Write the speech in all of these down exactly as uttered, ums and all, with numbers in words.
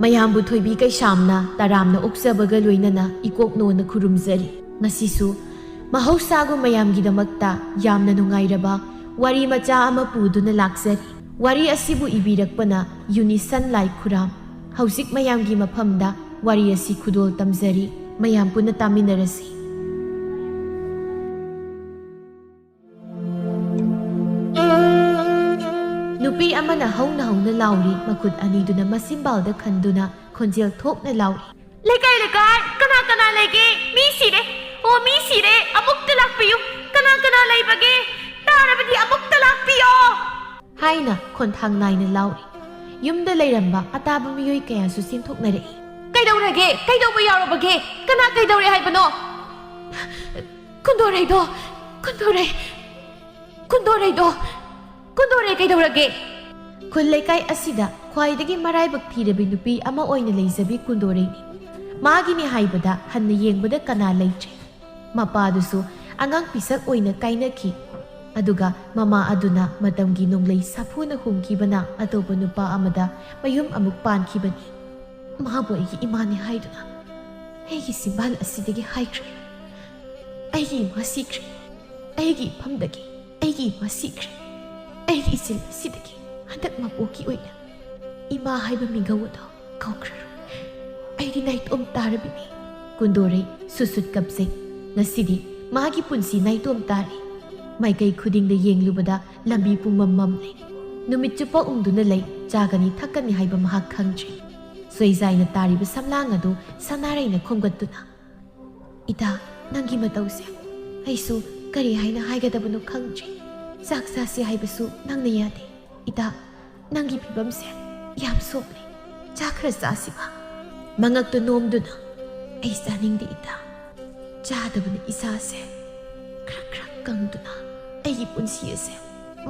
ꯃꯌꯥꯝꯕꯨ ꯊꯣꯏꯕꯤ ꯀꯩꯁꯥꯝꯅ ꯇꯔꯥꯝꯅ ꯑꯣꯛꯆꯕꯒ ꯂꯣꯏꯅꯅ ꯏꯀꯣꯛ ꯅꯣꯟꯅ ꯈꯨꯔꯨꯝꯖꯔꯤ꯫ ꯉꯁꯤꯁꯨ ꯃꯍꯧꯁꯥꯒꯨꯝ ꯃꯌꯥꯝꯒꯤꯗꯃꯛꯇ ꯌꯥꯝꯅ ꯅꯨꯡꯉꯥꯏꯔꯕ ꯋꯥꯔꯤ ꯃꯆꯥ ꯑꯃ ꯄꯨꯗꯨꯅ ꯂꯥꯛꯆꯔꯤ꯫ ꯋꯥꯔꯤ ꯑꯁꯤꯕꯨ ꯏꯕꯤꯔꯛꯄꯅ ꯌꯨꯅꯤꯁꯟ ꯂꯥꯏ ꯈꯨꯔꯥꯝ꯫ ꯍꯧꯖꯤꯛ ꯃꯌꯥꯝꯒꯤ ꯃꯐꯝꯗ ꯋꯥꯔꯤ ꯑꯁꯤ ꯈꯨꯗꯣꯜ ꯇꯝꯖꯔꯤ꯫ ꯃꯌꯥꯝ ꯄꯨꯟꯅ ꯇꯥꯃꯤꯟꯅꯔꯁꯤ꯫ ꯅꯨꯄꯤ ꯑꯃꯅ ꯍꯧꯅ ꯍꯧꯅ ꯂꯥꯎꯔꯤ, ꯃꯈꯨꯠ ꯑꯅꯤꯗꯨꯅ ꯃꯁꯤꯝꯕꯥꯜꯗ ꯈꯟꯗꯨꯅ ꯈꯣꯟꯖꯦꯜ ꯊꯣꯛꯅ ꯂꯥꯎꯔꯤ꯫ "ꯂꯩꯀꯥꯏ, ꯂꯩꯀꯥꯏ, ꯀꯅꯥ ꯀꯅꯥ ꯂꯩꯒꯦ? ꯃꯤ ꯁꯤꯔꯦ! ꯑꯣ, ꯃꯤ ꯁꯤꯔꯦ! ꯑꯃꯨꯛꯇ ꯂꯥꯛꯄꯤꯌꯨ! ꯀꯅꯥ ꯀꯅꯥ ꯂꯩꯕꯒꯦ? ꯇꯥꯔꯕꯗꯤ ꯑꯃꯨꯛꯇ ꯂꯥꯛꯄꯤꯌꯣ!" ꯍꯥꯏꯅ ꯈꯣꯟꯊꯥꯡ ꯅꯥꯏꯅ ꯂꯥꯎꯔꯤ꯫ ꯌꯨꯝꯗ ꯂꯩꯔꯝꯕ ꯑꯇꯥꯕ ꯃꯤꯑꯣꯏ ꯀꯌꯥꯁꯨ ꯆꯦꯟꯊꯣꯛꯅꯔꯛꯏ꯫ "ꯀꯩꯗꯧꯔꯒꯦ? ꯀꯩꯗꯧꯕ ꯌꯥꯎꯔꯕꯒꯦ? ꯀꯅꯥ ꯀꯩꯗꯧꯔꯦ ꯍꯥꯏꯕꯅꯣ?" "ꯀꯨꯟꯗꯣꯔꯩꯗꯣ! ꯀꯨꯟꯗꯣꯔꯩ! ꯀꯨꯟꯗꯣꯔꯩꯗꯣ! ꯀꯨꯟꯗꯣꯔꯩ ꯀꯩꯗꯧꯔꯒꯦ?" ꯈꯨꯜ ꯂꯩꯀꯥꯏ ꯑꯁꯤꯗ ꯈ꯭ꯋꯥꯏꯗꯒꯤ ꯃꯔꯥꯏꯕꯛ ꯊꯤꯔꯕꯤ ꯅꯨꯄꯤ ꯑꯃ ꯑꯣꯏꯅ ꯂꯩꯖꯕꯤ ꯀꯨꯟꯗꯣꯔꯩꯅꯤ꯫ ꯃꯥꯒꯤꯅꯤ ꯍꯥꯏꯕꯗ ꯍꯟꯅ ꯌꯦꯡꯕꯗ ꯀꯅꯥ ꯂꯩꯇ꯭ꯔꯦ꯫ ꯃꯄꯥꯗꯨꯁꯨ ꯑꯉꯥꯡ ꯄꯤꯁꯛ ꯑꯣꯏꯅ ꯀꯥꯏꯅꯈꯤ꯫ ꯑꯗꯨꯒ ꯃꯃꯥ ꯑꯗꯨꯅ ꯃꯇꯝꯒꯤ ꯅꯣꯡꯂꯩ ꯁꯥꯐꯨꯅ ꯍꯨꯝꯈꯤꯕꯅ ꯑꯇꯣꯞꯄ ꯅꯨꯄꯥ ꯑꯃꯗ ꯃꯌꯨꯝ ꯑꯃꯨꯛ ꯄꯥꯟꯈꯤꯕꯅꯤ꯫ ꯃꯥꯕꯨ ꯑꯩꯒꯤ ꯏꯃꯥꯅꯤ ꯍꯥꯏꯗꯨꯅ ꯑꯩꯒꯤ ꯆꯤꯝꯕꯥꯜ ꯑꯁꯤꯗꯒꯤ ꯍꯥꯏꯈ꯭ꯔꯦ꯫ ꯑꯩꯒꯤ ꯏꯃꯥ ꯁꯤꯈ꯭ꯔꯦ꯫ ꯑꯩꯒꯤ ꯏꯐꯝꯗꯒꯤ ꯑꯩꯒꯤ ꯏꯃꯥ ꯁꯤꯈ꯭ꯔꯦ꯫ ꯑꯩꯒꯤ ꯏꯆꯤꯜ ꯑꯁꯤꯗꯒꯤ ꯍꯟꯗꯛ ꯃꯄꯣꯛꯀꯤ ꯑꯣꯏꯅ ꯏꯃꯥ ꯍꯥꯏꯕ ꯃꯤꯡꯒꯧ ꯑꯗꯣ ꯀꯧꯈ꯭ꯔꯔꯣꯏ꯫ ꯑꯩꯗꯤ ꯅꯥꯏꯇꯣꯝ ꯇꯥꯔꯕꯤꯅꯤ꯫ ꯀꯨꯟꯗꯣꯔꯩ ꯁꯨꯠ ꯁꯨꯠ ꯀꯞꯆꯩ꯫ ꯉꯁꯤꯗꯤ ꯃꯥꯒꯤ ꯄꯨꯟꯁꯤ ꯅꯥꯏꯇꯣꯝ ꯇꯥꯔꯦ꯫ ꯃꯥꯏꯀꯩ ꯈꯨꯗꯤꯡꯗ ꯌꯦꯡꯂꯨꯕꯗ ꯂꯝꯕꯤ ꯄꯨꯝꯃꯝ ꯃꯝꯂꯦ꯫ ꯅꯨꯃꯤꯠ ꯆꯨꯞꯄ ꯎꯪꯗꯨꯅ ꯂꯩ꯫ ꯆꯥꯒꯅꯤ ꯊꯛꯀꯅꯤ ꯍꯥꯏꯕ ꯃꯍꯥꯛ ꯈꯪꯗ꯭ꯔꯦ꯫ ꯁꯣꯏꯖꯥꯏꯅ ꯇꯥꯔꯤꯕ ꯁꯝꯂꯥꯡ ꯑꯗꯨ ꯁꯅꯥꯔꯩꯅ ꯈꯣꯝꯒꯠꯇꯨꯅ, "ꯏꯇꯥ, ꯅꯪꯒꯤ ꯃꯇꯧꯁꯦ ꯑꯩꯁꯨ ꯀꯔꯤ ꯍꯥꯏꯅ ꯍꯥꯏꯒꯗꯕꯅꯣ ꯈꯪꯗ꯭ꯔꯦ꯫ ꯆꯥꯛ ꯆꯥꯁꯤ ꯍꯥꯏꯕꯁꯨ ꯅꯪꯅ ꯌꯥꯗꯦ꯫ ꯏꯇꯥ, ꯅꯪꯒꯤ ꯐꯤꯕꯝꯁꯦ ꯌꯥꯝ ꯁꯣꯛꯂꯦ꯫ ꯆꯥꯛ ꯈꯔ ꯆꯥꯁꯤꯕ?" ꯃꯉꯛꯇ ꯅꯣꯝꯗꯨꯅ, "ꯑꯩ ꯆꯥꯅꯤꯡꯗꯦ ꯏꯇꯥ꯫ ꯆꯥꯗꯕꯅ ꯏꯁꯥꯁꯦ ꯈ꯭ꯔꯛ ꯈ꯭ꯔꯛ ꯀꯪꯗꯨꯅ ꯑꯩꯒꯤ ꯄꯨꯟꯁꯤ ꯑꯁꯦ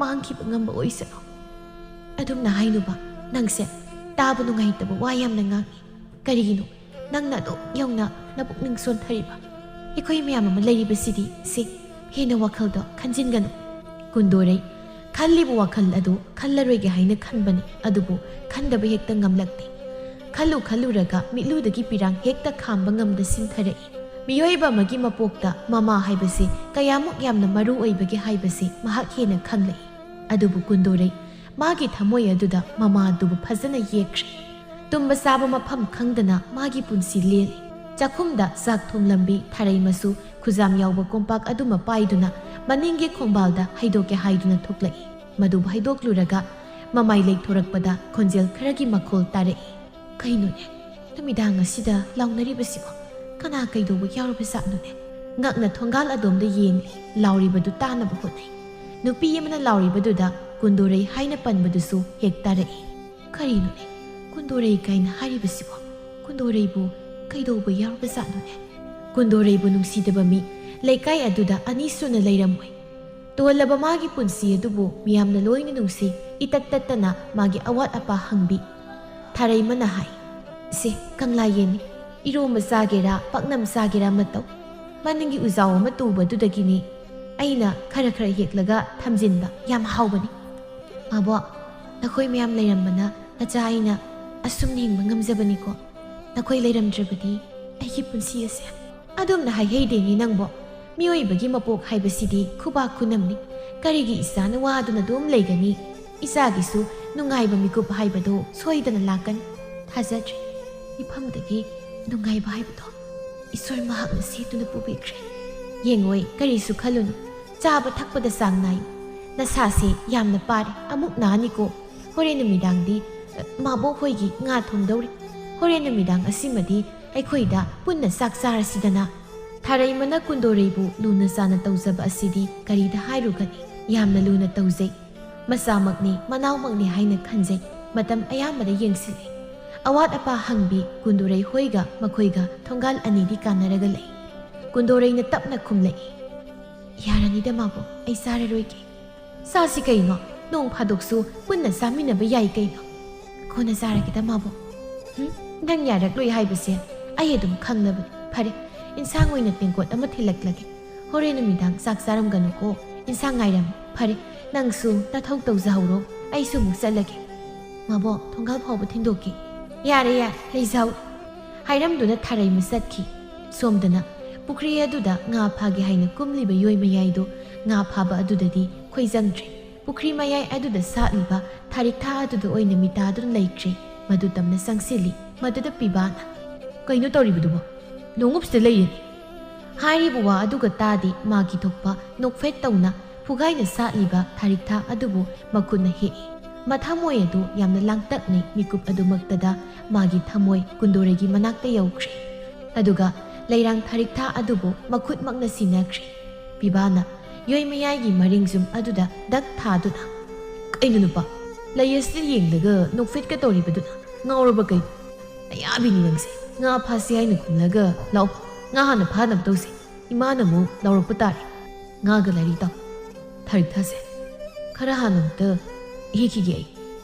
ꯃꯥꯡꯈꯤꯕ ꯉꯝꯕ ꯑꯣꯏꯁꯅꯨ꯫" ꯑꯗꯨꯝꯅ ꯍꯥꯏꯅꯨꯕ, ꯅꯪꯁꯦ ꯇꯥꯕ ꯅꯨꯡꯉꯥꯏꯇꯕ ꯋꯥ ꯌꯥꯝꯅ ꯉꯥꯡꯉꯤ꯫ ꯀꯔꯤꯒꯤꯅꯣ ꯅꯪꯅ ꯑꯗꯨꯛ ꯌꯧꯅ ꯅꯄꯨꯛꯅꯤꯡ ꯁꯣꯟꯊꯔꯤꯕ? ꯑꯩꯈꯣꯏ ꯃꯌꯥꯝ ꯑꯃ ꯂꯩꯔꯤꯕꯁꯤꯗꯤ꯫ ꯁꯤ, ꯍꯦꯟꯅ ꯋꯥꯈꯜꯗꯣ ꯈꯟꯖꯤꯟꯒꯅꯨ꯫ ꯀꯨꯟꯗꯣꯔꯩ ꯈꯜꯂꯤꯕ ꯋꯥꯈꯜ ꯑꯗꯨ ꯈꯜꯂꯔꯣꯏꯒꯦ ꯍꯥꯏꯅ ꯈꯟꯕꯅꯤ, ꯑꯗꯨꯕꯨ ꯈꯟꯗꯕ ꯍꯦꯛꯇ ꯉꯝꯂꯛꯇꯦ꯫ ꯈꯜꯂꯨ ꯈꯜꯂꯨꯔꯒ ꯃꯤꯠꯂꯨꯗꯒꯤ ꯄꯤꯔꯥꯡ ꯍꯦꯛꯇ ꯈꯥꯝꯕ ꯉꯝꯗ ꯁꯤꯟꯊꯔꯛꯏ꯫ ꯃꯤꯑꯣꯏꯕ ꯑꯃꯒꯤ ꯃꯄꯣꯛꯇ ꯃꯃꯥ ꯍꯥꯏꯕꯁꯤ ꯀꯌꯥꯃꯨꯛ ꯌꯥꯝꯅ ꯃꯔꯨ ꯑꯣꯏꯕꯒꯦ ꯍꯥꯏꯕꯁꯤ ꯃꯍꯥꯛ ꯍꯦꯟꯅ ꯈꯪꯂꯛꯏ꯫ ꯑꯗꯨꯕꯨ ꯀꯨꯟꯗꯣꯔꯩ ꯃꯥꯒꯤ ꯊꯃꯣꯏ ꯑꯗꯨꯗ ꯃꯃꯥ ꯑꯗꯨꯕꯨ ꯐꯖꯅ ꯌꯦꯛꯈ꯭ꯔꯦ꯫ ꯇꯨꯝꯕ ꯆꯥꯕ ꯃꯐꯝ ꯈꯪꯗꯅ ꯃꯥꯒꯤ ꯄꯨꯟꯁꯤ ꯂꯦꯜꯂꯤ꯫ ꯆꯥꯛꯈꯨꯝꯗ ꯆꯥꯛ ꯊꯣꯡꯂꯝꯕꯤ ꯊꯥꯔꯩ ꯃꯆꯨ ꯈꯨꯖꯥꯝ ꯌꯥꯎꯕ ꯀꯣꯝꯄꯥꯛ ꯑꯗꯨꯃ ꯄꯥꯏꯗꯨꯅ ꯃꯅꯤꯡꯒꯤ ꯈꯣꯡꯕꯥꯜꯗ ꯍꯩꯗꯣꯛꯀꯦ ꯍꯥꯏꯗꯨꯅ ꯊꯣꯛꯂꯛꯏ꯫ ꯃꯗꯨꯕꯨ ꯍꯩꯗꯣꯛꯂꯨꯔꯒ ꯃꯃꯥꯏ ꯂꯩꯊꯣꯔꯛꯄꯗ ꯈꯣꯟꯖꯦꯜ ꯈꯔꯒꯤ ꯃꯈꯣꯜ ꯇꯥꯔꯛꯏ꯫ "ꯀꯩꯅꯣꯅꯦ, ꯅꯨꯃꯤꯗꯥꯡ ꯑꯁꯤꯗ ꯂꯥꯎꯅꯔꯤꯕꯁꯤꯕꯣ? ꯀꯅꯥ ꯀꯩꯗꯧꯕ ꯌꯥꯎꯔꯕꯖꯥꯠꯅꯣꯅꯦ?" ꯉꯛꯅ ꯊꯣꯡꯒꯥꯜ ꯑꯗꯣꯝꯗ ꯌꯦꯡꯂꯤ꯫ ꯂꯥꯎꯔꯤꯕꯗꯨ ꯇꯥꯅꯕ ꯍꯣꯠꯅꯩ꯫ ꯅꯨꯄꯤ ꯑꯃꯅ ꯂꯥꯎꯔꯤꯕꯗꯨꯗ ꯀꯨꯟꯗꯣꯔꯩ ꯍꯥꯏꯅ ꯄꯟꯕꯗꯨꯁꯨ ꯍꯦꯛ ꯇꯥꯔꯛꯏ꯫ "ꯀꯔꯤꯅꯣꯅꯦ, ꯀꯨꯟꯗꯣꯔꯩ ꯀꯥꯏꯅ ꯍꯥꯏꯔꯤꯕꯁꯤꯕꯣ? ꯀꯨꯟꯗꯣꯔꯩꯕꯨ ꯀꯩꯗꯧꯕ ꯌꯥꯎꯔꯕꯖꯥꯠꯅꯣꯅꯦ?" ꯀꯨꯟꯗꯣꯔꯩꯕꯨ ꯅꯨꯡꯁꯤꯗꯕ ꯃꯤ ꯂꯩꯀꯥꯏ ꯑꯗꯨꯗ ꯑꯅꯤ ꯁꯨꯅ ꯂꯩꯔꯝꯃꯣꯏ꯫ ꯇꯣꯜꯂꯕ ꯃꯥꯒꯤ ꯄꯨꯟꯁꯤ ꯑꯗꯨꯕꯨ ꯃꯤꯌꯥꯝꯅ ꯂꯣꯏꯅ ꯅꯨꯡꯁꯤ, ꯏꯇꯠ ꯇꯠꯇꯅ ꯃꯥꯒꯤ ꯑꯋꯥꯠ ꯑꯄꯥ ꯍꯪꯕꯤ꯫ ꯊꯥꯔꯩꯃꯅ ꯍꯥꯏ, "ꯁꯦ, ꯀꯪꯂꯥ ꯌꯦꯟꯅꯤ, ꯏꯔꯣꯝꯕ ꯆꯥꯒꯦꯔꯥ, ꯄꯥꯛꯅꯝ ꯆꯥꯒꯦꯔꯥ ꯑꯃ ꯇꯧ꯫ ꯃꯅꯤꯡꯒꯤ ꯎꯖꯥꯎ ꯑꯃ ꯇꯨꯕꯗꯨꯗꯒꯤꯅꯤ ꯑꯩꯅ ꯈꯔ ꯈꯔ ꯍꯦꯛꯂꯒ ꯊꯝꯖꯤꯟꯕ, ꯌꯥꯝ ꯍꯥꯎꯕꯅꯤ꯫ ꯃꯥꯕꯣ, ꯅꯈꯣꯏ ꯃꯌꯥꯝ ꯂꯩꯔꯝꯕꯅ ꯅꯆꯥ ꯑꯩꯅ ꯑꯁꯨꯝꯅ ꯍꯤꯡꯕ ꯉꯝꯖꯕꯅꯤꯀꯣ꯫ ꯅꯈꯣꯏ ꯂꯩꯔꯝꯗ꯭ꯔꯕꯗꯤ ꯑꯩꯒꯤ ꯄꯨꯟꯁꯤ ꯑꯁꯦ"꯫ "ꯑꯗꯨꯝꯅ ꯍꯥꯏꯍꯩꯗꯦꯅꯦ ꯅꯪꯕꯣ꯫ ꯃꯤꯑꯣꯏꯕꯒꯤ ꯃꯄꯣꯛ ꯍꯥꯏꯕꯁꯤꯗꯤ ꯈꯨꯕꯥꯛ ꯈꯨꯅꯝꯅꯤ꯫ ꯀꯔꯤꯒꯤ ꯏꯆꯥꯅ ꯋꯥꯗꯨꯅ ꯑꯗꯨꯝ ꯂꯩꯒꯅꯤ? ꯏꯆꯥꯒꯤꯁꯨ ꯅꯨꯡꯉꯥꯏꯕ ꯃꯤꯀꯨꯞ ꯍꯥꯏꯕꯗꯣ ꯁꯣꯏꯗꯅ ꯂꯥꯛꯀꯅꯤ꯫ ꯊꯥꯖꯗ꯭ꯔꯦ꯫ ꯃꯤꯐꯝꯗꯒꯤ ꯅꯨꯡꯉꯥꯏꯕ ꯍꯥꯏꯕꯗꯣ ꯏꯁꯣꯔ ꯃꯍꯥꯛꯅ ꯁꯦꯠꯇꯨꯅ ꯄꯨꯕꯤꯈ꯭ꯔꯦ꯫ ꯌꯦꯡꯉꯣꯏ, ꯀꯔꯤꯁꯨ ꯈꯜꯂꯨꯅꯨ꯫ ꯆꯥꯕ ꯊꯛꯄꯗ ꯆꯥꯡ ꯅꯥꯏꯌꯨ꯫ ꯅꯁꯥꯁꯦ ꯌꯥꯝꯅ ꯄꯥꯔꯦ, ꯑꯃꯨꯛ ꯅꯥꯅꯤꯀꯣ꯫ ꯍꯣꯔꯦꯟ ꯅꯨꯃꯤꯗꯥꯡꯗꯤ, ꯑ, ꯃꯥꯕꯣꯛ ꯍꯣꯏꯒꯤ ꯉꯥ ꯊꯣꯡꯗꯧꯔꯤ꯫ ꯍꯣꯔꯦꯟ ꯅꯨꯃꯤꯗꯥꯡ ꯑꯁꯤꯃꯗꯤ ꯑꯩꯈꯣꯏꯗ ꯄꯨꯟꯅ ꯆꯥꯛ ꯆꯥꯔꯁꯤꯗꯅ"꯫ ꯊꯥꯔꯩꯃꯅ ꯀꯨꯟꯗꯣꯔꯩꯕꯨ ꯂꯨꯅ ꯆꯥꯅ ꯇꯧꯖꯕ ꯑꯁꯤꯗꯤ ꯀꯔꯤꯗ ꯍꯥꯏꯔꯨꯒꯅꯤ? ꯌꯥꯝꯅ ꯂꯨꯅ ꯇꯧꯖꯩ꯫ ꯃꯆꯥꯃꯛꯅꯤ, ꯃꯅꯥꯎꯃꯛꯅꯤ ꯍꯥꯏꯅ ꯈꯟꯖꯩ꯫ ꯃꯇꯝ ꯑꯌꯥꯝꯕꯗ ꯌꯦꯡꯁꯤꯜꯂꯤ꯫ ꯑꯋꯥꯠ ꯑꯄꯥ ꯍꯪꯕꯤ꯫ ꯀꯨꯟꯗꯣꯔꯩ ꯍꯣꯏꯒ ꯃꯈꯣꯏꯒ ꯊꯣꯡꯒꯥꯜ ꯑꯅꯤꯗꯤ ꯀꯥꯟꯅꯔꯒ ꯂꯩ꯫ ꯀꯨꯟꯗꯣꯔꯩꯅ ꯇꯞꯅ ꯈꯨꯝꯂꯛꯏ, "ꯌꯥꯔꯅꯤꯗ ꯃꯥꯕꯣꯛ, ꯑꯩ ꯆꯥꯔꯔꯣꯏꯒꯦ"꯫ "ꯆꯥꯁꯤ ꯀꯩꯅꯣ, ꯅꯣꯡ ꯐꯥꯗꯣꯛꯁꯨ ꯄꯨꯟꯅ ꯆꯥꯃꯤꯟꯅꯕ ꯌꯥꯏ ꯀꯩꯅꯣ"꯫ "ꯀꯣꯟꯅ ꯆꯥꯔꯒꯦꯗ ꯃꯥꯕꯣꯛ"꯫ "ꯍꯨꯝ, ꯅꯪ ꯌꯥꯔꯛꯂꯣꯏ ꯍꯥꯏꯕꯁꯦ ꯑꯩ ꯑꯗꯨꯝ ꯈꯪꯂꯕꯅꯤ꯫ ꯐꯔꯦ, ꯏꯟꯁꯥꯡ ꯑꯣꯏꯅ ꯇꯦꯡꯀꯣꯠ ꯑꯃ ꯊꯤꯜꯂꯛꯂꯒꯦ꯫ ꯍꯣꯔꯦꯟ ꯅꯨꯃꯤꯗꯥꯡ ꯆꯥꯛ ꯆꯥꯔꯝꯒꯅꯨꯀꯣ꯫ ꯏꯟꯁꯥꯡ ꯉꯥꯏꯔꯝꯃꯨ꯫ ꯐꯔꯦ, ꯅꯪꯁꯨ ꯅꯊꯧ ꯇꯧꯖꯍꯧꯔꯣ, ꯑꯩꯁꯨ ꯑꯃꯨꯛ ꯆꯠꯂꯒꯦ꯫ ꯃꯕꯣꯛ, ꯊꯣꯡꯒꯥꯜ ꯐꯥꯎꯕ ꯊꯤꯟꯗꯣꯛꯀꯦ꯫ ꯌꯥꯔꯦ, ꯌꯥꯔꯦ, ꯂꯩꯖꯍꯧ꯫ ꯍꯥꯏꯔꯝꯗꯨꯅ ꯊꯥꯔꯩꯃ ꯆꯠꯈꯤ꯫ ꯁꯣꯝꯗꯅ ꯄꯨꯈ꯭ꯔꯤ ꯑꯗꯨꯗ ꯉꯥ ꯐꯥꯒꯦ ꯍꯥꯏꯅ ꯀꯨꯝꯂꯤꯕ ꯌꯣꯏ ꯃꯌꯥꯏꯗꯨ ꯉꯥ ꯐꯥꯕ ꯑꯗꯨꯗꯗꯤ ꯈꯣꯏꯖꯪꯗ꯭ꯔꯦ꯫ ꯄꯨꯈ꯭ꯔꯤ ꯃꯌꯥꯏ ꯑꯗꯨꯗ ꯁꯥꯠꯂꯤꯕ ꯊꯥꯔꯤꯛꯊꯥ ꯑꯗꯨꯗ ꯑꯣꯏꯅ ꯃꯤꯇꯥꯗꯨꯅ ꯂꯩꯈ꯭ꯔꯦ꯫ ꯃꯗꯨ ꯇꯝꯅ ꯆꯪꯁꯤꯜꯂꯤ꯫ ꯃꯗꯨꯗ ꯄꯤꯕꯥꯅ, "ꯀꯩꯅꯣ ꯇꯧꯔꯤꯕꯗꯨꯕꯣ? ꯅꯣꯡꯎꯞꯁꯤꯗ ꯂꯩꯔꯤꯅꯤ꯫" ꯍꯥꯏꯔꯤꯕ ꯋꯥ ꯑꯗꯨꯒ ꯇꯥꯗꯦ ꯃꯥꯒꯤ ꯊꯣꯛꯄ ꯅꯣꯛꯐꯦꯠ ꯇꯧꯅ ꯐꯨꯒꯥꯏꯅ ꯁꯥꯠꯂꯤꯕ ꯊꯥꯔꯤꯛꯊꯥ ꯑꯗꯨꯕꯨ ꯃꯈꯨꯠꯅ ꯍꯦꯛꯏ꯫ ꯃꯊꯃꯣꯏ ꯑꯗꯨ ꯌꯥꯝꯅ ꯂꯥꯡꯇꯛꯅꯩ ꯃꯤꯀꯨꯞ ꯑꯗꯨꯃꯛꯇꯗ ꯃꯥꯒꯤ ꯊꯃꯣꯏ ꯀꯨꯟꯗꯣꯔꯩꯒꯤ ꯃꯅꯥꯛꯇ ꯌꯧꯈ꯭ꯔꯦ꯫ ꯑꯗꯨꯒ ꯂꯩꯔꯥꯡ ꯊꯥꯔꯤꯛꯊꯥ ꯑꯗꯨꯕꯨ ꯃꯈꯨꯠꯃꯛꯅ ꯁꯤꯟꯅꯈ꯭ꯔꯦ꯫ ꯄꯤꯕꯥꯅ ꯌꯣꯏ ꯃꯌꯥꯏꯒꯤ ꯃꯔꯤꯡꯖꯨꯝ ꯑꯗꯨꯗ ꯗꯛ ꯊꯥꯗꯨꯅ, "ꯀꯩꯅꯣ ꯅꯨꯄꯥ, ꯂꯩ ꯑꯁꯤꯗ ꯌꯦꯡꯂꯒ ꯅꯣꯛꯐꯦꯠꯀ ꯇꯧꯔꯤꯕꯗꯨꯅ? ꯉꯥꯎꯔꯕ ꯀꯩꯅꯣ? ꯅꯌꯥꯕꯤꯅꯤ ꯅꯪꯁꯦ꯫ ꯉꯥ ꯐꯥꯁꯤ ꯍꯥꯏꯅ ꯈꯨꯝꯂꯒ, ꯂꯥꯛꯑꯣ, ꯉꯥ ꯍꯥꯟꯅ ꯐꯥꯅꯕ ꯇꯧꯁꯦ꯫ ꯏꯃꯥꯅ ꯑꯃꯨꯛ ꯂꯥꯎꯔꯛꯄ ꯇꯥꯔꯦ꯫ ꯉꯥꯒ ꯂꯥꯏꯔꯤ ꯇꯧ꯫ ꯊꯥꯔꯤꯛꯊꯥꯁꯦ, ꯈꯔ ꯍꯥꯟꯅ ꯑꯃꯨꯛꯇ ꯍꯦꯛꯈꯤꯒꯦ ꯑꯩ꯫"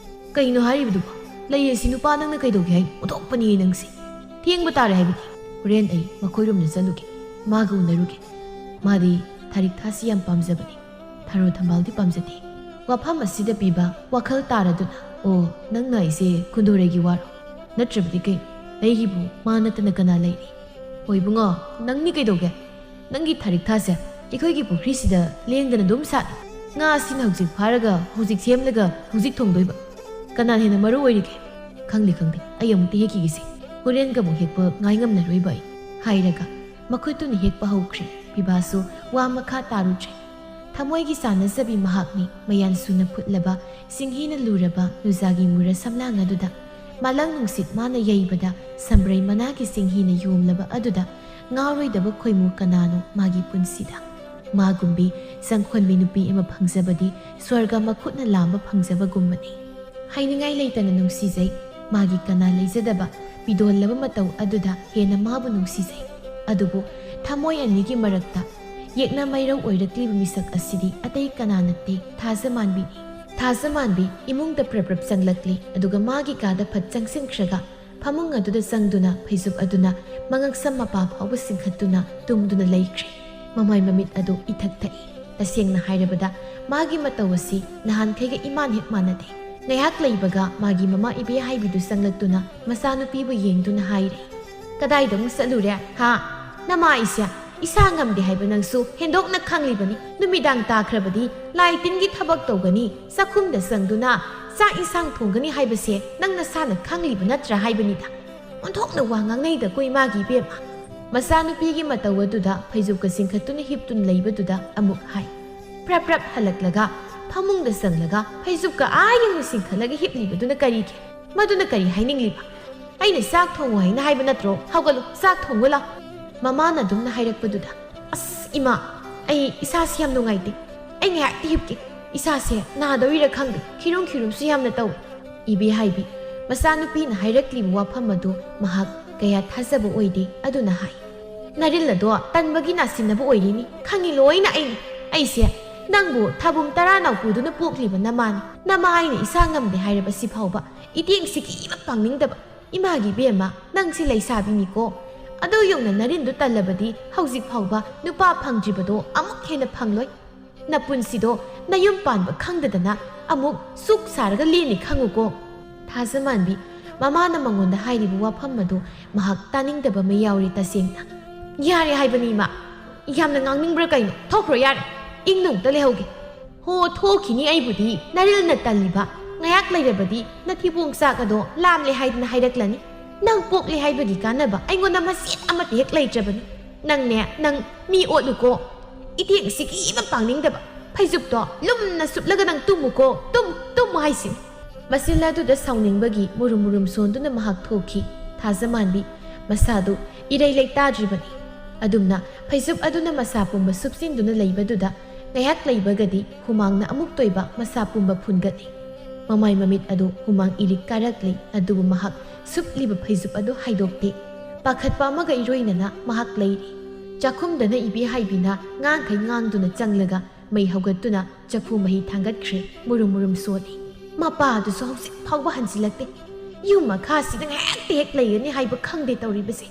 "ꯀꯩꯅꯣ ꯍꯥꯏꯔꯤꯕꯗꯨꯕꯣ? ꯂꯩ ꯑꯁꯤ ꯅꯨꯄꯥ ꯅꯪꯅ ꯀꯩꯗꯧꯒꯦ ꯍꯥꯏꯅꯣ? ꯑꯣꯟꯊꯣꯛꯄꯅꯤ ꯅꯪꯁꯦ꯫ ꯊꯦꯡꯕ ꯇꯥꯔꯦ ꯍꯥꯏꯕꯅꯤ꯫ ꯍꯣꯔꯦꯟ ꯑꯩ ꯃꯈꯣꯏꯔꯣꯝꯗ ꯆꯠꯂꯨꯒꯦ, ꯃꯥꯒ ꯎꯅꯔꯨꯒꯦ꯫ ꯃꯥꯗꯤ ꯊꯥꯔꯤꯛꯊꯥꯁꯤ ꯌꯥꯝ ꯄꯥꯝꯖꯕꯅꯤ, ꯊꯔꯣ ꯊꯝꯕꯥꯜꯗꯤ ꯄꯥꯝꯖꯗꯦ꯫" ꯋꯥꯐꯝ ꯑꯁꯤꯗ ꯄꯤꯕ ꯋꯥꯈꯜ ꯇꯥꯔꯗꯨꯅ, "ꯑꯣ, ꯅꯪꯅ ꯑꯩꯁꯦ ꯀꯨꯟꯗꯣꯔꯩꯒꯤ ꯋꯥꯔꯣ? ꯅꯠꯇ꯭ꯔꯕꯗꯤ ꯀꯩꯅꯣ? ꯑꯩꯒꯤꯕꯨ ꯃꯥ ꯅꯠꯇꯅ ꯀꯅꯥ ꯂꯩꯔꯤ?" "ꯍꯣ ꯏꯕꯨꯡꯉꯣ, ꯅꯪꯗꯤ ꯀꯩꯗꯧꯒꯦ? ꯅꯪꯒꯤ ꯊꯥꯔꯤꯛꯊꯥꯁꯦ ꯑꯩꯈꯣꯏꯒꯤ ꯄꯨꯈ꯭ꯔꯤꯁꯤꯗ ꯂꯦꯡꯗꯅ ꯑꯗꯨꯝ ꯁꯥꯠꯂꯤ꯫ ꯉꯥ ꯑꯁꯤꯅ ꯍꯧꯖꯤꯛ ꯐꯥꯔꯒ, ꯍꯧꯖꯤꯛ ꯁꯦꯝꯂꯒ, ꯍꯧꯖꯤꯛ ꯊꯣꯡꯗꯣꯏꯕ꯫ ꯀꯅꯥꯅ ꯍꯦꯟꯅ ꯃꯔꯨ ꯑꯣꯏꯔꯤꯒꯦ?" "ꯈꯪꯗꯦ, ꯈꯪꯗꯦ, ꯑꯩ ꯑꯃꯨꯛꯇ ꯍꯦꯛꯈꯤꯒꯦꯁꯦ꯫ ꯍꯣꯔꯦꯟꯒ ꯑꯃꯨꯛ ꯍꯦꯛꯄ ꯉꯥꯏ ꯉꯝꯂꯔꯣꯏꯕ ꯑꯩ꯫" ꯍꯥꯏꯔꯒ ꯃꯈꯨꯠꯇꯨꯅ ꯍꯦꯛꯄ ꯍꯧꯈ꯭ꯔꯦ꯫ ꯄꯤꯕꯥꯁꯨ ꯋꯥ ꯃꯈꯥ ꯇꯥꯔꯨꯗ꯭ꯔꯦ꯫ ꯊꯃꯣꯏꯒꯤ ꯆꯥꯟꯅꯖꯕꯤ ꯃꯍꯥꯛꯅꯤ꯫ ꯃꯌꯥꯟ ꯁꯨꯅ ꯐꯨꯠꯂꯕ ꯁꯤꯡꯍꯤꯅ ꯂꯨꯔꯕ ꯅꯨꯖꯥꯒꯤ ꯃꯨꯔ ꯁꯝꯂꯥꯡ ꯑꯗꯨꯗ, ꯃꯥꯂꯪ ꯅꯨꯡꯁꯤꯠ ꯃꯥꯅ ꯌꯩꯕꯗ ꯁꯝꯕ꯭ꯔꯩ ꯃꯅꯥꯒꯤ ꯁꯤꯡꯍꯤꯅ ꯌꯣꯝꯂꯕ ꯑꯗꯨꯗ, ꯉꯥꯎꯔꯣꯏꯗꯕ ꯈꯣꯏꯃꯨ ꯀꯅꯥꯅꯣ ꯃꯥꯒꯤ ꯄꯨꯟꯁꯤꯗ? ꯃꯥꯒꯨꯝꯕꯤ ꯆꯪꯈꯣꯟꯕꯤ ꯅꯨꯄꯤ ꯑꯃ ꯐꯪꯖꯕꯗꯤ ꯁ꯭ꯋꯔꯒ ꯃꯈꯨꯠꯅ ꯂꯥꯝꯕ ꯐꯪꯖꯕꯒꯨꯝꯕꯅꯤ꯫ ꯍꯥꯏꯅꯤꯡꯉꯥꯏ ꯂꯩꯇꯅ ꯅꯨꯡꯁꯤꯖꯩ꯫ ꯃꯥꯒꯤ ꯀꯅꯥ ꯂꯩꯖꯗꯕ ꯄꯤꯗꯣꯜꯂꯕ ꯃꯇꯧ ꯑꯗꯨꯗ ꯍꯦꯟꯅ ꯃꯥꯕꯨ ꯅꯨꯡꯁꯤꯖꯩ꯫ ꯑꯗꯨꯕꯨ ꯊꯃꯣꯏ ꯑꯅꯤꯒꯤ ꯃꯔꯛꯇ ꯌꯦꯛꯅ ꯃꯩꯔꯧ ꯑꯣꯏꯔꯛꯂꯤꯕ ꯃꯤꯁꯛ ꯑꯁꯤꯗꯤ ꯑꯇꯩ ꯀꯅꯥ ꯅꯠꯇꯦ, ꯊꯥꯖꯃꯥꯟꯕꯤꯅꯤ꯫ ꯊꯥꯖꯃꯥꯟꯕꯤ ꯏꯃꯨꯡꯗ ꯄ꯭ꯔꯞ ꯄ꯭ꯔꯞ ꯆꯪꯂꯛꯂꯤ, ꯑꯗꯨꯒ ꯃꯥꯒꯤ ꯀꯥꯗ ꯐꯠ ꯆꯪꯁꯤꯟꯈ꯭ꯔꯒ ꯐꯃꯨꯡ ꯑꯗꯨꯗ ꯆꯪꯗꯨꯅ ꯐꯩꯖꯨꯞ ꯑꯗꯨꯅ ꯃꯉꯛꯁꯝ ꯃꯄꯥ ꯐꯥꯎꯕ ꯆꯤꯡꯈꯠꯇꯨꯅ ꯇꯨꯝꯗꯨꯅ ꯂꯩꯈ꯭ꯔꯦ꯫ ꯃꯃꯥꯏ ꯃꯃꯤꯠ ꯑꯗꯨ ꯏꯊꯛ ꯊꯛꯏ꯫ ꯇꯁꯦꯡꯅ ꯍꯥꯏꯔꯕꯗ ꯃꯥꯒꯤ ꯃꯇꯧ ꯑꯁꯤ ꯅꯍꯥꯟꯈꯩꯒ ꯏꯃꯥꯟ ꯍꯦꯛ ꯃꯥꯟꯅꯗꯦ꯫ ꯉꯥꯏꯍꯥꯛ ꯂꯩꯕꯒ ꯃꯥꯒꯤ ꯃꯃꯥ ꯏꯕꯦꯍꯥꯏꯕꯤꯗꯨ ꯆꯪꯂꯛꯇꯨꯅ ꯃꯆꯥꯅꯨꯄꯤꯕꯨ ꯌꯦꯡꯗꯨꯅ ꯍꯥꯏꯔꯦ, "ꯀꯗꯥꯏꯗ ꯑꯃꯨꯛ ꯆꯠꯂꯨꯔꯦ? ꯍꯥ? ꯅꯃꯥ ꯑꯩꯁꯦ ꯏꯁꯥ ꯉꯝꯗꯦ ꯍꯥꯏꯕ ꯅꯪꯁꯨ ꯍꯦꯟꯗꯣꯛꯅ ꯈꯪꯂꯤꯕꯅꯤ꯫ ꯅꯨꯃꯤꯗꯥꯡ ꯇꯥꯈ꯭ꯔꯕꯗꯤ ꯂꯥꯏ ꯇꯤꯟꯒꯤ ꯊꯕꯛ ꯇꯧꯒꯅꯤ, ꯆꯥꯛꯈꯨꯝꯗ ꯆꯪꯗꯨꯅ ꯆꯥꯛ ꯏꯟꯁꯥꯡ ꯊꯣꯡꯒꯅꯤ ꯍꯥꯏꯕꯁꯦ ꯅꯪ ꯅꯁꯥꯅ ꯈꯪꯂꯤꯕ ꯅꯠꯇ꯭ꯔꯥ?" ꯍꯥꯏꯕꯅꯤꯗ꯫ ꯑꯣꯟꯊꯣꯛꯅ ꯋꯥ ꯉꯥꯡꯅꯩꯗꯀꯣ ꯏꯃꯥꯒꯤ ꯏꯕꯦꯝꯃ꯫ ꯃꯆꯥꯅꯨꯄꯤꯒꯤ ꯃꯇꯧ ꯑꯗꯨꯗ ꯐꯩꯖꯨꯞꯀ ꯆꯤꯡꯈꯠꯇꯨꯅ ꯍꯤꯞꯇꯨꯅ ꯂꯩꯕꯗꯨꯗ ꯑꯃꯨꯛ ꯍꯥꯏ꯫ ꯄ꯭ꯔꯞ ꯄ꯭ꯔꯞ ꯍꯜꯂꯛꯂꯒ ꯐꯃꯨꯡꯗ ꯆꯪꯂꯒ ꯐꯩꯖꯨꯞꯀ ꯑꯥ ꯌꯧꯅ ꯆꯤꯡꯈꯠꯂꯒ ꯍꯤꯞꯂꯤꯕꯗꯨꯅ ꯀꯔꯤꯒꯤ? ꯃꯗꯨꯅ ꯀꯔꯤ ꯍꯥꯏꯅꯤꯡꯂꯤꯕ? "ꯑꯩꯅ ꯆꯥꯛ ꯊꯣꯡꯉꯨ ꯍꯥꯏꯅ ꯍꯥꯏꯕ ꯅꯠꯇ꯭ꯔꯣ? ꯍꯧꯒꯠꯂꯨ, ꯆꯥꯛ ꯊꯣꯡꯉꯨ ꯂꯥꯎ꯫" ꯃꯃꯥꯅ ꯑꯗꯨꯝꯅ ꯍꯥꯏꯔꯛꯄꯗꯨꯗ, "ꯑꯁ ꯏꯃꯥ, ꯑꯩ ꯏꯁꯥꯁꯤ ꯌꯥꯝ ꯅꯨꯡꯉꯥꯏꯇꯦ꯫ ꯑꯩ ꯉꯥꯏꯍꯥꯛꯇꯤ ꯍꯤꯞꯀꯦ꯫ ꯏꯁꯥꯁꯦ ꯅꯥꯗꯧꯔꯤꯔ ꯈꯪꯗꯦ꯫ ꯈꯤꯔꯨꯝ ꯈꯤꯔꯨꯝꯁꯨ ꯌꯥꯝꯅ ꯇꯧꯏ꯫" ꯏꯕꯦꯍꯥꯏꯕꯤ, ꯃꯆꯥꯅꯨꯄꯤꯅ ꯍꯥꯏꯔꯛꯂꯤꯕ ꯋꯥꯐꯝ ꯑꯗꯨ ꯃꯍꯥꯛ ꯀꯌꯥ ꯊꯥꯖꯕ ꯑꯣꯏꯗꯦ꯫ ꯑꯗꯨꯅ ꯍꯥꯏ, "ꯅꯔꯤꯜ ꯑꯗꯣ ꯇꯟꯕꯒꯤ ꯅꯥꯁꯤꯟꯅꯕ ꯑꯣꯏꯔꯤꯅꯤ꯫ ꯈꯪꯉꯤ ꯂꯣꯏꯅ ꯑꯩꯅ꯫ ꯑꯩꯁꯦ ꯅꯪꯕꯨ ꯊꯥꯕꯨꯡ ꯇꯔꯥ ꯅꯥꯎꯄꯨꯗꯨꯅ ꯄꯣꯛꯂꯤꯕ ꯅꯃꯥꯅꯤ꯫ ꯅꯃꯥ ꯑꯩꯅ ꯏꯁꯥ ꯉꯝꯗꯦ ꯍꯥꯏꯔꯕꯁꯤ ꯐꯥꯎꯕ ꯏꯇꯦꯡ ꯁꯤꯀꯤ ꯑꯃ ꯄꯥꯡꯅꯤꯡꯗꯕ꯫ ꯏꯃꯥꯒꯤ ꯏꯕꯦꯝꯃ, ꯅꯪꯁꯤ ꯂꯩꯁꯥꯕꯤꯅꯤꯀꯣ꯫ ꯑꯗꯨ ꯌꯧꯅ ꯅꯔꯤꯟꯗꯨ ꯇꯜꯂꯕꯗꯤ ꯍꯧꯖꯤꯛ ꯐꯥꯎꯕ ꯅꯨꯄꯥ ꯐꯪꯗ꯭ꯔꯤꯕꯗꯣ ꯑꯃꯨꯛ ꯍꯦꯟꯅ ꯐꯪꯂꯣꯏ꯫ ꯅꯄꯨꯟꯁꯤꯗꯣ ꯅꯌꯨꯝ ꯄꯥꯟꯕ ꯈꯪꯗꯗꯅ ꯑꯃꯨꯛ ꯁꯨꯛ ꯁꯥꯔꯒ ꯂꯦꯟꯅꯤ ꯈꯪꯉꯨꯀꯣ꯫" ꯊꯥꯖꯃꯥꯟꯕꯤ, ꯃꯃꯥꯅ ꯃꯉꯣꯟꯗ ꯍꯥꯏꯔꯤꯕ ꯋꯥꯐꯝ ꯑꯗꯨ ꯃꯍꯥꯛ ꯇꯥꯅꯤꯡꯗꯕ ꯑꯃ ꯌꯥꯎꯔꯤ ꯇꯁꯦꯡꯅ꯫ "ꯌꯥꯔꯦ ꯍꯥꯏꯕꯅꯤ ꯏꯃꯥ꯫ ꯌꯥꯝꯅ ꯉꯥꯡꯅꯤꯡꯕ꯭ꯔꯥ ꯀꯩꯅꯣ? ꯊꯣꯛꯈ꯭ꯔꯣ ꯌꯥꯔꯦ꯫ ꯏꯪꯅ ꯑꯃꯨꯛꯇ ꯂꯩꯍꯧꯒꯦ꯫" "ꯍꯣ, ꯊꯣꯛꯈꯤꯅꯤ ꯑꯩꯕꯨꯗꯤ꯫ ꯅꯔꯤꯜꯅ ꯇꯜꯂꯤꯕ꯫ ꯉꯥꯏꯍꯥꯛ ꯂꯩꯔꯕꯗꯤ ꯅꯊꯤꯕꯣꯡ ꯆꯥꯛ ꯑꯗꯣ ꯂꯥꯝꯂꯦ ꯍꯥꯏꯗꯅ ꯍꯥꯏꯔꯛꯂꯅꯤ꯫ ꯅꯪ ꯄꯣꯛꯂꯦ ꯍꯥꯏꯕꯒꯤ ꯀꯥꯟꯅꯕ ꯑꯩꯉꯣꯟꯗ ꯃꯆꯦꯠ ꯑꯃꯠꯇ ꯍꯦꯛ ꯂꯩꯇ꯭ꯔꯕꯅꯤ꯫ ꯅꯪꯅꯦ, ꯅꯪ ꯃꯤ ꯑꯣꯠꯂꯨꯀꯣ꯫ ꯏꯇꯦꯡ ꯁꯤꯀꯤ ꯑꯃ ꯄꯥꯡꯅꯤꯡꯗꯕ꯫ ꯐꯩꯖꯨꯞꯇꯣ ꯂꯨꯝꯅ ꯁꯨꯞꯂꯒ ꯅꯪ ꯇꯨꯝꯃꯨꯀꯣ꯫ ꯇꯨꯝ, ꯇꯨꯝꯃꯨ ꯍꯥꯏꯁꯤꯅꯤ꯫" ꯃꯆꯤꯜ ꯑꯗꯨꯗ ꯁꯥꯎꯅꯤꯡꯕꯒꯤ ꯃꯨꯔꯨꯝ ꯃꯨꯔꯨꯝ ꯁꯣꯟꯗꯨꯅ ꯃꯍꯥꯛ ꯊꯣꯛꯈꯤ꯫ ꯊꯥꯖꯃꯥꯟꯕꯤ ꯃꯁꯥꯗꯨ ꯏꯔꯩ ꯂꯩꯇꯥꯗ꯭ꯔꯤꯕꯅꯤ꯫ ꯑꯗꯨꯝꯅ ꯐꯩꯖꯨꯞ ꯑꯗꯨꯅ ꯃꯁꯥ ꯄꯨꯝꯕ ꯁꯨꯞꯆꯤꯟꯗꯨꯅ ꯂꯩꯕꯗꯨꯗ ꯉꯥꯏꯍꯥꯛ ꯂꯩꯕꯒꯗꯤ ꯍꯨꯃꯥꯡꯅ ꯑꯃꯨꯛ ꯇꯣꯏꯕ ꯃꯁꯥ ꯄꯨꯝꯕ ꯐꯨꯟꯒꯠꯂꯤ꯫ ꯃꯃꯥꯏ ꯃꯃꯤꯠ ꯑꯗꯨ ꯍꯨꯃꯥꯡ ꯏꯔꯤꯛ ꯀꯥꯔꯛꯂꯤ, ꯑꯗꯨꯕꯨ ꯃꯍꯥꯛ ꯁꯨꯞꯂꯤꯕ ꯐꯩꯖꯨꯞ ꯑꯗꯨ ꯍꯥꯏꯗꯣꯛꯇꯦ꯫ ꯄꯥꯈꯠꯄ ꯑꯃꯒ ꯏꯔꯣꯏꯅꯅ ꯃꯍꯥꯛ ꯂꯩꯔꯤ꯫ ꯆꯥꯛꯈꯨꯝꯗꯅ ꯏꯕꯦꯍꯥꯏꯕꯤꯅ ꯉꯥꯡꯈꯩ ꯉꯥꯡꯗꯨꯅ ꯆꯪꯂꯒ ꯃꯩ ꯍꯧꯒꯠꯇꯨꯅ ꯆꯐꯨ ꯃꯍꯤ ꯊꯥꯡꯒꯠꯈ꯭ꯔꯦ꯫ ꯃꯨꯔꯨꯝ ꯃꯨꯔꯨꯝ ꯁꯣꯜꯂꯤ꯫ ꯃꯄꯥ ꯑꯗꯨꯁꯨ ꯍꯧꯖꯤꯛ ꯐꯥꯎꯕ ꯍꯟꯖꯤꯜꯂꯛꯇꯦ꯫ ꯌꯨꯝ ꯃꯈꯥꯁꯤꯗ ꯉꯥꯏꯍꯥꯛꯇ ꯍꯦꯛ ꯂꯩꯒꯅꯤ ꯍꯥꯏꯕ ꯈꯪꯗꯦ ꯇꯧꯔꯤꯕꯁꯦ꯫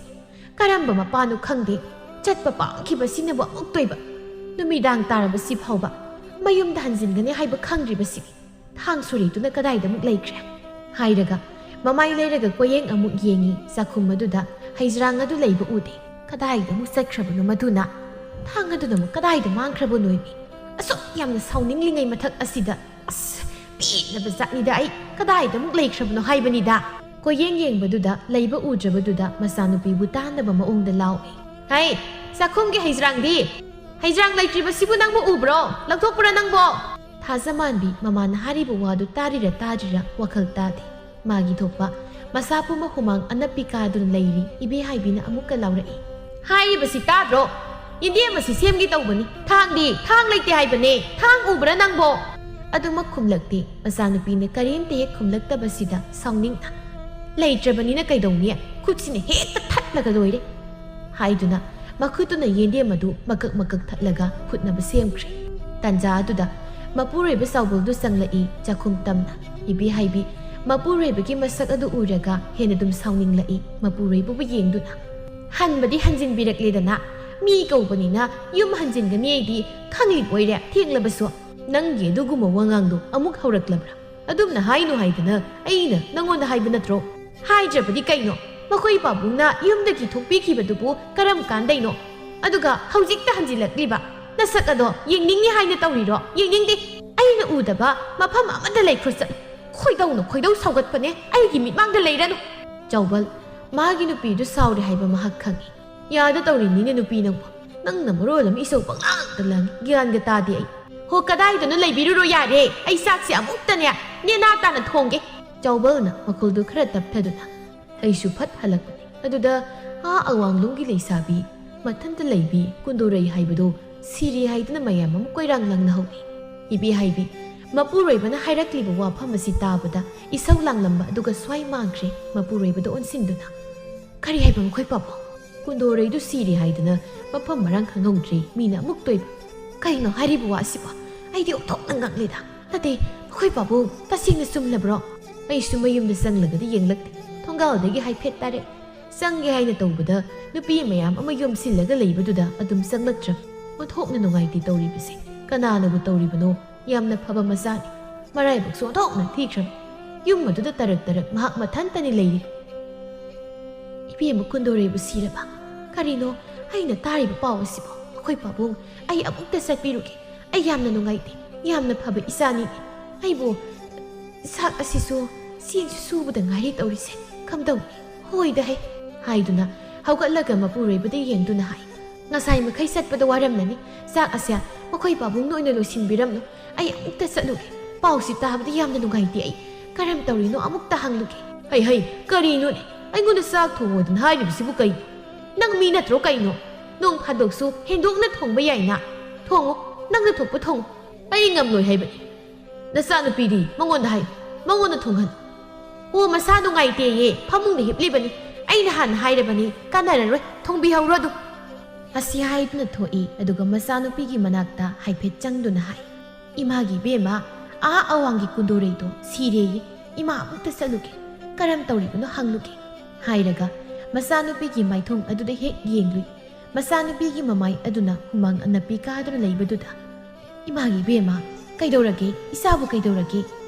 ꯀꯔꯝꯕ ꯃꯄꯥꯅꯣ ꯈꯪꯗꯦ, ꯆꯠꯄ ꯄꯥꯝꯈꯤꯕꯁꯤꯅꯕꯨ ꯑꯃꯨꯛꯇꯣꯏꯕ꯫ ꯅꯨꯃꯤꯗꯥꯡ ꯇꯥꯔꯕꯁꯤ ꯐꯥꯎꯕ ꯃꯌꯨꯝꯗ ꯍꯟꯖꯤꯟꯒꯅꯤ ꯍꯥꯏꯕ ꯈꯪꯗ꯭ꯔꯤꯕꯁꯤꯗꯤ꯫ ꯊꯥꯡ ꯁꯣꯔꯤꯗꯨꯅ ꯀꯗꯥꯏꯗ ꯑꯃꯨꯛ ꯂꯩꯈ꯭ꯔꯦ? ꯍꯥꯏꯔꯒ ꯃꯃꯥꯏ ꯂꯩꯔꯒ ꯀꯣꯌꯦꯡ ꯑꯃꯨꯛ ꯌꯦꯡꯉꯤ꯫ ꯆꯥꯛꯈꯨꯝ ꯑꯗꯨꯗ ꯍꯩꯖ꯭ꯔꯥꯡ ꯑꯗꯨ ꯂꯩꯕ ꯎꯗꯦ꯫ ꯀꯗꯥꯏꯗ ꯑꯃꯨꯛ ꯆꯠꯈ꯭ꯔꯕꯅꯣ ꯃꯗꯨꯅ? ꯊꯥꯡ ꯑꯗꯨꯅ ꯑꯃꯨꯛ ꯀꯗꯥꯏꯗ ꯃꯥꯡꯈ꯭ꯔꯕꯅꯣ ꯏꯕꯤ? ꯑꯁꯨꯛ ꯌꯥꯝꯅ ꯁꯥꯎꯅꯤꯡꯂꯤꯉꯩ ꯃꯊꯛ ꯑꯁꯤꯗ, ꯑꯁ, ꯄꯦꯟꯅꯕ ꯖꯥꯠꯅꯤꯗ ꯑꯩ꯫ ꯀꯗꯥꯏꯗ ꯑꯃꯨꯛ ꯂꯩꯈ꯭ꯔꯕꯅꯣ ꯍꯥꯏꯕꯅꯤꯗ꯫ ꯀꯣꯌꯦꯡ ꯌꯦꯡꯕꯗꯨꯗ ꯂꯩꯕ ꯎꯗ꯭ꯔꯕꯗꯨꯗ ꯃꯆꯥꯅꯨꯄꯤꯕꯨ ꯇꯥꯟꯅꯕ ꯃꯑꯣꯡꯗ ꯂꯥꯎꯏ꯫ "ꯍꯩ, ꯆꯥꯛꯈꯨꯝꯒꯤ ꯍꯩꯖ꯭ꯔꯥꯡꯗꯤ? ꯍꯩꯖ꯭ꯔꯥꯡ ꯂꯩꯇ꯭ꯔꯤꯕꯁꯤꯕꯨ ꯅꯪꯕꯨ ꯎꯕ꯭ꯔꯣ? ꯂꯧꯊꯣꯛꯄ꯭ꯔꯥ ꯅꯪꯕꯣ?" ꯊꯥꯖꯃꯥꯟꯕꯤ ꯃꯃꯥꯅ ꯍꯥꯏꯔꯤꯕ ꯋꯥꯗꯨ ꯇꯥꯔꯤꯔ ꯇꯥꯗ꯭ꯔꯤꯔ ꯋꯥꯈꯜ ꯇꯥꯗꯦ꯫ ꯃꯥꯒꯤ ꯊꯣꯛꯄ ꯃꯁꯥ ꯄꯨꯝꯕ ꯍꯨꯃꯥꯡ ꯑꯅꯞꯄꯤ ꯀꯥꯗꯨꯅ ꯂꯩꯔꯤ꯫ ꯏꯕꯦꯍꯥꯏꯕꯤꯅ ꯑꯃꯨꯛꯀ ꯂꯥꯎꯔꯛꯏ꯫ "ꯍꯥꯏꯔꯤꯕꯁꯤ ꯇꯥꯗ꯭ꯔꯣ? ꯌꯦꯟꯗꯦꯝ ꯑꯁꯤ ꯁꯦꯝꯒꯦ ꯇꯧꯕꯅꯤ꯫ ꯊꯥꯡꯗꯤ? ꯊꯥꯡ ꯂꯩꯇꯦ ꯍꯥꯏꯕꯅꯦ꯫ ꯊꯥꯡ ꯎꯕ꯭ꯔꯥ ꯅꯪꯕꯣ?" ꯑꯗꯨꯃꯛ ꯈꯨꯝꯂꯛꯇꯦ꯫ ꯃꯆꯥꯅꯨꯄꯤꯅ ꯀꯔꯤꯝꯇ ꯍꯦꯛ ꯈꯨꯝꯂꯛꯇꯕꯁꯤꯗ ꯁꯥꯎꯅꯤꯡꯅ, "ꯂꯩꯇ꯭ꯔꯕꯅꯤꯅ ꯀꯩꯗꯧꯅꯤ? ꯈꯨꯠꯁꯤꯅ ꯍꯦꯛꯇ ꯊꯠꯂꯒ ꯂꯣꯏꯔꯦ" ꯍꯥꯏꯗꯨꯅ ꯃꯈꯨꯠꯇꯨꯅ ꯌꯦꯟꯗꯦꯝ ꯑꯗꯨ ꯃꯀꯛ ꯃꯀꯛ ꯊꯠꯂꯒ ꯐꯨꯠꯅꯕ ꯁꯦꯝꯈ꯭ꯔꯦ꯫ ꯇꯟꯖꯥ ꯑꯗꯨꯗ ꯃꯄꯨꯔꯣꯏꯕ ꯆꯥꯎꯕꯜꯗꯨ ꯆꯪꯂꯛꯏ꯫ ꯆꯥꯛꯈꯨꯝ ꯇꯝꯅ ꯏꯕꯦꯍꯥꯏꯕꯤ ꯃꯄꯨꯔꯣꯏꯕꯒꯤ ꯃꯁꯛ ꯑꯗꯨ ꯎꯔꯒ ꯍꯦꯟꯅ ꯑꯗꯨꯝ ꯁꯥꯎꯅꯤꯡꯂꯛꯏ꯫ ꯃꯄꯨꯔꯣꯏꯕꯕꯨ ꯌꯦꯡꯗꯨꯅ, "ꯍꯟꯕꯗꯤ ꯍꯟꯖꯤꯟꯕꯤꯔꯛꯂꯦꯗꯅ, ꯃꯤ ꯀꯧꯕꯅꯤꯅ ꯌꯨꯝ ꯍꯟꯖꯤꯟꯒꯅꯤ ꯑꯩꯗꯤ ꯈꯪꯂꯤꯕꯣꯏꯔꯦ꯫ ꯊꯦꯡꯂꯕꯁꯨ ꯅꯪꯒꯤ ꯑꯗꯨꯒꯨꯝꯕ ꯋꯥꯉꯥꯡꯗꯣ ꯑꯃꯨꯛ ꯍꯧꯔꯛꯂꯕ꯭ꯔꯥ? ꯑꯗꯨꯝꯅ ꯍꯥꯏꯅꯨ ꯍꯥꯏꯗꯅ ꯑꯩꯅ ꯅꯪꯉꯣꯟꯗ ꯍꯥꯏꯕ ꯅꯠꯇ꯭ꯔꯣ? ꯍꯥꯏꯗ꯭ꯔꯕꯗꯤ ꯀꯩꯅꯣ? ꯃꯈꯣꯏ ꯄꯥꯕꯨꯡꯅ ꯌꯨꯝꯗꯒꯤ ꯊꯣꯛꯄꯤꯈꯤꯕꯗꯨꯕꯨ ꯀꯔꯝ ꯀꯥꯟꯗꯩꯅꯣ? ꯑꯗꯨꯒ ꯍꯧꯖꯤꯛꯇ ꯍꯟꯖꯤꯜꯂꯛꯂꯤꯕ? ꯅꯁꯛ ꯑꯗꯣ ꯌꯦꯡꯅꯤꯡꯉꯤ ꯍꯥꯏꯅ ꯇꯧꯔꯤꯔꯣ? ꯌꯦꯡꯅꯤꯡꯗꯦ꯫ ꯑꯩꯅ ꯎꯗꯕ ꯃꯐꯝ ꯑꯃꯗ ꯂꯩꯈ꯭ꯔꯣ ꯆꯠꯂꯨ꯫ ꯈꯣꯏꯗꯧꯅ ꯈꯣꯏꯗꯧ ꯁꯥꯎꯒꯠꯄꯅꯦ꯫ ꯑꯩꯒꯤ ꯃꯤꯠꯃꯥꯡꯗ ꯂꯩꯔꯅꯨ꯫" ꯆꯥꯎꯕꯜ ꯃꯥꯒꯤ ꯅꯨꯄꯤꯗꯨ ꯁꯥꯎꯔꯦ ꯍꯥꯏꯕ ꯃꯍꯥꯛ ꯈꯪꯏ꯫ ꯌꯥꯗ ꯇꯧꯔꯤꯅꯤꯅꯦ ꯅꯨꯄꯤ ꯅꯪꯕꯨ꯫ ꯅꯪꯅ ꯃꯔꯣꯜ ꯑꯃ ꯏꯁꯧ ꯄꯪꯂꯥꯡꯗ ꯂꯥꯡꯉꯤ꯫ ꯒ꯭ꯌꯥꯟꯒ ꯇꯥꯗꯦ ꯑꯩ꯫ "ꯍꯣ, ꯀꯗꯥꯏꯗꯅꯣ ꯂꯩꯕꯤꯔꯨꯔꯣ ꯌꯥꯔꯦ꯫ ꯑꯩ ꯆꯥꯛꯁꯦ ꯑꯃꯨꯛꯇꯅꯦ ꯅꯦꯅꯥ ꯇꯥꯅ ꯊꯣꯡꯒꯦ꯫" ꯆꯥꯎꯕꯜꯅ ꯃꯈꯣꯜꯗꯨ ꯈꯔ ꯇꯞꯊꯗꯨꯅ꯫ ꯑꯩꯁꯨ ꯐꯠ ꯍꯜꯂꯛꯄꯅꯤ꯫ ꯑꯗꯨꯗ ꯑꯥ ꯑꯋꯥꯡꯂꯣꯝꯒꯤ ꯂꯩꯁꯥꯕꯤ ꯃꯊꯟꯇ ꯂꯩꯕꯤ ꯀꯨꯟꯗꯣꯔꯩ ꯍꯥꯏꯕꯗꯨ ꯁꯤꯔꯦ ꯍꯥꯏꯗꯨꯅ ꯃꯌꯥꯝ ꯑꯃ ꯀꯣꯏꯔꯥꯡ ꯂꯥꯡꯅꯍꯧꯏ꯫ ꯏꯕꯦꯍꯥꯏꯕꯤ ꯃꯄꯨꯔꯣꯏꯕꯅ ꯍꯥꯏꯔꯛꯂꯤꯕ ꯋꯥꯐꯝ ꯑꯁꯤ ꯇꯥꯕꯗ ꯏꯁꯧ ꯂꯥꯡꯂꯝꯕ ꯑꯗꯨꯒ ꯁ꯭ꯋꯥꯏ ꯃꯥꯡꯈ꯭ꯔꯦ꯫ ꯃꯄꯨꯔꯣꯏꯕꯗ ꯑꯣꯟꯁꯤꯟꯗꯨꯅ, "ꯀꯔꯤ ꯍꯥꯏꯕ ꯃꯈꯣꯏ ꯄꯥꯕꯨꯡ? ꯀꯨꯟꯗꯣꯔꯩꯗꯨ ꯁꯤꯔꯦ ꯍꯥꯏꯗꯅ ꯃꯐꯝ ꯃꯔꯥꯡ ꯈꯪꯍꯧꯗ꯭ꯔꯦ꯫ ꯃꯤꯅ ꯑꯃꯨꯛ ꯇꯣꯏꯕ꯫ ꯀꯩꯅꯣ ꯍꯥꯏꯔꯤꯕ ꯋꯥ ꯑꯁꯤꯕꯣ? ꯑꯩꯗꯤ ꯑꯣꯟꯊꯣꯛꯅ ꯉꯛꯂꯦꯗ꯫ ꯅꯠꯇꯦ, ꯃꯈꯣꯏ ꯄꯥꯕꯨꯡ ꯇꯁꯦꯡꯅ ꯆꯨꯝꯂꯕ꯭ꯔꯣ?" ꯑꯩꯁꯨ ꯃꯌꯨꯝꯗ ꯆꯪꯂꯒꯗꯤ ꯌꯦꯡꯂꯛꯇꯦ꯫ ꯊꯣꯡꯒꯥꯜꯗꯒꯤ ꯍꯥꯏꯐꯦꯠ ꯇꯥꯔꯛ ꯆꯪꯒꯦ ꯍꯥꯏꯅ ꯇꯧꯕꯗ ꯅꯨꯄꯤ ꯃꯌꯥꯝ ꯑꯃ ꯌꯣꯝꯁꯤꯜꯂꯒ ꯂꯩꯕꯗꯨꯗ ꯑꯗꯨꯝ ꯆꯪꯂꯛꯇ꯭ꯔꯕ꯫ ꯑꯣꯟꯊꯣꯛꯅ ꯅꯨꯡꯉꯥꯏꯇꯦ ꯇꯧꯔꯤꯕꯁꯦ꯫ ꯀꯅꯥꯅꯕꯨ ꯇꯧꯔꯤꯕꯅꯣ? ꯌꯥꯝꯅ ꯐꯕ ꯃꯆꯥꯅꯤ꯫ ꯃꯔꯥꯏꯕꯛꯁꯨ ꯑꯣꯟꯊꯣꯛꯅ ꯊꯤꯈ꯭ꯔꯕ꯫ ꯌꯨꯝ ꯑꯗꯨꯗ ꯇꯔꯛ ꯇꯔꯛ ꯃꯍꯥꯛ ꯃꯊꯟꯇꯅꯤ ꯂꯩꯔꯤ꯫ ꯏꯕꯦꯝꯃ ꯀꯨꯟꯗꯣꯔꯩꯕꯨ ꯁꯤꯔꯕ? ꯀꯔꯤꯅꯣ ꯑꯩꯅ ꯇꯥꯔꯤꯕ ꯄꯥꯎ ꯑꯁꯤꯕꯣ? ꯑꯩꯈꯣꯏ ꯄꯥꯕꯨꯡ, ꯑꯩ ꯑꯃꯨꯛꯇ ꯆꯠꯄꯤꯔꯨꯒꯦ꯫ ꯑꯩ ꯌꯥꯝꯅ ꯅꯨꯡꯉꯥꯏꯇꯦ꯫ ꯌꯥꯝꯅ ꯐꯕ ꯏꯆꯥꯅꯤ꯫ ꯑꯩꯕꯨ ꯆꯥꯛ ꯑꯁꯤꯁꯨ ꯆꯦꯡꯁꯨ ꯁꯨꯕꯗ ꯉꯥꯏꯔꯤ ꯇꯧꯔꯤꯁꯦ꯫ ꯀꯝꯗꯧꯅꯤ? ꯍꯣꯏꯗ ꯍꯦ꯫ ꯍꯥꯏꯗꯨꯅ ꯍꯧꯒꯠꯂꯒ ꯃꯄꯨꯔꯣꯏꯕꯗ ꯌꯦꯡꯗꯨꯅ ꯍꯥꯏ, ꯉꯁꯥꯏ ꯃꯈꯩ ꯆꯠꯄꯗ ꯋꯥꯔꯝꯂꯅꯤ꯫ ꯆꯥꯛ ꯑꯁꯦ ꯃꯈꯣꯏ ꯄꯥꯕꯨꯡꯅ ꯑꯣꯏꯅ ꯂꯣꯏꯁꯤꯟꯕꯤꯔꯝꯂꯣ꯫ ꯑꯩ ꯑꯃꯨꯛꯇ ꯆꯠꯂꯨꯒꯦ꯫ ꯄꯥꯎꯁꯤ ꯇꯥꯕꯗ ꯌꯥꯝꯅ ꯅꯨꯡꯉꯥꯏꯇꯦ ꯑꯩ꯫ ꯀꯔꯝ ꯇꯧꯔꯤꯅꯣ ꯑꯃꯨꯛꯇ ꯍꯪꯂꯨꯒꯦ꯫ ꯍꯩ ꯍꯩ, ꯀꯔꯤꯅꯣꯅꯦ? ꯑꯩꯉꯣꯟꯗ ꯆꯥꯛ ꯊꯣꯡꯉꯣꯗꯅ ꯍꯥꯏꯔꯤꯕꯁꯤꯕꯨ ꯀꯩꯅꯣ? ꯅꯪ ꯃꯤ ꯅꯠꯇ꯭ꯔꯣ ꯀꯩꯅꯣ? ꯅꯣꯡ ꯐꯥꯗꯣꯛꯁꯨ ꯍꯦꯟꯗꯣꯛꯅ ꯊꯣꯡꯕ ꯌꯥꯏꯅ꯫ ꯊꯣꯡꯉꯨ, ꯅꯪꯅ ꯊꯣꯛꯄ ꯊꯣꯡꯉꯨ꯫ ꯑꯩ ꯉꯝꯂꯣꯏ ꯍꯥꯏꯕꯅꯤ꯫ ꯅꯆꯥꯅꯨꯄꯤꯗꯤ ꯃꯉꯣꯟꯗ ꯍꯥꯏ, ꯃꯉꯣꯟꯗ ꯊꯣꯡꯍꯜꯂꯨ꯫ ꯑꯣ, ꯃꯁꯥ ꯅꯨꯡꯉꯥꯏꯇꯦꯌꯦ, ꯐꯃꯨꯡꯗ ꯍꯤꯞꯂꯤꯕꯅꯤ꯫ ꯑꯩꯅ ꯍꯥꯟꯅ ꯍꯥꯏꯔꯕꯅꯤ, ꯀꯥꯟꯅꯔꯔꯣꯏ, ꯊꯣꯡꯕꯤꯍꯧꯔꯣ ꯑꯗꯨꯝ꯫ ꯑꯁꯤ ꯍꯥꯏꯗꯨꯅ ꯊꯣꯛꯏ, ꯑꯗꯨꯒ ꯃꯆꯥꯅꯨꯄꯤꯒꯤ ꯃꯅꯥꯛꯇ ꯍꯥꯏꯐꯦꯠ ꯆꯪꯗꯨꯅ ꯍꯥꯏ, "ꯏꯃꯥꯒꯤ ꯏꯕꯦꯝꯃ, ꯑꯥ ꯑꯋꯥꯡꯒꯤ ꯀꯨꯟꯗꯣꯔꯩꯗꯣ ꯁꯤꯔꯦꯌꯦ꯫ ꯏꯃꯥ ꯑꯃꯨꯛꯇ ꯆꯠꯂꯨꯒꯦ, ꯀꯔꯝ ꯇꯧꯔꯤꯕꯅꯣ ꯍꯪꯂꯨꯒꯦ," ꯍꯥꯏꯔꯒ ꯃꯆꯥꯅꯨꯄꯤꯒꯤ ꯃꯥꯏꯊꯣꯡ ꯑꯗꯨꯗ ꯍꯦꯛ ꯌꯦꯡꯂꯨꯏ꯫ ꯃꯆꯥꯅꯨꯄꯤꯒꯤ ꯃꯃꯥꯏ ꯑꯗꯨꯅ ꯍꯨꯃꯥꯡ ꯑꯅꯞꯄꯤ ꯀꯥꯗꯨꯅ ꯂꯩꯕꯗꯨꯗ, "ꯏꯃꯥꯒꯤ ꯏꯕꯦꯝꯃ, ꯀꯩꯗꯧꯔꯒꯦ? ꯏꯆꯥꯕꯨ ꯀꯩꯗꯧꯔꯒꯦ?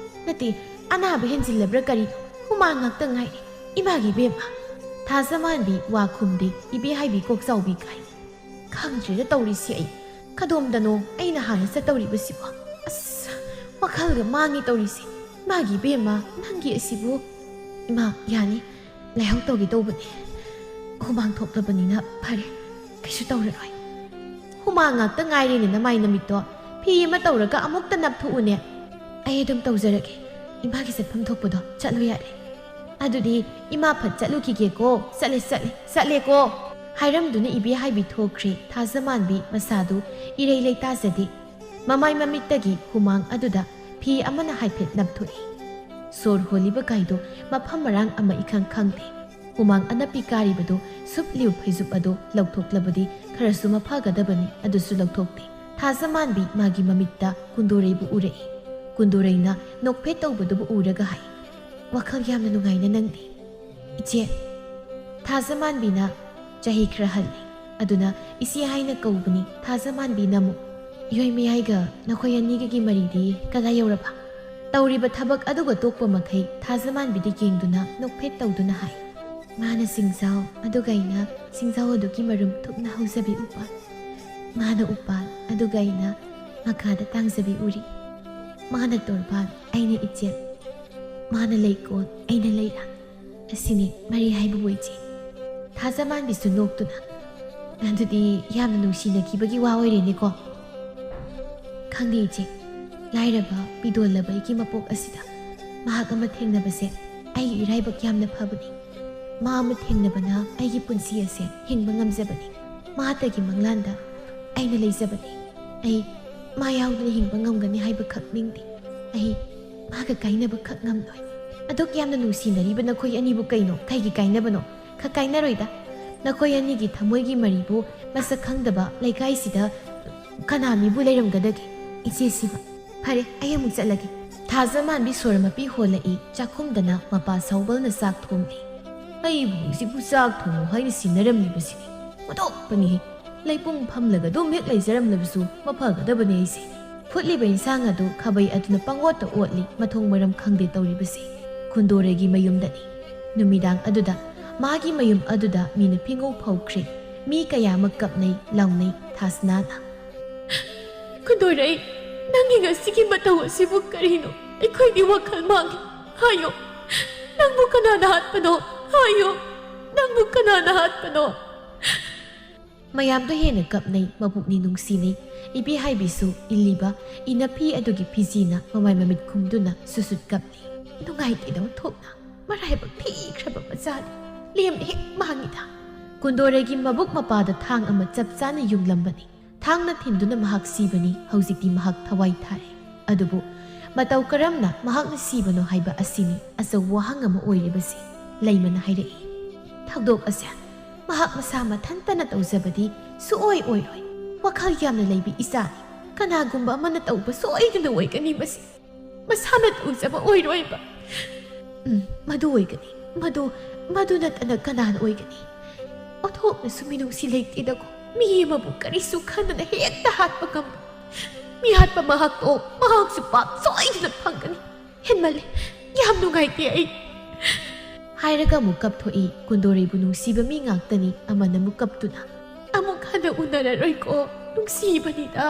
ꯅꯠꯇꯦ, ꯑꯅꯥꯕ ꯍꯦꯟꯖꯤꯜꯂꯕ꯭ꯔꯥ ꯀꯔꯤ? ꯍꯨꯃꯥꯡ ꯉꯥꯛꯇ ꯉꯥꯏꯔꯦ꯫ ꯏꯃꯥꯒꯤ ꯏꯕꯦꯝꯃ!" ꯊꯥꯖꯃꯥꯟꯕꯤ ꯋꯥ ꯈꯨꯝꯗꯦ, ꯏꯕꯦ ꯍꯥꯏꯕꯤ ꯀꯣꯛ ꯆꯥꯎꯕꯤ ꯀꯥꯏ꯫ ꯈꯪꯗ꯭ꯔꯦꯗ ꯇꯧꯔꯤꯁꯤ ꯑꯩ꯫ ꯀꯗꯣꯝꯗꯅꯣ ꯑꯩꯅ ꯍꯥꯟꯅ ꯆꯠꯇꯧꯔꯤꯕꯁꯤꯕꯣ? ꯑꯁ, ꯋꯥꯈꯜꯒ ꯃꯥꯡꯉꯤ ꯇꯧꯔꯤꯁꯦ꯫ ꯏꯃꯥꯒꯤ ꯏꯕꯦꯝꯃ, ꯅꯪꯒꯤ ꯑꯁꯤꯕꯨ꯫ ꯏꯃꯥ, ꯌꯥꯅꯤ꯫ ꯂꯥꯏꯍꯧ ꯇꯧꯒꯦ ꯇꯧꯕꯅꯦ꯫ ꯍꯨꯃꯥꯡ ꯊꯣꯛꯂꯕꯅꯤꯅ ꯐꯔꯦ꯫ ꯀꯩꯁꯨ ꯇꯧꯔꯔꯣꯏ꯫ ꯍꯨꯃꯥꯡ ꯉꯥꯛꯇ ꯉꯥꯏꯔꯦꯅꯦ ꯅꯃꯥꯏ ꯅꯃꯤꯠꯇꯣ꯫ ꯐꯤ ꯑꯃ ꯇꯧꯔꯒ ꯑꯃꯨꯛꯇ ꯅꯞꯊꯣꯛꯎꯅꯦ꯫ ꯑꯩ ꯑꯗꯨꯝ ꯇꯧꯖꯔꯒꯦ꯫ ꯏꯃꯥꯒꯤ ꯆꯠꯐꯝ ꯊꯣꯛꯄꯗꯣ ꯆꯠꯂꯨ ꯌꯥꯔꯦ꯫ ꯑꯗꯨꯗꯤ ꯏꯃꯥ ꯐꯠ ꯆꯠꯂꯨꯈꯤꯒꯦꯀꯣ꯫ ꯆꯠꯂꯦ, ꯆꯠꯂꯦ, ꯆꯠꯂꯦꯀꯣ꯫ ꯍꯥꯏꯔꯝꯗꯨꯅ ꯏꯕꯦ ꯍꯥꯏꯕꯤ ꯊꯣꯛꯈ꯭ꯔꯦ꯫ ꯊꯥꯖꯃꯥꯟꯕꯤ ꯃꯁꯥꯗꯨ ꯏꯔꯩ ꯂꯩꯇꯥꯖꯗꯦ꯫ ꯃꯃꯥꯏ ꯃꯃꯤꯠꯇꯒꯤ ꯍꯨꯃꯥꯡ ꯑꯗꯨꯗ ꯐꯤ ꯑꯃꯅ ꯍꯥꯏꯐꯦꯠ ꯅꯞꯊꯣꯛꯏ꯫ ꯁꯣꯔ ꯍꯣꯜꯂꯤꯕ ꯀꯥꯏꯗꯣ ꯃꯐꯝ ꯃꯔꯥꯡ ꯑꯃ ꯏꯈꯪ ꯈꯪꯗꯦ꯫ ꯍꯨꯃꯥꯡ ꯑꯅꯞꯄꯤ ꯀꯥꯔꯤꯕꯗꯨ ꯁꯨꯞꯂꯤꯎ ꯐꯩꯖꯨꯞ ꯑꯗꯨ ꯂꯧꯊꯣꯛꯂꯕꯗꯤ ꯈꯔꯁꯨ ꯃꯐꯒꯗꯕꯅꯤ, ꯑꯗꯨꯁꯨ ꯂꯧꯊꯣꯛꯇꯦ꯫ ꯊꯥꯖꯃꯥꯟꯕꯤ ꯃꯥꯒꯤ ꯃꯃꯤꯠꯇ ꯀꯨꯟꯗꯣꯔꯩꯕꯨ ꯎꯔꯛꯏ꯫ ꯀꯨꯟꯗꯣꯔꯩꯅ ꯅꯣꯛꯐꯦꯠ ꯇꯧꯕꯗꯨꯕꯨ ꯎꯔꯒ ꯍꯥꯏ, ꯋꯥꯈꯜ ꯌꯥꯝꯅ ꯅꯨꯡꯉꯥꯏꯅ ꯅꯪꯗꯦ꯫ "ꯏꯆꯦ, ꯊꯥꯖꯃꯥꯟꯕꯤꯅ ꯆꯍꯤ ꯈꯔ ꯍꯜꯂꯤ, ꯑꯗꯨꯅ ꯏꯆꯦ ꯍꯥꯏꯅ ꯀꯧꯕꯅꯤ꯫ ꯊꯥꯖꯃꯥꯟꯕꯤꯅ ꯑꯃꯨꯛ, 'ꯏꯍꯣꯏ ꯃꯌꯥꯏꯒ ꯅꯈꯣꯏ ꯑꯅꯤꯒꯒꯤ ꯃꯔꯤꯗꯤ ꯀꯗꯥꯏ ꯌꯧꯔꯕ?' ꯇꯧꯔꯤꯕ ꯊꯕꯛ ꯑꯗꯨꯒ ꯇꯣꯛꯄ ꯃꯈꯩ ꯊꯥꯖꯃꯥꯟꯕꯤꯗ ꯌꯦꯡꯗꯨꯅ ꯅꯣꯛꯐꯦꯠ ꯇꯧꯗꯨꯅ ꯍꯥꯏ꯫ "ꯃꯥꯅ ꯁꯤꯡꯖꯥꯎ, ꯑꯗꯨꯒ ꯑꯩꯅ ꯁꯤꯡꯖꯥꯎ ꯑꯗꯨꯒꯤ ꯃꯔꯨꯝ ꯊꯨꯞꯅ ꯍꯧꯖꯕꯤ ꯎꯄꯥꯜ꯫ ꯃꯥꯅ ꯎꯄꯥꯜ, ꯑꯗꯨꯒ ꯑꯩꯅ ꯃꯈꯥꯗ ꯇꯥꯡꯖꯕꯤ ꯎꯔꯤ꯫ ꯃꯥꯅ ꯇꯣꯔꯕꯥꯟ, ꯑꯩꯅ ꯏꯆꯦꯜ꯫ ꯃꯥꯅ ꯂꯩꯀꯣꯜ, ꯑꯩꯅ ꯂꯩꯔꯥꯡ꯫ ꯑꯁꯤꯅꯤ ꯃꯔꯤ ꯍꯥꯏꯕꯕꯨ, ꯏꯆꯦ꯫" ꯊꯥꯖꯃꯥꯟꯕꯤꯁꯨ ꯅꯣꯛꯇꯨꯅ, "ꯑꯗꯨꯗꯤ ꯌꯥꯝꯅ ꯅꯨꯡꯁꯤꯅꯈꯤꯕꯒꯤ ꯋꯥ ꯑꯣꯏꯔꯦꯅꯦꯀꯣ?" "ꯈꯪꯗꯦ, ꯏꯆꯦ꯫ ꯂꯥꯏꯔꯕ, ꯄꯤꯗꯣꯜꯂꯕ ꯑꯩꯒꯤ ꯃꯄꯣꯛ ꯑꯁꯤꯗ ꯃꯍꯥꯛ ꯑꯃ ꯊꯦꯡꯅꯕꯁꯦ ꯑꯩꯒꯤ ꯏꯔꯥꯏꯕꯛ ꯌꯥꯝꯅ ꯐꯕꯅꯤ꯫ ꯃꯥ ꯑꯃ ꯊꯦꯡꯅꯕꯅ ꯑꯩꯒꯤ ꯄꯨꯟꯁꯤ ꯑꯁꯦ ꯍꯤꯡꯕ ꯉꯝꯖꯕꯅꯤ꯫ ꯃꯍꯥꯛꯇꯒꯤ ꯃꯪꯂꯥꯟꯗ ꯑꯩꯅ ꯂꯩꯖꯕꯅꯤ꯫ ꯑꯩ ꯃꯥ ꯌꯥꯎꯗꯅ ꯍꯤꯡꯕ ꯉꯝꯒꯅꯤ ꯍꯥꯏꯕ ꯈꯛ ꯅꯤꯡꯗꯦ꯫ ꯑꯩ ꯃꯥꯒ ꯀꯥꯏꯅꯕ ꯈꯛ ꯉꯝꯂꯣꯏ꯫" "ꯑꯗꯨꯛ ꯌꯥꯝꯅ ꯅꯨꯡꯁꯤꯅꯔꯤꯕ ꯅꯈꯣꯏ ꯑꯅꯤꯕꯨ ꯀꯩꯅꯣ? ꯀꯩꯒꯤ ꯀꯥꯏꯅꯕꯅꯣ?" "ꯈ-, ꯀꯥꯏꯅꯔꯣꯏꯗ꯫ ꯅꯈꯣꯏ ꯑꯅꯤꯒꯤ ꯊꯃꯣꯏꯒꯤ ꯃꯔꯤꯕꯨ ꯃꯁꯛ ꯈꯪꯗꯕ ꯂꯩꯀꯥꯏꯁꯤꯗ ꯀꯅꯥ ꯃꯤꯕꯨ ꯂꯩꯔꯝꯒꯗꯒꯦ? ꯏꯆꯦ ꯁꯤꯕ꯫ ꯐꯔꯦ, ꯑꯩ ꯑꯃꯨꯛ ꯆꯠꯂꯒꯦ꯫" ꯊꯥꯖꯃꯥꯟꯕꯤ ꯁꯣꯔ ꯃꯄꯤ ꯍꯣꯜꯂꯛꯏ꯫ ꯆꯥꯛꯈꯨꯝꯗꯅ ꯃꯄꯥ ꯁꯥꯎꯕꯜꯅ ꯆꯥꯛ ꯊꯣꯡꯂꯤ꯫ "ꯑꯩꯕꯨ ꯍꯧꯖꯤꯛꯄꯨ ꯆꯥꯛ ꯊꯣꯡꯉꯨ ꯍꯥꯏꯅ ꯁꯤꯟꯅꯔꯝꯂꯤꯕꯁꯤꯅꯤ꯫ ꯃꯇꯣꯛꯄꯅꯤꯍꯦ꯫ ꯂꯩꯄꯨꯡ ꯐꯝꯂꯒ ꯑꯗꯨꯝ ꯍꯦꯛ ꯂꯩꯖꯔꯝꯂꯕꯁꯨ ꯃꯐꯒꯗꯕꯅꯤ ꯑꯩꯁꯦ꯫" ꯐꯨꯠꯂꯤꯕ ꯏꯟꯁꯥꯡ ꯑꯗꯨ ꯈꯥꯕꯩ ꯑꯗꯨꯅ ꯄꯪꯑꯣꯠꯇ ꯑꯣꯠꯂꯤ, ꯃꯊꯣꯡ ꯃꯔꯝ ꯈꯪꯗꯦ ꯇꯧꯔꯤꯕꯁꯤ꯫ ꯈꯨꯟꯗꯣꯔꯩꯒꯤ ꯃꯌꯨꯝꯗꯅꯤ꯫ ꯅꯨꯃꯤꯗꯥꯡ ꯑꯗꯨꯗ ꯃꯥꯒꯤ ꯃꯌꯨꯝ ꯑꯗꯨꯗ ꯃꯤꯅ ꯐꯤꯉꯧ ꯐꯧꯈ꯭ꯔꯦ꯫ ꯃꯤ ꯀꯌꯥ ꯑꯃ ꯀꯞꯅꯩ, ꯂꯥꯎꯅꯩ꯫ ꯊꯥꯁꯅꯥꯅ, "ꯈꯨꯟꯗꯣꯔꯩ, ꯅꯪꯒꯤ ꯉꯁꯤꯒꯤ ꯃꯇꯧ ꯑꯁꯤꯕꯨ ꯀꯔꯤꯅꯣ? ꯑꯩꯈꯣꯏꯒꯤ ꯋꯥꯈꯜ ꯃꯥꯡꯉꯤ꯫ ꯍꯥꯏꯌꯣ, ꯅꯪꯕꯨ ꯀꯅꯥꯅ ꯍꯥꯠꯄꯅꯣ? ꯍꯥꯏꯌꯣ, ꯅꯪꯕꯨ ꯀꯅꯥꯅ ꯍꯥꯠꯄꯅꯣ?" ꯃꯌꯥꯝꯗꯣ ꯍꯦꯟꯅ ꯀꯞꯅꯩ, ꯃꯕꯨꯛꯅꯤ ꯅꯨꯡꯁꯤꯅꯩ꯫ ꯏꯕꯦꯍꯥꯏꯕꯤꯁꯨ ꯏꯜꯂꯤꯕ ꯏꯅꯐꯤ ꯑꯗꯨꯒꯤ ꯐꯤꯖꯤꯅ ꯃꯃꯥꯏ ꯃꯃꯤꯠ ꯈꯨꯝꯗꯨꯅ ꯁꯨꯁꯨꯠ ꯀꯞꯂꯤ꯫ ꯅꯨꯡꯉꯥꯏꯇꯦꯗ ꯑꯣꯟꯊꯣꯛꯅ꯫ ꯃꯔꯥꯏꯕꯛ ꯊꯤꯈ꯭ꯔꯕ ꯃꯆꯥꯅꯤ꯫ ꯂꯦꯝꯅ ꯍꯦꯛ ꯃꯥꯡꯉꯤꯗ꯫ ꯀꯨꯟꯗꯣꯔꯩꯒꯤ ꯃꯕꯨꯛ ꯃꯄꯥꯗ ꯊꯥꯡ ꯑꯃ ꯆꯞ ꯆꯥꯅ ꯌꯨꯡꯂꯝꯕꯅꯤ꯫ ꯊꯥꯡꯅ ꯊꯤꯟꯗꯨꯅ ꯃꯍꯥꯛ ꯁꯤꯕꯅꯤ꯫ ꯍꯧꯖꯤꯛꯇꯤ ꯃꯍꯥꯛ ꯊꯋꯥꯏ ꯊꯥꯔꯦ꯫ ꯑꯗꯨꯕꯨ ꯃꯇꯧ ꯀꯔꯝꯅ ꯃꯍꯥꯛꯅ ꯁꯤꯕꯅꯣ ꯍꯥꯏꯕ ꯑꯁꯤꯅꯤ ꯑꯆꯧꯕ ꯋꯥꯍꯪ ꯑꯃ ꯑꯣꯏꯔꯤꯕꯁꯤ꯫ ꯂꯩꯃꯅ ꯍꯥꯏꯔꯛꯏ, "ꯊꯧꯗꯣꯛ ꯑꯁꯦ ꯃꯍꯥꯛ ꯃꯁꯥ ꯃꯊꯟꯇꯅ ꯇꯧꯖꯕꯗꯤ ꯁꯨꯛꯑꯣꯏ ꯑꯣꯏꯔꯣꯏ꯫ ꯋꯥꯈꯜ ꯌꯥꯝꯅ ꯂꯩꯕꯤ ꯏꯆꯥꯅꯤ꯫ ꯀꯅꯥꯒꯨꯝꯕ ꯑꯃꯅ ꯇꯧꯕ ꯁꯣꯏꯗꯅ ꯑꯣꯏꯒꯅꯤ ꯃꯁꯤ꯫ ꯃꯁꯥꯅ ꯇꯧꯖꯕ ꯑꯣꯏꯔꯣꯏꯕ꯫" ꯎꯝ, ꯃꯗꯨ ꯑꯣꯏꯒꯅꯤ꯫ ꯃꯗꯨ, ꯃꯗꯨ ꯅꯠꯇꯅ ꯀꯅꯥꯅ ꯑꯣꯏꯒꯅꯤ? ꯑꯣꯟꯊꯣꯛꯅꯁꯨ ꯃꯤꯅꯨꯡꯁꯤ ꯂꯩꯇꯦꯗꯀꯣ꯫ ꯃꯤ ꯑꯃꯕꯨ ꯀꯔꯤꯁꯨ ꯈꯟꯗꯅ ꯍꯦꯛꯇ ꯍꯥꯠꯄ ꯉꯝꯕ꯫ ꯃꯤ ꯍꯥꯠꯄ ꯃꯍꯥꯛꯇꯣ, ꯃꯍꯥꯛꯁꯨ ꯄꯥꯞ ꯁꯣꯏꯗꯅ ꯐꯪꯒꯅꯤ꯫ ꯍꯦꯟꯃꯜꯂꯦ꯫ ꯌꯥꯝ ꯅꯨꯡꯉꯥꯏꯇꯦ ꯑꯩ꯫ ꯍꯥꯏꯔꯒ ꯑꯃꯨꯛ ꯀꯞꯊꯣꯛꯏ꯫ ꯀꯨꯟꯗꯣꯔꯩꯕꯨ ꯅꯨꯡꯁꯤꯕ ꯃꯤ ꯉꯥꯛꯇꯅꯤ ꯑꯃꯅ ꯑꯃꯨꯛ ꯀꯞꯇꯨꯅ꯫ ꯑꯃꯨꯛ ꯍꯟꯅ ꯎꯅꯔꯔꯣꯏꯀꯣ꯫ ꯅꯨꯡꯁꯤꯕꯅꯤꯗ꯫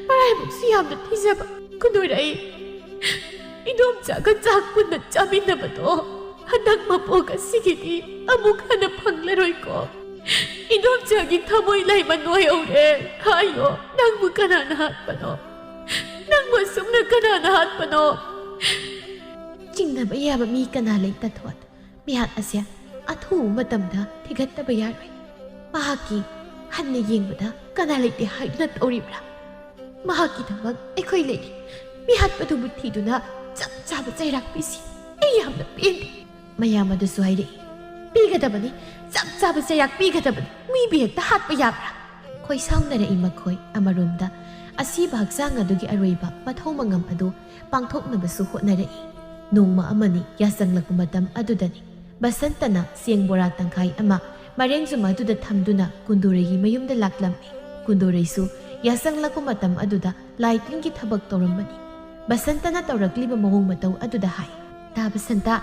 ꯃꯔꯥꯏꯕꯛꯁꯨ ꯌꯥꯝꯅ ꯊꯤꯖꯕ꯫ ꯀꯨꯟꯗꯣꯔꯩ꯫ ꯏꯗꯣꯝꯆꯥꯒ ꯆꯥꯛ ꯄꯨꯟꯅ ꯆꯥꯃꯤꯟꯅꯕꯗꯣ ꯍꯟꯗꯛ ꯃꯄꯣꯛ ꯑꯁꯤꯒꯤꯗꯤ ꯑꯃꯨꯛ ꯍꯟꯅ ꯐꯪꯂꯔꯣꯏꯀꯣ꯫ ꯏꯗꯣꯝꯆꯥꯒꯤ ꯊꯃꯣꯏ ꯂꯩꯃ ꯅꯣꯏꯍꯧꯔꯦ꯫ ꯍꯥꯏꯌꯣ, ꯅꯪꯕꯨ ꯀꯅꯥꯅ ꯍꯥꯠꯄꯅꯣ? ꯅꯪꯕꯨ ꯑꯁꯨꯝꯅ ꯀꯅꯥꯅ ꯍꯥꯠꯄꯅꯣ? ꯆꯤꯡꯅꯕ ꯌꯥꯕ ꯃꯤ ꯀꯅꯥ ꯂꯩ, ꯇꯊꯣꯠ? ꯃꯤꯍꯥꯠ ꯑꯁꯦ ꯑꯊꯨꯕ ꯃꯇꯝꯗ ꯊꯤꯒꯠꯇꯕ ꯌꯥꯔꯣꯏ꯫ ꯃꯍꯥꯛꯀꯤ ꯍꯟꯅ ꯌꯦꯡꯕꯗ ꯀꯅꯥ ꯂꯩꯇꯦ ꯍꯥꯏꯗꯨꯅ ꯇꯧꯔꯤꯕ꯭ꯔꯥ? ꯃꯍꯥꯛꯀꯤꯗꯃꯛ ꯑꯩꯈꯣꯏ ꯂꯩꯔꯤ꯫ ꯃꯤꯍꯥꯠꯄꯗꯨꯕꯨ ꯊꯤꯗꯨꯅ ꯆꯞ ꯆꯥꯕ ꯆꯩꯔꯥꯛ ꯄꯤꯁꯤ꯫ ꯑꯩ ꯌꯥꯝꯅ ꯄꯦꯟꯗꯦ꯫ ꯃꯌꯥꯝ ꯑꯗꯨꯁꯨ ꯍꯥꯏꯔꯛꯏ꯫ ꯄꯤꯒꯗꯕꯅꯤ, ꯆꯞ ꯆꯥꯕ ꯆꯩꯔꯥꯛ ꯄꯤꯒꯗꯕꯅꯤ꯫ ꯃꯤꯕꯨ ꯍꯦꯛꯇ ꯍꯥꯠꯄ ꯌꯥꯕ꯭ꯔꯥ? ꯈꯣꯏꯁꯥꯎꯅꯔꯛꯏ ꯃꯈꯣꯏ꯫ ꯑꯃꯔꯣꯝꯗ ꯑꯁꯤꯕ ꯍꯛꯆꯥꯡ ꯑꯗꯨꯒꯤ ꯑꯔꯣꯏꯕ ꯃꯊꯧ ꯃꯉꯝ ꯑꯗꯨ ꯄꯥꯡꯊꯣꯛꯅꯕꯁꯨ ꯍꯣꯠꯅꯔꯛꯏ꯫ ꯅꯣꯡꯃ ꯑꯃꯅꯤ ꯌꯥꯆꯪꯂꯛꯄ ꯃꯇꯝ ꯑꯗꯨꯗꯅꯤ꯫ ꯕꯁꯟꯇꯅ ꯆꯦꯡ ꯕꯣꯔꯥ ꯇꯪꯈꯥꯏ ꯑꯃ ꯃꯔꯦꯡꯖꯨꯝ ꯑꯗꯨꯗ ꯊꯝꯗꯨꯅ ꯀꯨꯟꯗꯣꯔꯩꯒꯤ ꯃꯌꯨꯝꯗ ꯂꯥꯛꯂꯝꯃꯤ꯫ ꯀꯨꯟꯗꯣꯔꯩꯁꯨ ꯌꯥꯆꯪꯂꯛꯄ ꯃꯇꯝ ꯑꯗꯨꯗ ꯂꯥꯏ ꯇꯤꯟꯒꯤ ꯊꯕꯛ ꯇꯧꯔꯝꯕꯅꯤ꯫ ꯕꯁꯟꯇꯅ ꯇꯧꯔꯛꯂꯤꯕ ꯃꯑꯣꯡ ꯃꯇꯧ ꯑꯗꯨꯗ ꯍꯥꯏ, "ꯇꯥ ꯕꯁꯟꯇ,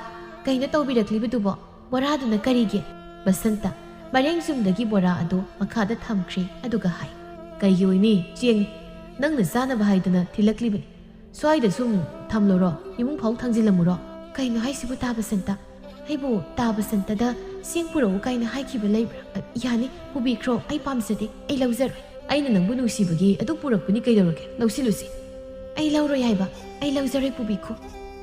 ꯀꯩꯅꯣ ꯇꯧꯕꯤꯔꯛꯂꯤꯕꯗꯨꯕꯣ? ꯕꯣꯔꯥꯗꯨꯅ ꯀꯔꯤꯒꯤ?" ꯕꯁꯟꯇ ꯃꯔꯦꯡꯖꯨꯝꯗꯒꯤ ꯕꯣꯔꯥ ꯑꯗꯨ ꯃꯈꯥꯗ ꯊꯝꯈ꯭ꯔꯦ, ꯑꯗꯨꯒ ꯍꯥꯏ, "ꯀꯩꯒꯤ ꯑꯣꯏꯅꯤ? ꯆꯦꯡ ꯅꯪꯅ ꯆꯥꯅꯕ ꯍꯥꯏꯗꯅ ꯊꯤꯜꯂꯛꯂꯤꯕꯅꯤ꯫ ꯁ꯭ꯋꯥꯏꯗ ꯁꯨꯝ ꯊꯝꯂꯨꯔꯣ, ꯏꯃꯨꯡ ꯐꯥꯎ ꯊꯥꯡꯖꯤꯜꯂꯝꯃꯨꯔꯣ?" "ꯀꯩꯅꯣ ꯍꯥꯏꯁꯤꯕꯨ, ꯇꯥ ꯕꯁꯟꯇ? ꯑꯩꯕꯨ ꯇꯥ ꯕꯁꯟꯇꯗ ꯆꯦꯡ ꯄꯨꯔꯛꯎ ꯀꯥꯏꯅ ꯍꯥꯏꯈꯤꯕ ꯂꯩꯕ꯭ꯔꯥ? ꯑ, ꯌꯥꯅꯤ, ꯄꯨꯕꯤꯈ꯭ꯔꯣ, ꯑꯩ ꯄꯥꯝꯖꯗꯦ, ꯑꯩ ꯂꯧꯖꯔꯣꯏ꯫" "ꯑꯩꯅ ꯅꯪꯕꯨ ꯅꯨꯡꯁꯤꯕꯒꯤ ꯑꯗꯨ ꯄꯨꯔꯛꯄꯅꯤ, ꯀꯩꯗꯧꯔꯒꯦ? ꯂꯧꯁꯤꯜꯂꯨꯁꯤ꯫" "ꯑꯩ ꯂꯧꯔꯣꯏ ꯍꯥꯏꯕ, ꯑꯩ ꯂꯧꯖꯔꯣꯏ, ꯄꯨꯕꯤꯈꯣ꯫"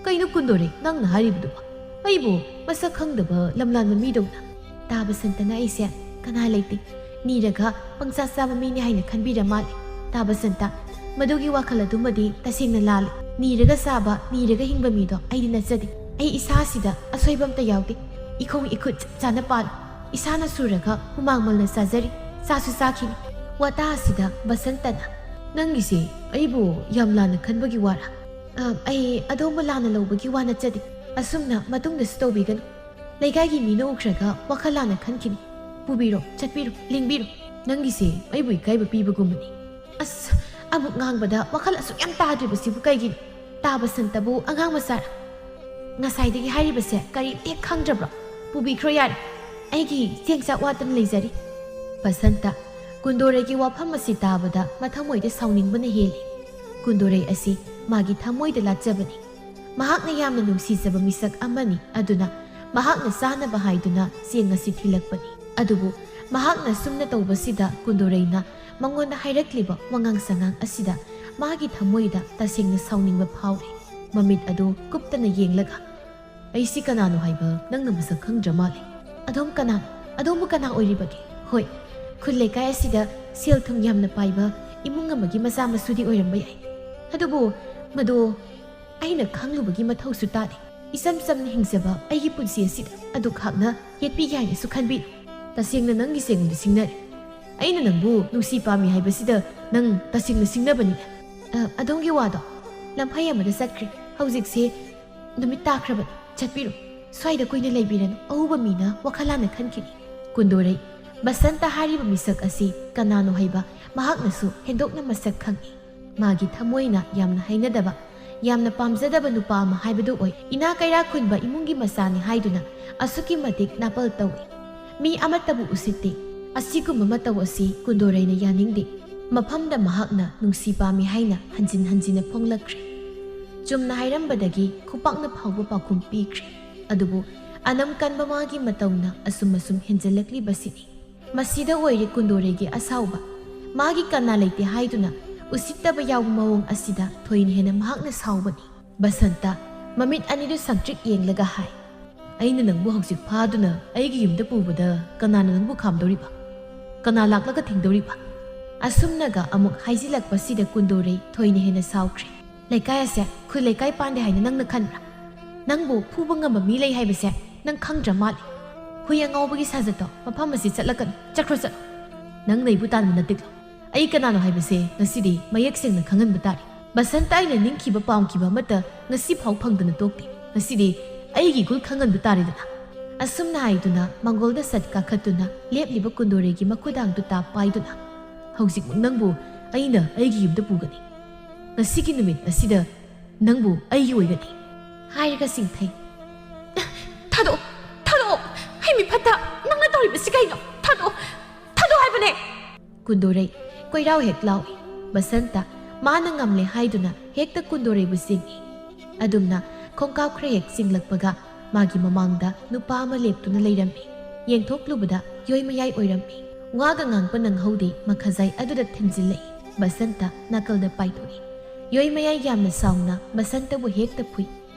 "ꯀꯩꯅꯣ ꯀꯨꯟꯗꯣꯔꯩ, ꯅꯪꯅ ꯍꯥꯏꯔꯤꯕꯗꯨꯕꯣ? ꯑꯩꯕꯨ ꯃꯁꯛ ꯈꯪꯗꯕ ꯂꯝꯂꯥꯟꯕ ꯃꯤꯗꯧꯅ?" "ꯇꯥ ꯕꯁꯟꯇꯅ ꯑꯩꯁꯦ ꯀꯅꯥ ꯂꯩꯇꯦ, ꯅꯤꯔꯒ ꯄꯪꯆꯥ ꯆꯥꯕ ꯃꯤꯅꯤ ꯍꯥꯏꯅ ꯈꯟꯕꯤꯔ ꯃꯥꯜꯂꯦ꯫ ꯇꯥ ꯕꯁꯟꯇ, ꯃꯗꯨꯒꯤ ꯋꯥꯈꯜ ꯑꯗꯨꯃꯗꯤ ꯇꯁꯦꯡꯅ ꯂꯥꯜꯂꯦ꯫ ꯅꯤꯔꯒ ꯆꯥꯕ, ꯅꯤꯔꯒ ꯍꯤꯡꯕ ꯃꯤꯗꯣ ꯑꯩꯗꯤ ꯅꯠꯆꯗꯦ꯫ ꯑꯩ ꯏꯁꯥꯁꯤꯗ ꯑꯁꯣꯏꯕ ꯑꯝꯇ ꯌꯥꯎꯗꯦ꯫ ꯏꯈꯣꯡ ꯏꯈꯨꯠ ꯆꯞ ꯆꯥꯅ ꯄꯥꯜꯂꯤ꯫ ꯏꯁꯥꯅ ꯁꯨꯔꯒ ꯍꯨꯃꯥꯡ ꯃꯜꯂ ꯆꯥꯖꯔꯤ, ꯆꯥꯁꯨ ꯆꯥꯈꯤꯅꯤ꯫" ꯋꯥꯇꯥ ꯑꯁꯤꯗ ꯕꯁꯟꯇꯅ, "ꯅꯪꯒꯤꯁꯦ ꯑꯩꯕꯨ ꯌꯥꯝ ꯂꯥꯟꯅ ꯈꯟꯕꯒꯤ ꯋꯥꯔꯥ?" "ꯑ, ꯑꯩ ꯑꯗꯣꯝꯕꯨ ꯂꯥꯟꯅ ꯂꯧꯕꯒꯤ ꯋꯥ ꯅꯠꯆꯗꯦ꯫ ꯑꯁꯨꯝꯅ ꯃꯇꯨꯡꯗꯁꯨ ꯇꯧꯕꯤꯒꯅꯨ꯫ ꯂꯩꯀꯥꯏꯒꯤ ꯃꯤꯅ ꯎꯈ꯭ꯔꯒ ꯋꯥꯈꯜ ꯂꯥꯟꯅ ꯈꯟꯈꯤꯅꯤ꯫ ꯄꯨꯕꯤꯔꯣ, ꯆꯠꯄꯤꯔꯣ, ꯂꯦꯡꯕꯤꯔꯣ꯫ ꯅꯪꯒꯤꯁꯦ ꯑꯩꯕꯨ ꯏꯀꯥꯏꯕ ꯄꯤꯕꯒꯨꯝꯕꯅꯤ꯫ ꯑꯁ, ꯑꯃꯨꯛ ꯉꯥꯡꯕꯗ ꯋꯥꯈꯜ ꯑꯁꯨꯛ ꯌꯥꯝ ꯇꯥꯗ꯭ꯔꯤꯕꯁꯤꯕꯨ ꯀꯩꯒꯤꯅꯣ? ꯇꯥ ꯕꯁꯟꯇꯕꯨ ꯑꯉꯥꯡ ꯃꯆꯥꯔ? ꯉꯁꯥꯏꯗꯒꯤ ꯍꯥꯏꯔꯤꯕꯁꯦ ꯀꯔꯤꯝꯇ ꯍꯦꯛ ꯈꯪꯗ꯭ꯔꯕ꯭ꯔꯣ? ꯄꯨꯕꯤꯈ꯭ꯔꯣ ꯌꯥꯔꯦ꯫ ꯑꯩꯒꯤ ꯆꯦꯡ ꯆꯥꯛ ꯋꯥꯠꯇꯅ ꯂꯩꯖꯔꯤ꯫ ꯕꯁꯟꯇ, ꯀꯨꯟꯗꯣꯔꯩꯒꯤ ꯋꯥꯐꯝ ꯑꯁꯤ ꯇꯥꯕꯗ ꯃꯊꯃꯣꯏꯗ ꯁꯥꯎꯅꯤꯡꯕꯅ ꯍꯦꯜꯂꯤ꯫ ꯀꯨꯟꯗꯣꯔꯩ ꯑꯁꯤ ꯃꯥꯒꯤ ꯊꯃꯣꯏꯗ ꯂꯥꯠꯆꯕꯅꯤ꯫ ꯃꯍꯥꯛꯅ ꯌꯥꯝꯅ ꯅꯨꯡꯁꯤꯖꯕ ꯃꯤꯁꯛ ꯑꯃꯅꯤ, ꯑꯗꯨꯅ ꯃꯍꯥꯛꯅ ꯆꯥꯅꯕ ꯍꯥꯏꯗꯨꯅ ꯆꯦꯡ ꯑꯁꯤ ꯊꯤꯜꯂꯛꯄꯅꯤ꯫ ꯑꯗꯨꯕꯨ ꯃꯍꯥꯛꯅ ꯁꯨꯝꯅ ꯇꯧꯕꯁꯤꯗ ꯀꯨꯟꯗꯣꯔꯩꯅ ꯃꯉꯣꯟꯗ ꯍꯥꯏꯔꯛꯂꯤꯕ ꯋꯥꯉꯥꯡ ꯁꯉꯥꯡ ꯑꯁꯤꯗ ꯃꯥꯒꯤ ꯊꯃꯣꯏꯗ ꯇꯁꯦꯡꯅ ꯁꯥꯎꯅꯤꯡꯕ ꯐꯥꯎꯔꯦ꯫ ꯃꯃꯤꯠ ꯑꯗꯨ ꯀꯨꯞꯇꯅ ꯌꯦꯡꯂꯒ, "ꯑꯩꯁꯤ ꯀꯅꯥꯅꯣ ꯍꯥꯏꯕ ꯅꯪꯅ ꯃꯁꯛ ꯈꯪꯗ꯭ꯔ ꯃꯥꯜꯂꯦ꯫ ꯑꯗꯣꯝ ꯀꯅꯥꯅꯣ? ꯑꯗꯣꯝꯕꯨ ꯀꯅꯥ ꯑꯣꯏꯔꯤꯕꯒꯦ? ꯍꯣꯏ, ꯈꯨꯜ ꯂꯩꯀꯥꯏ ꯑꯁꯤꯗ ꯁꯦꯜ ꯊꯨꯝ ꯌꯥꯝꯅ ꯄꯥꯏꯕ ꯏꯃꯨꯡ ꯑꯃꯒꯤ ꯃꯆꯥ ꯃꯁꯨꯗꯤ ꯑꯣꯏꯔꯝꯕ ꯌꯥꯏ꯫ ꯑꯗꯨꯕꯨ ꯃꯗꯨ ꯑꯩꯅ ꯈꯪꯂꯨꯕꯒꯤ ꯃꯊꯧꯁꯨ ꯇꯥꯗꯦ꯫ ꯏꯆꯝ ꯆꯝꯅ ꯍꯤꯡꯖꯕ ꯑꯩꯒꯤ ꯄꯨꯟꯁꯤ ꯑꯁꯤꯗ ꯑꯗꯨꯛ ꯍꯥꯛꯅ ꯌꯦꯠꯄꯤꯒꯦ ꯍꯥꯏꯅꯁꯨ ꯈꯟꯕꯤꯗꯦ꯫ ꯇꯁꯦꯡꯅ ꯅꯪꯒꯤꯁꯦ ꯑꯩꯉꯣꯟꯗ ꯁꯤꯡꯅꯔꯦ꯫ ꯑꯩꯅ ꯅꯪꯕꯨ ꯅꯨꯡꯁꯤ ꯄꯥꯝꯃꯤ ꯍꯥꯏꯕꯁꯤꯗ ꯅꯪ ꯇꯁꯦꯡꯅ ꯁꯤꯡꯅꯕꯅꯤꯅꯦ꯫" "ꯑ, ꯑꯗꯣꯝꯒꯤ ꯋꯥꯗꯣ ꯂꯝꯐꯩ ꯑꯃꯗ ꯆꯠꯈ꯭ꯔꯦ꯫ ꯍꯧꯖꯤꯛꯁꯦ ꯅꯨꯃꯤꯠ ꯇꯥꯈ꯭ꯔꯕꯅꯤ꯫ ꯆꯠꯄꯤꯔꯣ꯫ ꯁ꯭ꯋꯥꯏꯗ ꯀꯨꯏꯅ ꯂꯩꯕꯤꯔꯅꯨ꯫ ꯑꯎꯕ ꯃꯤꯅ ꯋꯥꯈꯜ ꯂꯥꯟꯅ ꯈꯟꯈꯤꯅꯤ꯫" ꯀꯨꯟꯗꯣꯔꯩ, ꯕꯁꯟꯇ ꯍꯥꯏꯔꯤꯕ ꯃꯤꯁꯛ ꯑꯁꯤ ꯀꯅꯥꯅꯣ ꯍꯥꯏꯕ ꯃꯍꯥꯛꯅꯁꯨ ꯍꯦꯟꯗꯣꯛꯅ ꯃꯁꯛ ꯈꯪꯏ꯫ ꯃꯥꯒꯤ ꯊꯃꯣꯏꯅ ꯌꯥꯝꯅ ꯍꯩꯅꯗꯕ, ꯌꯥꯝꯅ ꯄꯥꯝꯖꯗꯕ ꯅꯨꯄꯥ ꯑꯃ ꯍꯥꯏꯕꯗꯨ ꯑꯣꯏ꯫ ꯏꯅꯥ ꯀꯩꯔꯥ ꯈꯨꯟꯕ ꯏꯃꯨꯡꯒꯤ ꯃꯆꯥꯅꯤ ꯍꯥꯏꯗꯨꯅ ꯑꯁꯨꯛꯀꯤ ꯃꯇꯤꯛ ꯅꯥꯄꯜ ꯇꯧꯏ꯫ ꯃꯤ ꯑꯃꯠꯇꯕꯨ ꯎꯁꯤꯠꯇꯦ꯫ ꯑꯁꯤꯒꯨꯝꯕ ꯃꯇꯧ ꯑꯁꯤ ꯀꯨꯟꯗꯣꯔꯩꯅ ꯌꯥꯅꯤꯡꯗꯦ꯫ ꯃꯐꯝꯗ ꯃꯍꯥꯛꯅ ꯅꯨꯡꯁꯤ ꯄꯥꯝꯃꯤ ꯍꯥꯏꯅ ꯍꯟꯖꯤꯟ ꯍꯟꯖꯤꯟꯅ ꯐꯣꯡꯂꯛꯈ꯭ꯔꯦ꯫ ꯆꯨꯝꯅ ꯍꯥꯏꯔꯝꯕꯗꯒꯤ ꯈꯨꯄꯥꯛꯅ ꯐꯥꯎꯕ ꯄꯥꯎꯈꯨꯝ ꯄꯤꯈ꯭ꯔꯦ꯫ ꯑꯗꯨꯕꯨ ꯑꯅꯝ ꯀꯟꯕ ꯃꯥꯒꯤ ꯃꯇꯧꯅ ꯑꯁꯨꯝ ꯑꯁꯨꯝ ꯍꯦꯟꯖꯜꯂꯛꯂꯤꯕꯁꯤꯅꯤ꯫ ꯃꯁꯤꯗ ꯑꯣꯏꯔꯦ ꯀꯨꯟꯗꯣꯔꯩꯒꯤ ꯑꯁꯥꯎꯕ꯫ ꯃꯥꯒꯤ ꯀꯅꯥ ꯂꯩꯇꯦ ꯍꯥꯏꯗꯨꯅ ꯎꯁꯤꯠꯇꯕ ꯌꯥꯎꯕ ꯃꯑꯣꯡ ꯑꯁꯤꯗ ꯊꯣꯏꯅ ꯍꯦꯟꯅ ꯃꯍꯥꯛꯅ ꯁꯥꯎꯕꯅꯤ꯫ ꯕꯁꯟꯇ, ꯃꯃꯤꯠ ꯑꯅꯤꯗꯨ ꯁꯪꯇ꯭ꯔꯤꯛ ꯌꯦꯡꯂꯒ ꯍꯥꯏ, "ꯑꯩꯅ ꯅꯪꯕꯨ ꯍꯧꯖꯤꯛ ꯐꯥꯗꯨꯅ ꯑꯩꯒꯤ ꯌꯨꯝꯗ ꯄꯨꯕꯗ ꯀꯅꯥꯅ ꯅꯪꯕꯨ ꯈꯥꯝꯗꯧꯔꯤꯕ? ꯀꯅꯥ ꯂꯥꯛꯂꯒ ꯊꯤꯡꯗꯧꯔꯤꯕ?" ꯑꯁꯨꯝꯅꯒ ꯑꯃꯨꯛ ꯍꯥꯏꯖꯤꯜꯂꯛꯄꯁꯤꯗ ꯀꯨꯟꯗꯣꯔꯩ ꯊꯣꯏꯅ ꯍꯦꯟꯅ ꯁꯥꯎꯈ꯭ꯔꯦ꯫ "ꯂꯩꯀꯥꯏ ꯑꯁꯦ ꯈꯨꯜ ꯂꯩꯀꯥꯏ ꯄꯥꯟꯗꯦ ꯍꯥꯏꯅ ꯅꯪꯅ ꯈꯟꯕ꯭ꯔꯥ? ꯅꯪꯕꯨ ꯐꯨꯕ ꯉꯝꯕ ꯃꯤ ꯂꯩ ꯍꯥꯏꯕꯁꯦ ꯅꯪ ꯈꯪꯗ꯭ꯔ ꯃꯥꯜꯂꯦ꯫ ꯍꯨꯏ ꯑꯉꯥꯎꯕꯒꯤ ꯁꯥꯖꯠꯇꯣ ꯃꯐꯝ ꯑꯁꯤ ꯆꯠꯂꯛꯀꯅꯨ꯫ ꯆꯠꯈ꯭ꯔꯣ, ꯆꯠꯂꯣ꯫ ꯅꯪ ꯅꯩꯕꯨ ꯇꯥꯟꯕ ꯅꯠꯇꯦꯀꯣ꯫ ꯑꯩ ꯀꯅꯥꯅꯣ ꯍꯥꯏꯕꯁꯦ ꯉꯁꯤꯗꯤ ꯃꯌꯦꯛ ꯁꯦꯡꯅ ꯈꯪꯍꯟꯕ ꯇꯥꯔꯦ꯫ ꯕꯁꯟꯇ ꯑꯩꯅ ꯅꯤꯡꯈꯤꯕ ꯄꯥꯝꯈꯤꯕ ꯑꯃꯠꯇ ꯉꯁꯤ ꯐꯥꯎ ꯐꯪꯗꯅ ꯇꯣꯛꯇꯦ꯫ "ꯉꯁꯤꯗꯤ ꯑꯩꯒꯤ ꯏꯒꯨꯜ ꯈꯪꯍꯟꯕ ꯇꯥꯔꯦꯗꯅ"꯫ ꯑꯁꯨꯝꯅ ꯍꯥꯏꯗꯨꯅ ꯃꯥꯡꯒꯣꯜꯗ ꯁꯠ ꯀꯥꯈꯠꯇꯨꯅ ꯂꯦꯞꯂꯤꯕ ꯀꯨꯟꯗꯣꯔꯩꯒꯤ ꯃꯈꯨꯗꯥꯡꯗꯨ ꯇꯥꯞ ꯄꯥꯏꯗꯨꯅ, "ꯍꯧꯖꯤꯛꯃꯛ ꯅꯪꯕꯨ ꯑꯩꯅ ꯑꯩꯒꯤ ꯌꯨꯝꯗ ꯄꯨꯒꯅꯤ꯫ ꯉꯁꯤꯒꯤ ꯅꯨꯃꯤꯠ ꯑꯁꯤꯗ ꯅꯪꯕꯨ ꯑꯩꯒꯤ ꯑꯣꯏꯒꯅꯤ" ꯍꯥꯏꯔꯒ ꯆꯤꯡꯊꯩ꯫ "ꯊꯥꯗꯣꯛꯑꯣ, ꯊꯥꯗꯣꯛꯑꯣ! ꯍꯩ ꯃꯤ ꯐꯠꯇ, ꯅꯪꯅ ꯇꯧꯔꯤꯕꯁꯤ ꯀꯩꯅꯣ? ꯊꯥꯗꯣꯛꯑꯣ, ꯊꯥꯗꯣꯛꯑꯣ ꯍꯥꯏꯕꯅꯦ!" ꯀꯨꯟꯗꯣꯔꯩ ꯀꯣꯏꯔꯥꯎ ꯍꯦꯛ ꯂꯥꯎꯏ꯫ ꯕꯁꯟꯇ ꯃꯥꯅ ꯉꯝꯂꯦ ꯍꯥꯏꯗꯨꯅ ꯍꯦꯛꯇ ꯀꯨꯟꯗꯣꯔꯩꯕꯨ ꯆꯤꯡꯏ꯫ ꯑꯗꯨꯝꯅ ꯈꯣꯡꯀꯥꯞ ꯈꯔ ꯍꯦꯛ ꯆꯤꯡꯂꯛꯄꯒ ꯃꯥꯒꯤ ꯃꯃꯥꯡꯗ ꯅꯨꯄꯥ ꯑꯃ ꯂꯦꯞꯇꯨꯅ ꯂꯩꯔꯝꯃꯤ꯫ ꯌꯦꯡꯊꯣꯛꯂꯨꯕꯗ ꯌꯣꯏ ꯃꯌꯥꯏ ꯑꯣꯏꯔꯝꯃꯤ꯫ ꯋꯥꯒ ꯉꯥꯡꯕ ꯅꯪꯍꯧꯗꯦ, ꯃꯈꯖꯥꯏ ꯑꯗꯨꯗ ꯊꯤꯟꯖꯤꯜꯂꯛꯏ꯫ ꯕꯁꯟꯇ ꯅꯥꯀꯜꯗ ꯄꯥꯏꯊꯣꯛꯏ꯫ ꯌꯣꯏ ꯃꯌꯥꯏ ꯌꯥꯝꯅ ꯁꯥꯎꯅ ꯕꯁꯟꯇꯕꯨ ꯍꯦꯛꯇ ꯐꯨꯏ꯫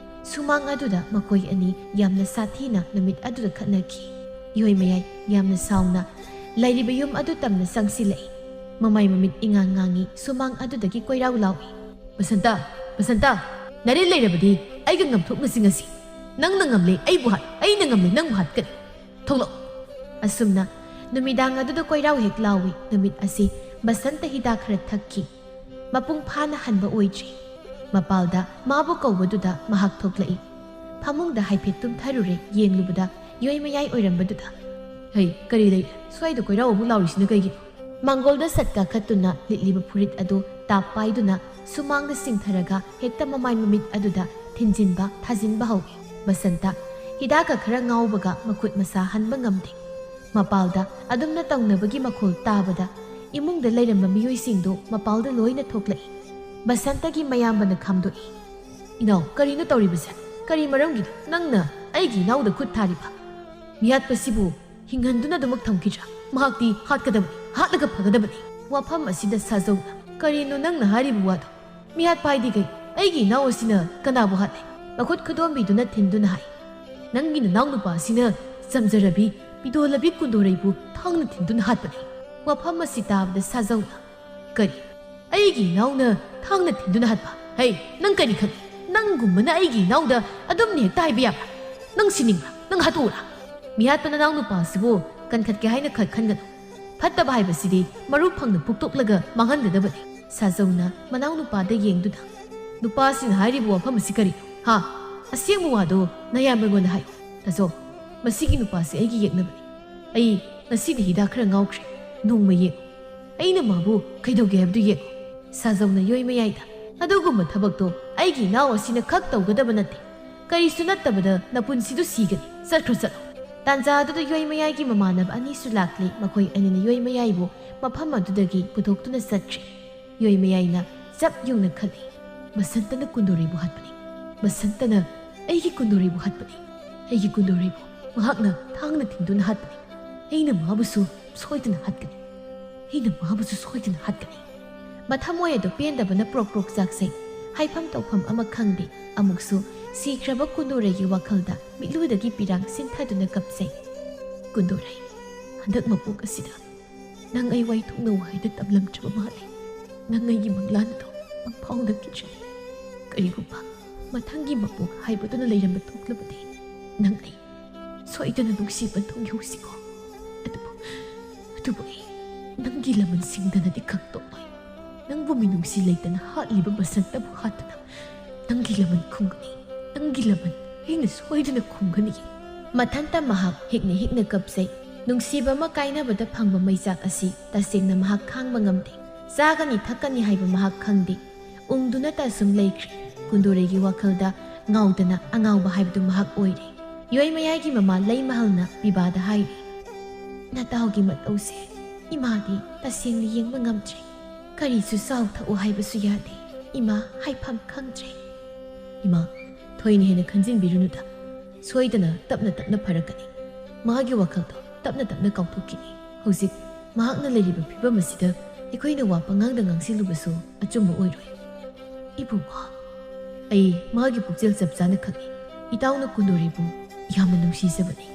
ꯁꯨꯃꯥꯡ ꯑꯗꯨꯗ ꯃꯈꯣꯏ ꯑꯅꯤ ꯌꯥꯝꯅ ꯁꯥꯊꯤꯅ ꯅꯨꯃꯤꯠ ꯑꯗꯨꯗ ꯈꯠꯅꯈꯤ꯫ ꯌꯣꯏ ꯃꯌꯥꯏ ꯌꯥꯝꯅ ꯁꯥꯎꯅ ꯂꯩꯔꯤꯕ ꯌꯨꯝ ꯑꯗꯨ ꯇꯝꯅ ꯆꯪꯁꯤꯜꯂꯛꯏ꯫ ꯃꯃꯥꯏ ꯃꯃꯤꯠ ꯏꯉꯥꯡ ꯉꯥꯡꯉꯤ, ꯁꯨꯃꯥꯡ ꯑꯗꯨꯗꯒꯤ ꯀꯣꯏꯔꯥꯎ ꯂꯥꯎꯏ꯫ "ꯕꯁꯟꯇ, ꯕꯁꯟꯇ, ꯅꯔꯦꯟ ꯂꯩꯔꯕꯗꯤ ꯑꯩꯒ ꯉꯝꯊꯣꯛꯅꯁꯤ ꯉꯁꯤ꯫ ꯅꯪꯅ ꯉꯝꯂꯦ ꯑꯩꯕꯨ ꯍꯥꯠ, ꯑꯩꯅ ꯉꯝꯂꯦ ꯅꯪꯕꯨ ꯍꯥꯠꯀꯅꯤ꯫ ꯊꯣꯛꯂꯛꯑꯣ!" ꯑꯁꯨꯝꯅ ꯅꯨꯃꯤꯗꯥꯡ ꯑꯗꯨꯗ ꯀꯣꯏꯔꯥꯎ ꯍꯦꯛ ꯂꯥꯎꯏ꯫ ꯅꯨꯃꯤꯠ ꯑꯁꯤ ꯕꯁꯟꯇ ꯍꯤꯗꯥꯛ ꯈꯔ ꯊꯛꯈꯤ꯫ ꯃꯄꯨꯡ ꯐꯥꯅ ꯍꯟꯕ ꯑꯣꯏꯗ꯭ꯔꯤ꯫ ꯃꯄꯥꯜꯗ ꯃꯥꯕꯨ ꯀꯧꯕꯗꯨꯗ ꯃꯍꯥꯛ ꯊꯣꯛꯂꯛꯏ꯫ ꯐꯃꯨꯡꯗ ꯍꯥꯏꯐꯦꯠ ꯇꯨꯝꯊꯔꯨꯔꯦ, ꯌꯦꯡꯂꯨꯕꯗ ꯌꯣꯏ ꯃꯌꯥꯏ ꯑꯣꯏꯔꯝꯕꯗꯨꯗ꯫ "ꯍꯩ, ꯀꯔꯤ ꯂꯩꯔꯦ? ꯁ꯭ꯋꯥꯏꯗ ꯀꯣꯏꯔꯥꯎ ꯑꯃꯨꯛ ꯂꯥꯎꯔꯤꯁꯤꯅ ꯀꯩꯒꯤꯅꯣ?" ꯃꯥꯡꯒꯣꯜꯗ ꯁꯠ ꯀꯥꯈꯠꯇꯨꯅ ꯂꯤꯠꯂꯤꯕ ꯐꯨꯔꯤꯠ ꯑꯗꯨ ꯇꯥꯞ ꯄꯥꯏꯗꯨꯅ ꯁꯨꯃꯥꯡꯗ ꯆꯤꯡꯊꯔꯒ ꯍꯦꯛꯇ ꯃꯃꯥꯏ ꯃꯃꯤꯠ ꯑꯗꯨꯗ ꯊꯤꯟꯖꯤꯟꯕ ꯊꯥꯖꯤꯟꯕ ꯍꯧꯏ꯫ ꯕꯁꯟꯇ ꯍꯤꯗꯥꯛꯀ ꯈꯔ ꯉꯥꯎꯕꯒ ꯃꯈꯨꯠ ꯃꯁꯥ ꯍꯟꯕ ꯉꯝꯗꯦ꯫ ꯃꯄꯥꯜꯗ ꯑꯗꯨꯝꯅ ꯇꯧꯅꯕꯒꯤ ꯃꯈꯣꯜ ꯇꯥꯕꯗ ꯏꯃꯨꯡꯗ ꯂꯩꯔꯝꯕ ꯃꯤꯑꯣꯏꯁꯤꯡꯗꯨ ꯃꯄꯥꯜꯗ ꯂꯣꯏꯅ ꯊꯣꯛꯂꯛꯏ꯫ ꯕꯁꯟꯇꯒꯤ ꯃꯌꯥꯝꯕꯅ ꯈꯥꯝꯗꯣꯛꯏ꯫ "ꯏꯅꯥꯎ, ꯀꯔꯤꯅꯣ ꯇꯧꯔꯤꯕꯁꯦ? ꯀꯔꯤ ꯃꯔꯝꯒꯤꯅꯣ ꯅꯪꯅ ꯑꯩꯒꯤ ꯏꯅꯥꯎꯗ ꯈꯨꯠ ꯊꯥꯔꯤꯕ? ꯃꯤꯍꯥꯠꯄꯁꯤꯕꯨ ꯍꯤꯡꯍꯟꯗꯨꯅ ꯑꯗꯨꯃꯛ ꯊꯝꯈꯤꯗ꯭ꯔꯥ? ꯃꯍꯥꯛꯇꯤ ꯍꯥꯠꯀꯗꯕꯅꯤ, ꯍꯥꯠꯂꯒ ꯐꯒꯗꯕꯅꯤ!" ꯋꯥꯐꯝ ꯑꯁꯤꯗ ꯁꯥꯖꯧꯅ, "ꯀꯔꯤꯅꯣ ꯅꯪꯅ ꯍꯥꯏꯔꯤꯕ ꯋꯥꯗꯣ? ꯃꯤꯍꯥꯠꯄ ꯍꯥꯏꯗꯤ ꯀꯩ? ꯑꯩꯒꯤ ꯏꯅꯥꯎ ꯑꯁꯤꯅ ꯀꯅꯥꯕꯨ ꯍꯥꯠꯂꯦ? ꯃꯈꯨꯠ ꯈꯨꯗꯣꯝꯕꯤꯗꯨꯅ ꯊꯤꯟꯗꯨꯅ ꯍꯥꯏ, ꯅꯪꯒꯤ ꯅꯅꯥꯎ ꯅꯨꯄꯥ ꯑꯁꯤꯅ ꯆꯝꯖꯔꯕꯤ, ꯄꯤꯗꯣꯂꯕꯤ ꯀꯨꯟꯗꯣꯔꯩꯕꯨ ꯊꯥꯡꯅ ꯊꯤꯟꯗꯨꯅ ꯍꯥꯠꯄꯅꯤ!" ꯋꯥꯐꯝ ꯑꯁꯤ ꯇꯥꯕꯗ ꯁꯥꯖꯧꯅ, "ꯀꯔꯤ? ꯑꯩꯒꯤ ꯏꯅꯥꯎꯅ ꯊꯥꯡꯅ ꯊꯤꯟꯗꯨꯅ ꯍꯥꯠꯄ? ꯍꯩ, ꯅꯪ ꯀꯔꯤ ꯈꯪꯏ? ꯅꯪꯒꯨꯝꯕꯅ ꯑꯩꯒꯤ ꯏꯅꯥꯎꯗ ꯑꯗꯨꯝꯅ ꯍꯦꯛꯇ ꯍꯥꯏꯕ ꯌꯥꯕ꯭ꯔꯥ? ꯅꯪ ꯁꯤꯅꯤꯡꯕ꯭ꯔꯥ? ꯅꯪ ꯍꯥꯠꯇꯣꯛꯎꯔꯥ?" ꯃꯤꯍꯥꯠꯄ ꯅꯅꯥꯎ ꯅꯨꯄꯥ ꯑꯁꯤꯕꯨ ꯀꯟꯈꯠꯀꯦ ꯍꯥꯏꯅ ꯈꯟ-, ꯈꯟꯒꯅꯨ꯫ ꯐꯠꯇꯕ ꯍꯥꯏꯕꯁꯤꯗꯤ ꯃꯔꯨ ꯐꯪꯅ ꯐꯨꯛꯇꯣꯛꯂꯒ ꯃꯥꯡꯍꯟꯒꯗꯕꯅꯤ꯫ ꯁꯥꯖꯧꯅ ꯃꯅꯥꯎ ꯅꯨꯄꯥꯗ ꯌꯦꯡꯗꯨꯅ, "ꯅꯨꯄꯥꯁꯤꯅ ꯍꯥꯏꯔꯤꯕ ꯋꯥꯐꯝ ꯑꯁꯤ ꯀꯔꯤꯅꯣ? ꯍꯥ? ꯑꯁꯦꯡꯕ ꯋꯥꯗꯣ ꯅꯌꯥꯝꯕꯉꯣꯟꯗ ꯍꯥꯏꯌꯨ꯫ ꯇꯥꯖꯧ, ꯃꯁꯤꯒꯤ ꯅꯨꯄꯥꯁꯦ ꯑꯩꯒꯤ ꯌꯦꯛꯅꯕꯅꯤ꯫ ꯑꯩ ꯉꯁꯤꯗꯤ ꯍꯤꯗꯥꯛ ꯈꯔ ꯉꯥꯎꯈ꯭ꯔꯦ꯫ ꯅꯣꯡꯃ ꯌꯦꯡꯉꯨ꯫ ꯑꯩꯅ ꯃꯥꯕꯨ ꯀꯩꯗꯧꯒꯦ ꯍꯥꯏꯕꯗꯨ ꯌꯦꯡꯉꯨ꯫ ꯁꯥꯖꯧꯅ ꯌꯣꯏ ꯃꯌꯥꯏꯗ, "ꯑꯗꯨꯒꯨꯝꯕ ꯊꯕꯛꯇꯣ ꯑꯩꯒꯤ ꯏꯅꯥꯎ ꯑꯁꯤꯅ ꯈꯛ ꯇꯧꯒꯗꯕ ꯅꯠꯇꯦ꯫ ꯀꯔꯤꯁꯨ ꯅꯠꯇꯕꯗ ꯅꯄꯨꯟꯁꯤꯗꯨ ꯁꯤꯒꯅꯤ꯫ ꯆꯠꯈ꯭ꯔꯣ, ꯆꯠꯂꯣ꯫" ꯇꯥꯟꯖꯥ ꯑꯗꯨꯗ ꯌꯣꯏ ꯃꯌꯥꯏꯒꯤ ꯃꯃꯥꯟꯅꯕ ꯑꯅꯤꯁꯨ ꯂꯥꯛꯂꯦ꯫ ꯃꯈꯣꯏ ꯑꯅꯤꯅ ꯌꯣꯏ ꯃꯌꯥꯏꯕꯨ ꯃꯐꯝ ꯑꯗꯨꯗꯒꯤ ꯄꯨꯊꯣꯛꯇꯨꯅ ꯆꯠꯈ꯭ꯔꯦ꯫ ꯌꯣꯏ ꯃꯌꯥꯏꯅ ꯆꯞ ꯌꯨꯡꯅ ꯈꯜꯂꯤ꯫ ꯃꯁꯟꯇꯅ ꯀꯨꯟꯗꯣꯔꯩꯕꯨ ꯍꯥꯠꯄꯅꯤ꯫ ꯃꯁꯟꯇꯅ ꯑꯩꯒꯤ ꯀꯨꯟꯗꯣꯔꯩꯕꯨ ꯍꯥꯠꯄꯅꯤ꯫ ꯑꯩꯒꯤ ꯀꯨꯟꯗꯣꯔꯩꯕꯨ ꯃꯍꯥꯛꯅ ꯊꯥꯡꯅ ꯊꯤꯟꯗꯨꯅ ꯍꯥꯠꯄꯅꯤ꯫ ꯑꯩꯅ ꯃꯥꯕꯨꯁꯨ ꯁꯣꯏꯗꯅ ꯍꯥꯠꯀꯅꯤ꯫ ꯑꯩꯅ ꯃꯥꯕꯨꯁꯨ ꯁꯣꯏꯗꯅ ꯍꯥꯠꯀꯅꯤ꯫ ꯃꯊꯃꯣꯏ ꯑꯗꯨ ꯄꯦꯟꯗꯕꯅ ꯄ꯭ꯔꯣꯛ ꯄ꯭ꯔꯣꯛ ꯆꯥꯛꯆꯩ꯫ ꯍꯥꯏꯐꯝ ꯇꯧꯐꯝ ꯑꯃ ꯈꯪꯗꯦ꯫ ꯑꯃꯨꯛꯁꯨ ꯁꯤꯈ꯭ꯔꯕ ꯀꯨꯟꯗꯣꯔꯩꯒꯤ ꯋꯥꯈꯜꯗ ꯃꯤꯠꯂꯨꯗꯒꯤ ꯄꯤꯔꯥꯡ ꯁꯤꯟꯊꯗꯨꯅ ꯀꯞꯆꯩ꯫ ꯀꯨꯟꯗꯣꯔꯩ, ꯍꯟꯗꯛ ꯃꯄꯣꯛ ꯑꯁꯤꯗ ꯅꯪ ꯑꯩ ꯋꯥꯏꯊꯣꯛꯅꯧ ꯍꯥꯏꯅ ꯇꯝꯂꯝꯗ꯭ꯔꯕ ꯃꯥꯜꯂꯦ꯫ ꯅꯪ ꯑꯩꯒꯤ ꯃꯪꯂꯥꯟ ꯑꯗꯣ ꯑꯃꯐꯥꯎ ꯅꯛꯈꯤꯗ꯭ꯔꯦ꯫ ꯀꯔꯤꯒꯨꯝꯕ ꯃꯊꯪꯒꯤ ꯃꯄꯣꯛ ꯍꯥꯏꯕꯗꯨꯅ ꯂꯩꯔꯝꯕ ꯊꯣꯛꯂꯕꯗꯤ ꯅꯪ ꯑꯩ ꯁꯣꯏꯗꯅ ꯅꯨꯡꯁꯤꯕ ꯊꯨꯡꯌꯧꯁꯤꯀꯣ꯫ ꯑꯗꯨꯕꯨ, ꯑꯗꯨꯕꯨ ꯑꯩ ꯅꯪꯒꯤ ꯂꯃꯟ ꯁꯤꯡꯗꯅꯗꯤ ꯈꯪꯗꯣꯛꯂꯣꯏ꯫ ꯅꯪꯕꯨ ꯃꯤꯅꯨꯡꯁꯤ ꯂꯩꯇꯅ ꯍꯥꯠꯂꯤꯕ ꯕꯁꯟꯇꯕꯨ ꯍꯥꯠꯇꯨꯅ ꯅꯪꯒꯤ ꯂꯃꯟ ꯈꯨꯝꯒꯅꯤ꯫ ꯅꯪꯒꯤ ꯂꯃꯟ ꯑꯩꯅ ꯁꯣꯏꯗꯅ ꯈꯨꯝꯒꯅꯤ꯫ ꯃꯊꯟꯇ ꯃꯍꯥꯛ ꯍꯤꯛꯅ ꯍꯤꯛꯅ ꯀꯞꯆꯩ꯫ ꯅꯨꯡꯁꯤꯕ ꯑꯃ ꯀꯥꯏꯅꯕꯗ ꯐꯪꯕ ꯃꯩꯆꯥꯛ ꯑꯁꯤ ꯇꯁꯦꯡꯅ ꯃꯍꯥꯛ ꯈꯥꯡꯕ ꯉꯝꯗꯦ꯫ ꯆꯥꯒꯅꯤ ꯊꯛꯀꯅꯤ ꯍꯥꯏꯕ ꯃꯍꯥꯛ ꯈꯪꯗꯦ꯫ ꯎꯪꯗꯨꯅꯇ ꯑꯁꯨꯝ ꯂꯩꯈ꯭ꯔꯦ꯫ ꯀꯨꯟꯗꯣꯔꯩꯒꯤ ꯋꯥꯈꯜꯗ ꯉꯥꯎꯗꯅ ꯑꯉꯥꯎꯕ ꯍꯥꯏꯕꯗꯨ ꯃꯍꯥꯛ ꯑꯣꯏꯔꯦ꯫ ꯌꯣꯏ ꯃꯌꯥꯏꯒꯤ ꯃꯃꯥ ꯂꯩꯃꯍꯜꯅ ꯄꯤꯕꯥꯗ ꯍꯥꯏꯔꯤ, "ꯅꯇꯥꯎꯒꯤ ꯃꯇꯧꯁꯦ ꯏꯃꯥꯗꯤ ꯇꯁꯦꯡꯅ ꯌꯦꯡꯕ ꯉꯝꯗ꯭ꯔꯦ꯫ ꯀꯔꯤꯁꯨ ꯆꯥꯎ ꯊꯛꯎ ꯍꯥꯏꯕꯁꯨ ꯌꯥꯗꯦ꯫ ꯏꯃꯥ ꯍꯥꯏꯐꯝ ꯈꯪꯗ꯭ꯔꯦ꯫" "ꯏꯃꯥ, ꯊꯣꯏꯅ ꯍꯦꯟꯅ ꯈꯟꯖꯤꯟꯕꯤꯔꯨꯅꯨꯗ꯫ ꯁꯣꯏꯗꯅ ꯇꯞꯅ ꯇꯞꯅ ꯐꯔꯛꯀꯅꯤ꯫ ꯃꯥꯒꯤ ꯋꯥꯈꯜꯗꯣ ꯇꯞꯅ ꯇꯞꯅ ꯀꯥꯎꯊꯣꯛꯈꯤꯅꯤ꯫ ꯍꯧꯖꯤꯛ ꯃꯍꯥꯛꯅ ꯂꯩꯔꯤꯕ ꯐꯤꯕꯝ ꯑꯁꯤꯗ ꯑꯩꯈꯣꯏꯅ ꯋꯥ ꯄꯉꯥꯡꯗ ꯉꯥꯡꯁꯤꯜꯂꯨꯕꯁꯨ ꯑꯆꯨꯝꯕ ꯑꯣꯏꯔꯣꯏ꯫" "ꯏꯕꯨꯡꯉꯣ, ꯑꯩ ꯃꯥꯒꯤ ꯄꯨꯛꯆꯦꯜ ꯆꯞ ꯆꯥꯅ ꯈꯪꯏ꯫ ꯏꯇꯥꯎꯅ ꯀꯨꯟꯗꯣꯔꯤꯕꯨ ꯌꯥꯝꯅ ꯅꯨꯡꯁꯤꯖꯕꯅꯤ꯫"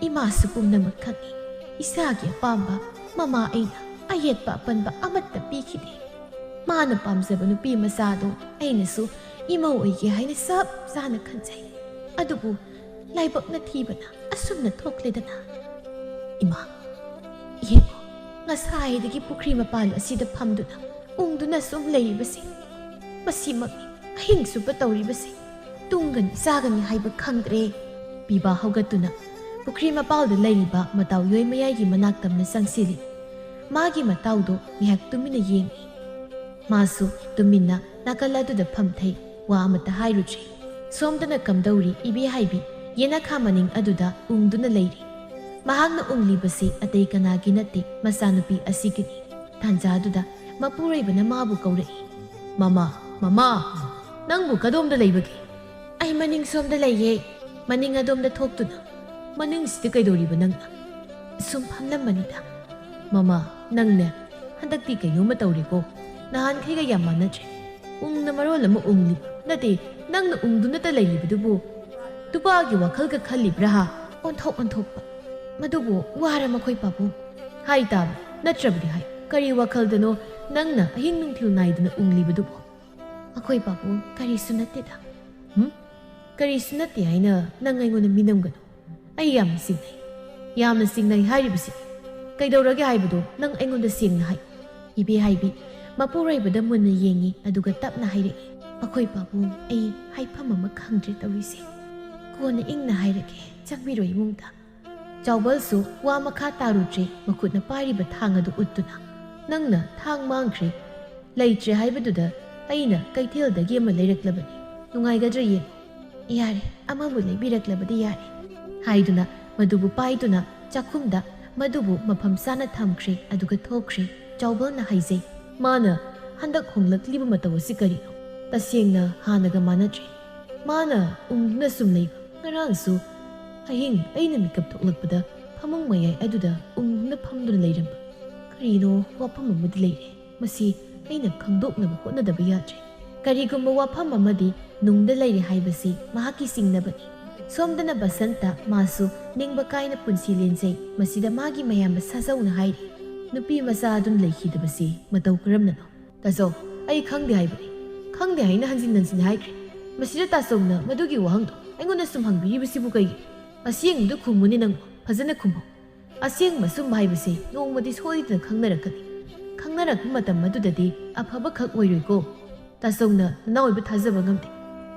"ꯏꯃꯥꯁꯨ ꯄꯨꯝꯅꯃꯛ ꯈꯪꯏ꯫ ꯏꯆꯥꯒꯤ ꯑꯄꯥꯝꯕ ꯃꯃꯥ ꯑꯩꯅ ꯑꯌꯦꯠꯄ ꯑꯄꯟꯕ ꯑꯃꯠꯇ ꯄꯤꯈꯤꯗꯦ꯫ ꯃꯥꯅ ꯄꯥꯝꯖꯕ ꯅꯨꯄꯤ ꯃꯆꯥꯗꯨ ꯑꯩꯅꯁꯨ ꯏꯃꯧ ꯑꯣꯏꯒꯦ ꯍꯥꯏꯅ ꯆꯞ ꯆꯥꯅ ꯈꯟꯖꯩ꯫ ꯑꯗꯨꯕꯨ ꯂꯥꯏꯕꯛꯅ ꯊꯤꯕꯅ ꯑꯁꯨꯝꯅ ꯊꯣꯛꯂꯦꯗꯅ꯫ ꯏꯃꯥ, ꯌꯦꯡꯉꯨ, ꯉꯁꯥꯏꯗꯒꯤ ꯄꯨꯈ꯭ꯔꯤ ꯃꯄꯥꯟ ꯑꯁꯤꯗ ꯐꯝꯗꯨꯅ ꯎꯪꯗꯨꯅ ꯁꯨꯝ ꯂꯩꯔꯤꯕꯁꯤ, ꯃꯁꯤꯃꯛꯅꯤ ꯑꯍꯤꯡ ꯆꯨꯞꯄ ꯇꯧꯔꯤꯕꯁꯤ꯫ ꯇꯨꯝꯒꯅꯤ ꯆꯥꯒꯅꯤ ꯍꯥꯏꯕ ꯈꯪꯗ꯭ꯔꯦ꯫ ꯄꯤꯕꯥ ꯍꯧꯒꯠꯇꯨꯅ ꯄꯨꯈ꯭ꯔꯤ ꯃꯄꯥꯜꯗ ꯂꯩꯔꯤꯕ ꯃꯇꯥꯎ ꯌꯣꯏ ꯃꯌꯥꯏꯒꯤ ꯃꯅꯥꯛ ꯇꯝꯅ ꯆꯪꯁꯤꯜꯂꯤ꯫ ꯃꯥꯒꯤ ꯃꯇꯥꯎꯗꯣ ꯉꯥꯏꯍꯥꯛ ꯇꯨꯃꯤꯟꯅ ꯌꯦꯡꯏ꯫ ꯃꯥꯁꯨ ꯇꯨꯃꯤꯟꯅ ꯅꯥꯀꯜ ꯑꯗꯨꯗ ꯐꯝꯊꯩ, ꯋꯥ ꯑꯃꯠꯇ ꯍꯥꯏꯔꯨꯗ꯭ꯔꯦ꯫ ꯁꯣꯝꯗꯅ ꯀꯝꯗꯧꯔꯤ ꯏꯕꯦ ꯍꯥꯏꯕꯤ ꯌꯦꯅꯈꯥ ꯃꯅꯤꯡ ꯑꯗꯨꯗ ꯎꯪꯗꯨꯅ ꯂꯩꯔꯤ꯫ ꯃꯍꯥꯛꯅ ꯎꯪꯂꯤꯕꯁꯤ ꯑꯇꯩ ꯀꯅꯥꯒꯤ ꯅꯠꯇꯦ, ꯃꯆꯥꯅꯨꯄꯤ ꯑꯁꯤꯒꯤꯅꯤ꯫ ꯇꯥꯟꯖꯥꯗꯨꯗ ꯃꯄꯨꯔꯣꯏꯕꯅ ꯃꯥꯕꯨ ꯀꯧꯔꯛꯏ꯫ "ꯃꯃꯥ, ꯃꯃꯥ, ꯅꯪꯕꯨ ꯀꯗꯣꯝꯗ ꯂꯩꯕꯒꯦ?" "ꯑꯩ ꯃꯅꯤꯡ ꯁꯣꯝꯗ ꯂꯩꯌꯦ, ꯃꯅꯤꯡ ꯑꯗꯣꯝꯗ ꯊꯣꯛꯇꯨꯅ꯫" "ꯃꯅꯤꯡꯁꯤꯗ ꯀꯩꯗꯧꯔꯤꯕ ꯅꯪꯅ?" "ꯁꯨꯝ ꯐꯝꯂꯝꯕꯅꯤꯗ꯫" "ꯃꯃꯥ, ꯅꯪꯅꯦ, ꯍꯟꯗꯛꯇꯤ ꯀꯩꯅꯣꯝꯃ ꯇꯧꯔꯦꯀꯣ꯫ ꯅꯍꯥꯟꯈꯩꯒ ꯌꯥꯝ ꯃꯥꯟꯅꯗ꯭ꯔꯦ꯫ ꯎꯪꯅ ꯃꯔꯣꯜ ꯑꯃ ꯎꯪꯂꯤ, ꯅꯠꯇꯦ, ꯅꯪꯅ ꯎꯪꯗꯨꯅꯇ ꯂꯩꯔꯤꯕꯗꯨꯕꯨ ꯅꯨꯄꯥꯒꯤ ꯋꯥꯈꯜꯒ ꯈꯜꯂꯤꯕ꯭ꯔꯥ ꯍꯥ?" ꯑꯣꯟꯊꯣꯛ ꯑꯣꯟꯊꯣꯛꯄ꯫ "ꯃꯗꯨꯕꯨ ꯋꯥꯔ ꯃꯈꯣꯏ ꯄꯥꯕꯨꯡ?" "ꯍꯥꯏ ꯇꯥꯕ, ꯅꯠꯇ꯭ꯔꯕꯗꯤ ꯍꯥꯏ꯫ ꯀꯔꯤ ꯋꯥꯈꯜꯗꯅꯣ ꯅꯪꯅ ꯑꯍꯤꯡ ꯅꯨꯡꯊꯤꯜ ꯅꯥꯏꯗꯅ ꯎꯪꯂꯤꯕꯗꯨꯕꯨ?" "ꯑꯩꯈꯣꯏ ꯄꯥꯕꯨꯡ ꯀꯔꯤꯁꯨ ꯅꯠꯇꯦꯗ꯫" "ꯍꯨꯝ? ꯀꯔꯤꯁꯨ ꯅꯠꯇꯦ ꯍꯥꯏꯅ ꯅꯪ ꯑꯩꯉꯣꯟꯗ ꯃꯤꯅꯝꯒꯅꯨ꯫ ꯑꯩ ꯌꯥꯝꯅ ꯆꯤꯡꯅꯩ꯫" "ꯌꯥꯝꯅ ꯆꯤꯡꯅꯩ ꯍꯥꯏꯔꯤꯕꯁꯤ ꯀꯩꯗꯧꯔꯒꯦ ꯍꯥꯏꯕꯗꯣ ꯅꯪ ꯑꯩꯉꯣꯟꯗ ꯁꯦꯡꯅ ꯍꯥꯏ꯫" ꯏꯕꯦ ꯍꯥꯏꯕꯤ ꯃꯄꯨꯔꯣꯏꯕꯗ ꯃꯨꯟꯅ ꯌꯦꯡꯉꯤ, ꯑꯗꯨꯒ ꯇꯞꯅ ꯍꯥꯏꯔꯛꯏ꯫ "ꯑꯩꯈꯣꯏ ꯄꯥꯕꯨꯡ, ꯑꯩ ꯍꯥꯏꯐꯝ ꯑꯃ ꯈꯪꯗ꯭ꯔꯦ ꯇꯧꯔꯤꯁꯦ꯫ ꯀꯣꯟꯅ ꯏꯪꯅ ꯍꯥꯏꯔꯒꯦ, ꯆꯪꯕꯤꯔꯣ ꯏꯃꯨꯡꯗ꯫" ꯆꯥꯎꯕꯜꯁꯨ ꯋꯥ ꯃꯈꯥ ꯇꯥꯔꯨꯗ꯭ꯔꯦ, ꯃꯈꯨꯠꯅ ꯄꯥꯏꯔꯤꯕ ꯊꯥꯡ ꯑꯗꯨ ꯎꯠꯇꯨꯅ꯫ "ꯅꯪꯅ ꯊꯥꯡ ꯃꯥꯡꯈ꯭ꯔꯦ, ꯂꯩꯇ꯭ꯔꯦ ꯍꯥꯏꯕꯗꯨꯗ ꯑꯩꯅ ꯀꯩꯊꯦꯜꯗꯒꯤ ꯑꯃ ꯂꯩꯔꯛꯂꯕꯅꯤ꯫ ꯅꯨꯡꯉꯥꯏꯒꯗ꯭ꯔꯥ ꯌꯦꯡꯉꯨ꯫" "ꯌꯥꯔꯦ, ꯑꯃꯕꯨ ꯂꯩꯕꯤꯔꯛꯂꯕꯗꯤ ꯌꯥꯔꯦ," ꯍꯥꯏꯗꯨꯅ ꯃꯗꯨꯕꯨ ꯄꯥꯏꯗꯨꯅ ꯆꯥꯛꯈꯨꯝꯗ ꯃꯗꯨꯕꯨ ꯃꯐꯝ ꯆꯥꯅ ꯊꯝꯈ꯭ꯔꯦ, ꯑꯗꯨꯒ ꯊꯣꯛꯈ꯭ꯔꯦ꯫ ꯆꯥꯎꯕꯜꯅ ꯍꯥꯏꯖꯩ꯫ "ꯃꯥꯅ ꯍꯟꯗꯛ ꯍꯣꯡꯂꯛꯂꯤꯕ ꯃꯇꯧ ꯑꯁꯤ ꯀꯔꯤꯅꯣ? ꯇꯁꯦꯡꯅ ꯍꯥꯟꯅꯒ ꯃꯥꯟꯅꯗ꯭ꯔꯦ꯫ ꯃꯥꯅ ꯎꯪꯗꯨꯅ ꯁꯨꯝ ꯂꯩꯕ꯫ ꯉꯔꯥꯡꯁꯨ ꯑꯍꯤꯡ ꯑꯩꯅ ꯃꯤꯀꯞ ꯊꯣꯛꯂꯛꯄꯗ ꯐꯃꯨꯡ ꯃꯌꯥꯏ ꯑꯗꯨꯗ ꯎꯪꯗꯨꯅ ꯐꯝꯗꯨꯅ ꯂꯩꯔꯝꯕ꯫ ꯀꯔꯤꯅꯣ, ꯋꯥꯐꯝ ꯑꯃꯗꯤ ꯂꯩꯔꯦ꯫ ꯃꯁꯤ ꯑꯩꯅ ꯈꯪꯗꯣꯛꯅꯕ ꯍꯣꯠꯅꯗꯕ ꯌꯥꯗ꯭ꯔꯦ꯫ ꯀꯔꯤꯒꯨꯝꯕ ꯋꯥꯐꯝ ꯑꯃꯗꯤ ꯅꯨꯡꯗ ꯂꯩꯔꯦ ꯍꯥꯏꯕꯁꯤ ꯃꯍꯥꯛꯀꯤ ꯆꯤꯡꯅꯕꯅꯤ꯫" ꯁꯣꯝꯗꯅ ꯕꯁꯟꯇ, ꯃꯥꯁꯨ ꯅꯤꯡꯕ ꯀꯥꯏꯅ ꯄꯨꯟꯁꯤ ꯂꯦꯟꯖꯩ꯫ ꯃꯁꯤꯗ ꯃꯥꯒꯤ ꯃꯌꯥꯝꯕ ꯁꯥꯖꯧꯅ ꯍꯥꯏꯔꯤ, "ꯅꯨꯄꯤ ꯃꯆꯥ ꯑꯗꯨꯝ ꯂꯩꯈꯤꯗꯕꯁꯤ ꯃꯇꯧ ꯀꯔꯝꯅꯅꯣ?" "ꯇꯥꯆꯧ, ꯑꯩ ꯈꯪꯗꯦ ꯍꯥꯏꯕꯅꯤ꯫ ꯈꯪꯗꯦ ꯍꯥꯏꯅ ꯍꯟꯖꯤꯟ ꯍꯟꯖꯤꯟ ꯍꯥꯏꯈ꯭ꯔꯦ꯫ ꯃꯁꯤꯗ ꯇꯥꯆꯧꯅ ꯃꯗꯨꯒꯤ ꯋꯥꯍꯪꯗꯣ ꯑꯩꯉꯣꯟꯗ ꯁꯨꯝ ꯍꯪꯕꯤꯔꯤꯕꯁꯤꯕꯨ ꯀꯩꯒꯤꯅꯣ? ꯑꯁꯦꯡꯕꯗꯨ ꯈꯨꯝꯃꯨꯅꯦ ꯅꯪꯕꯣ, ꯐꯖꯅ ꯈꯨꯝꯃꯨ꯫ ꯑꯁꯦꯡꯕ ꯑꯆꯨꯝꯕ ꯍꯥꯏꯕꯁꯦ ꯅꯣꯡꯃꯗꯤ ꯁꯣꯏꯗꯅ ꯈꯪꯅꯔꯛꯀꯅꯤ꯫ ꯈꯪꯅꯔꯛꯄ ꯃꯇꯝ ꯑꯗꯨꯗꯗꯤ ꯑꯐꯕ ꯈꯛ ꯑꯣꯏꯔꯣꯏꯀꯣ꯫ ꯇꯥꯆꯧꯅ ꯅꯅꯥꯎ ꯑꯣꯏꯕ ꯊꯥꯖꯕ ꯉꯝꯗꯦ꯫"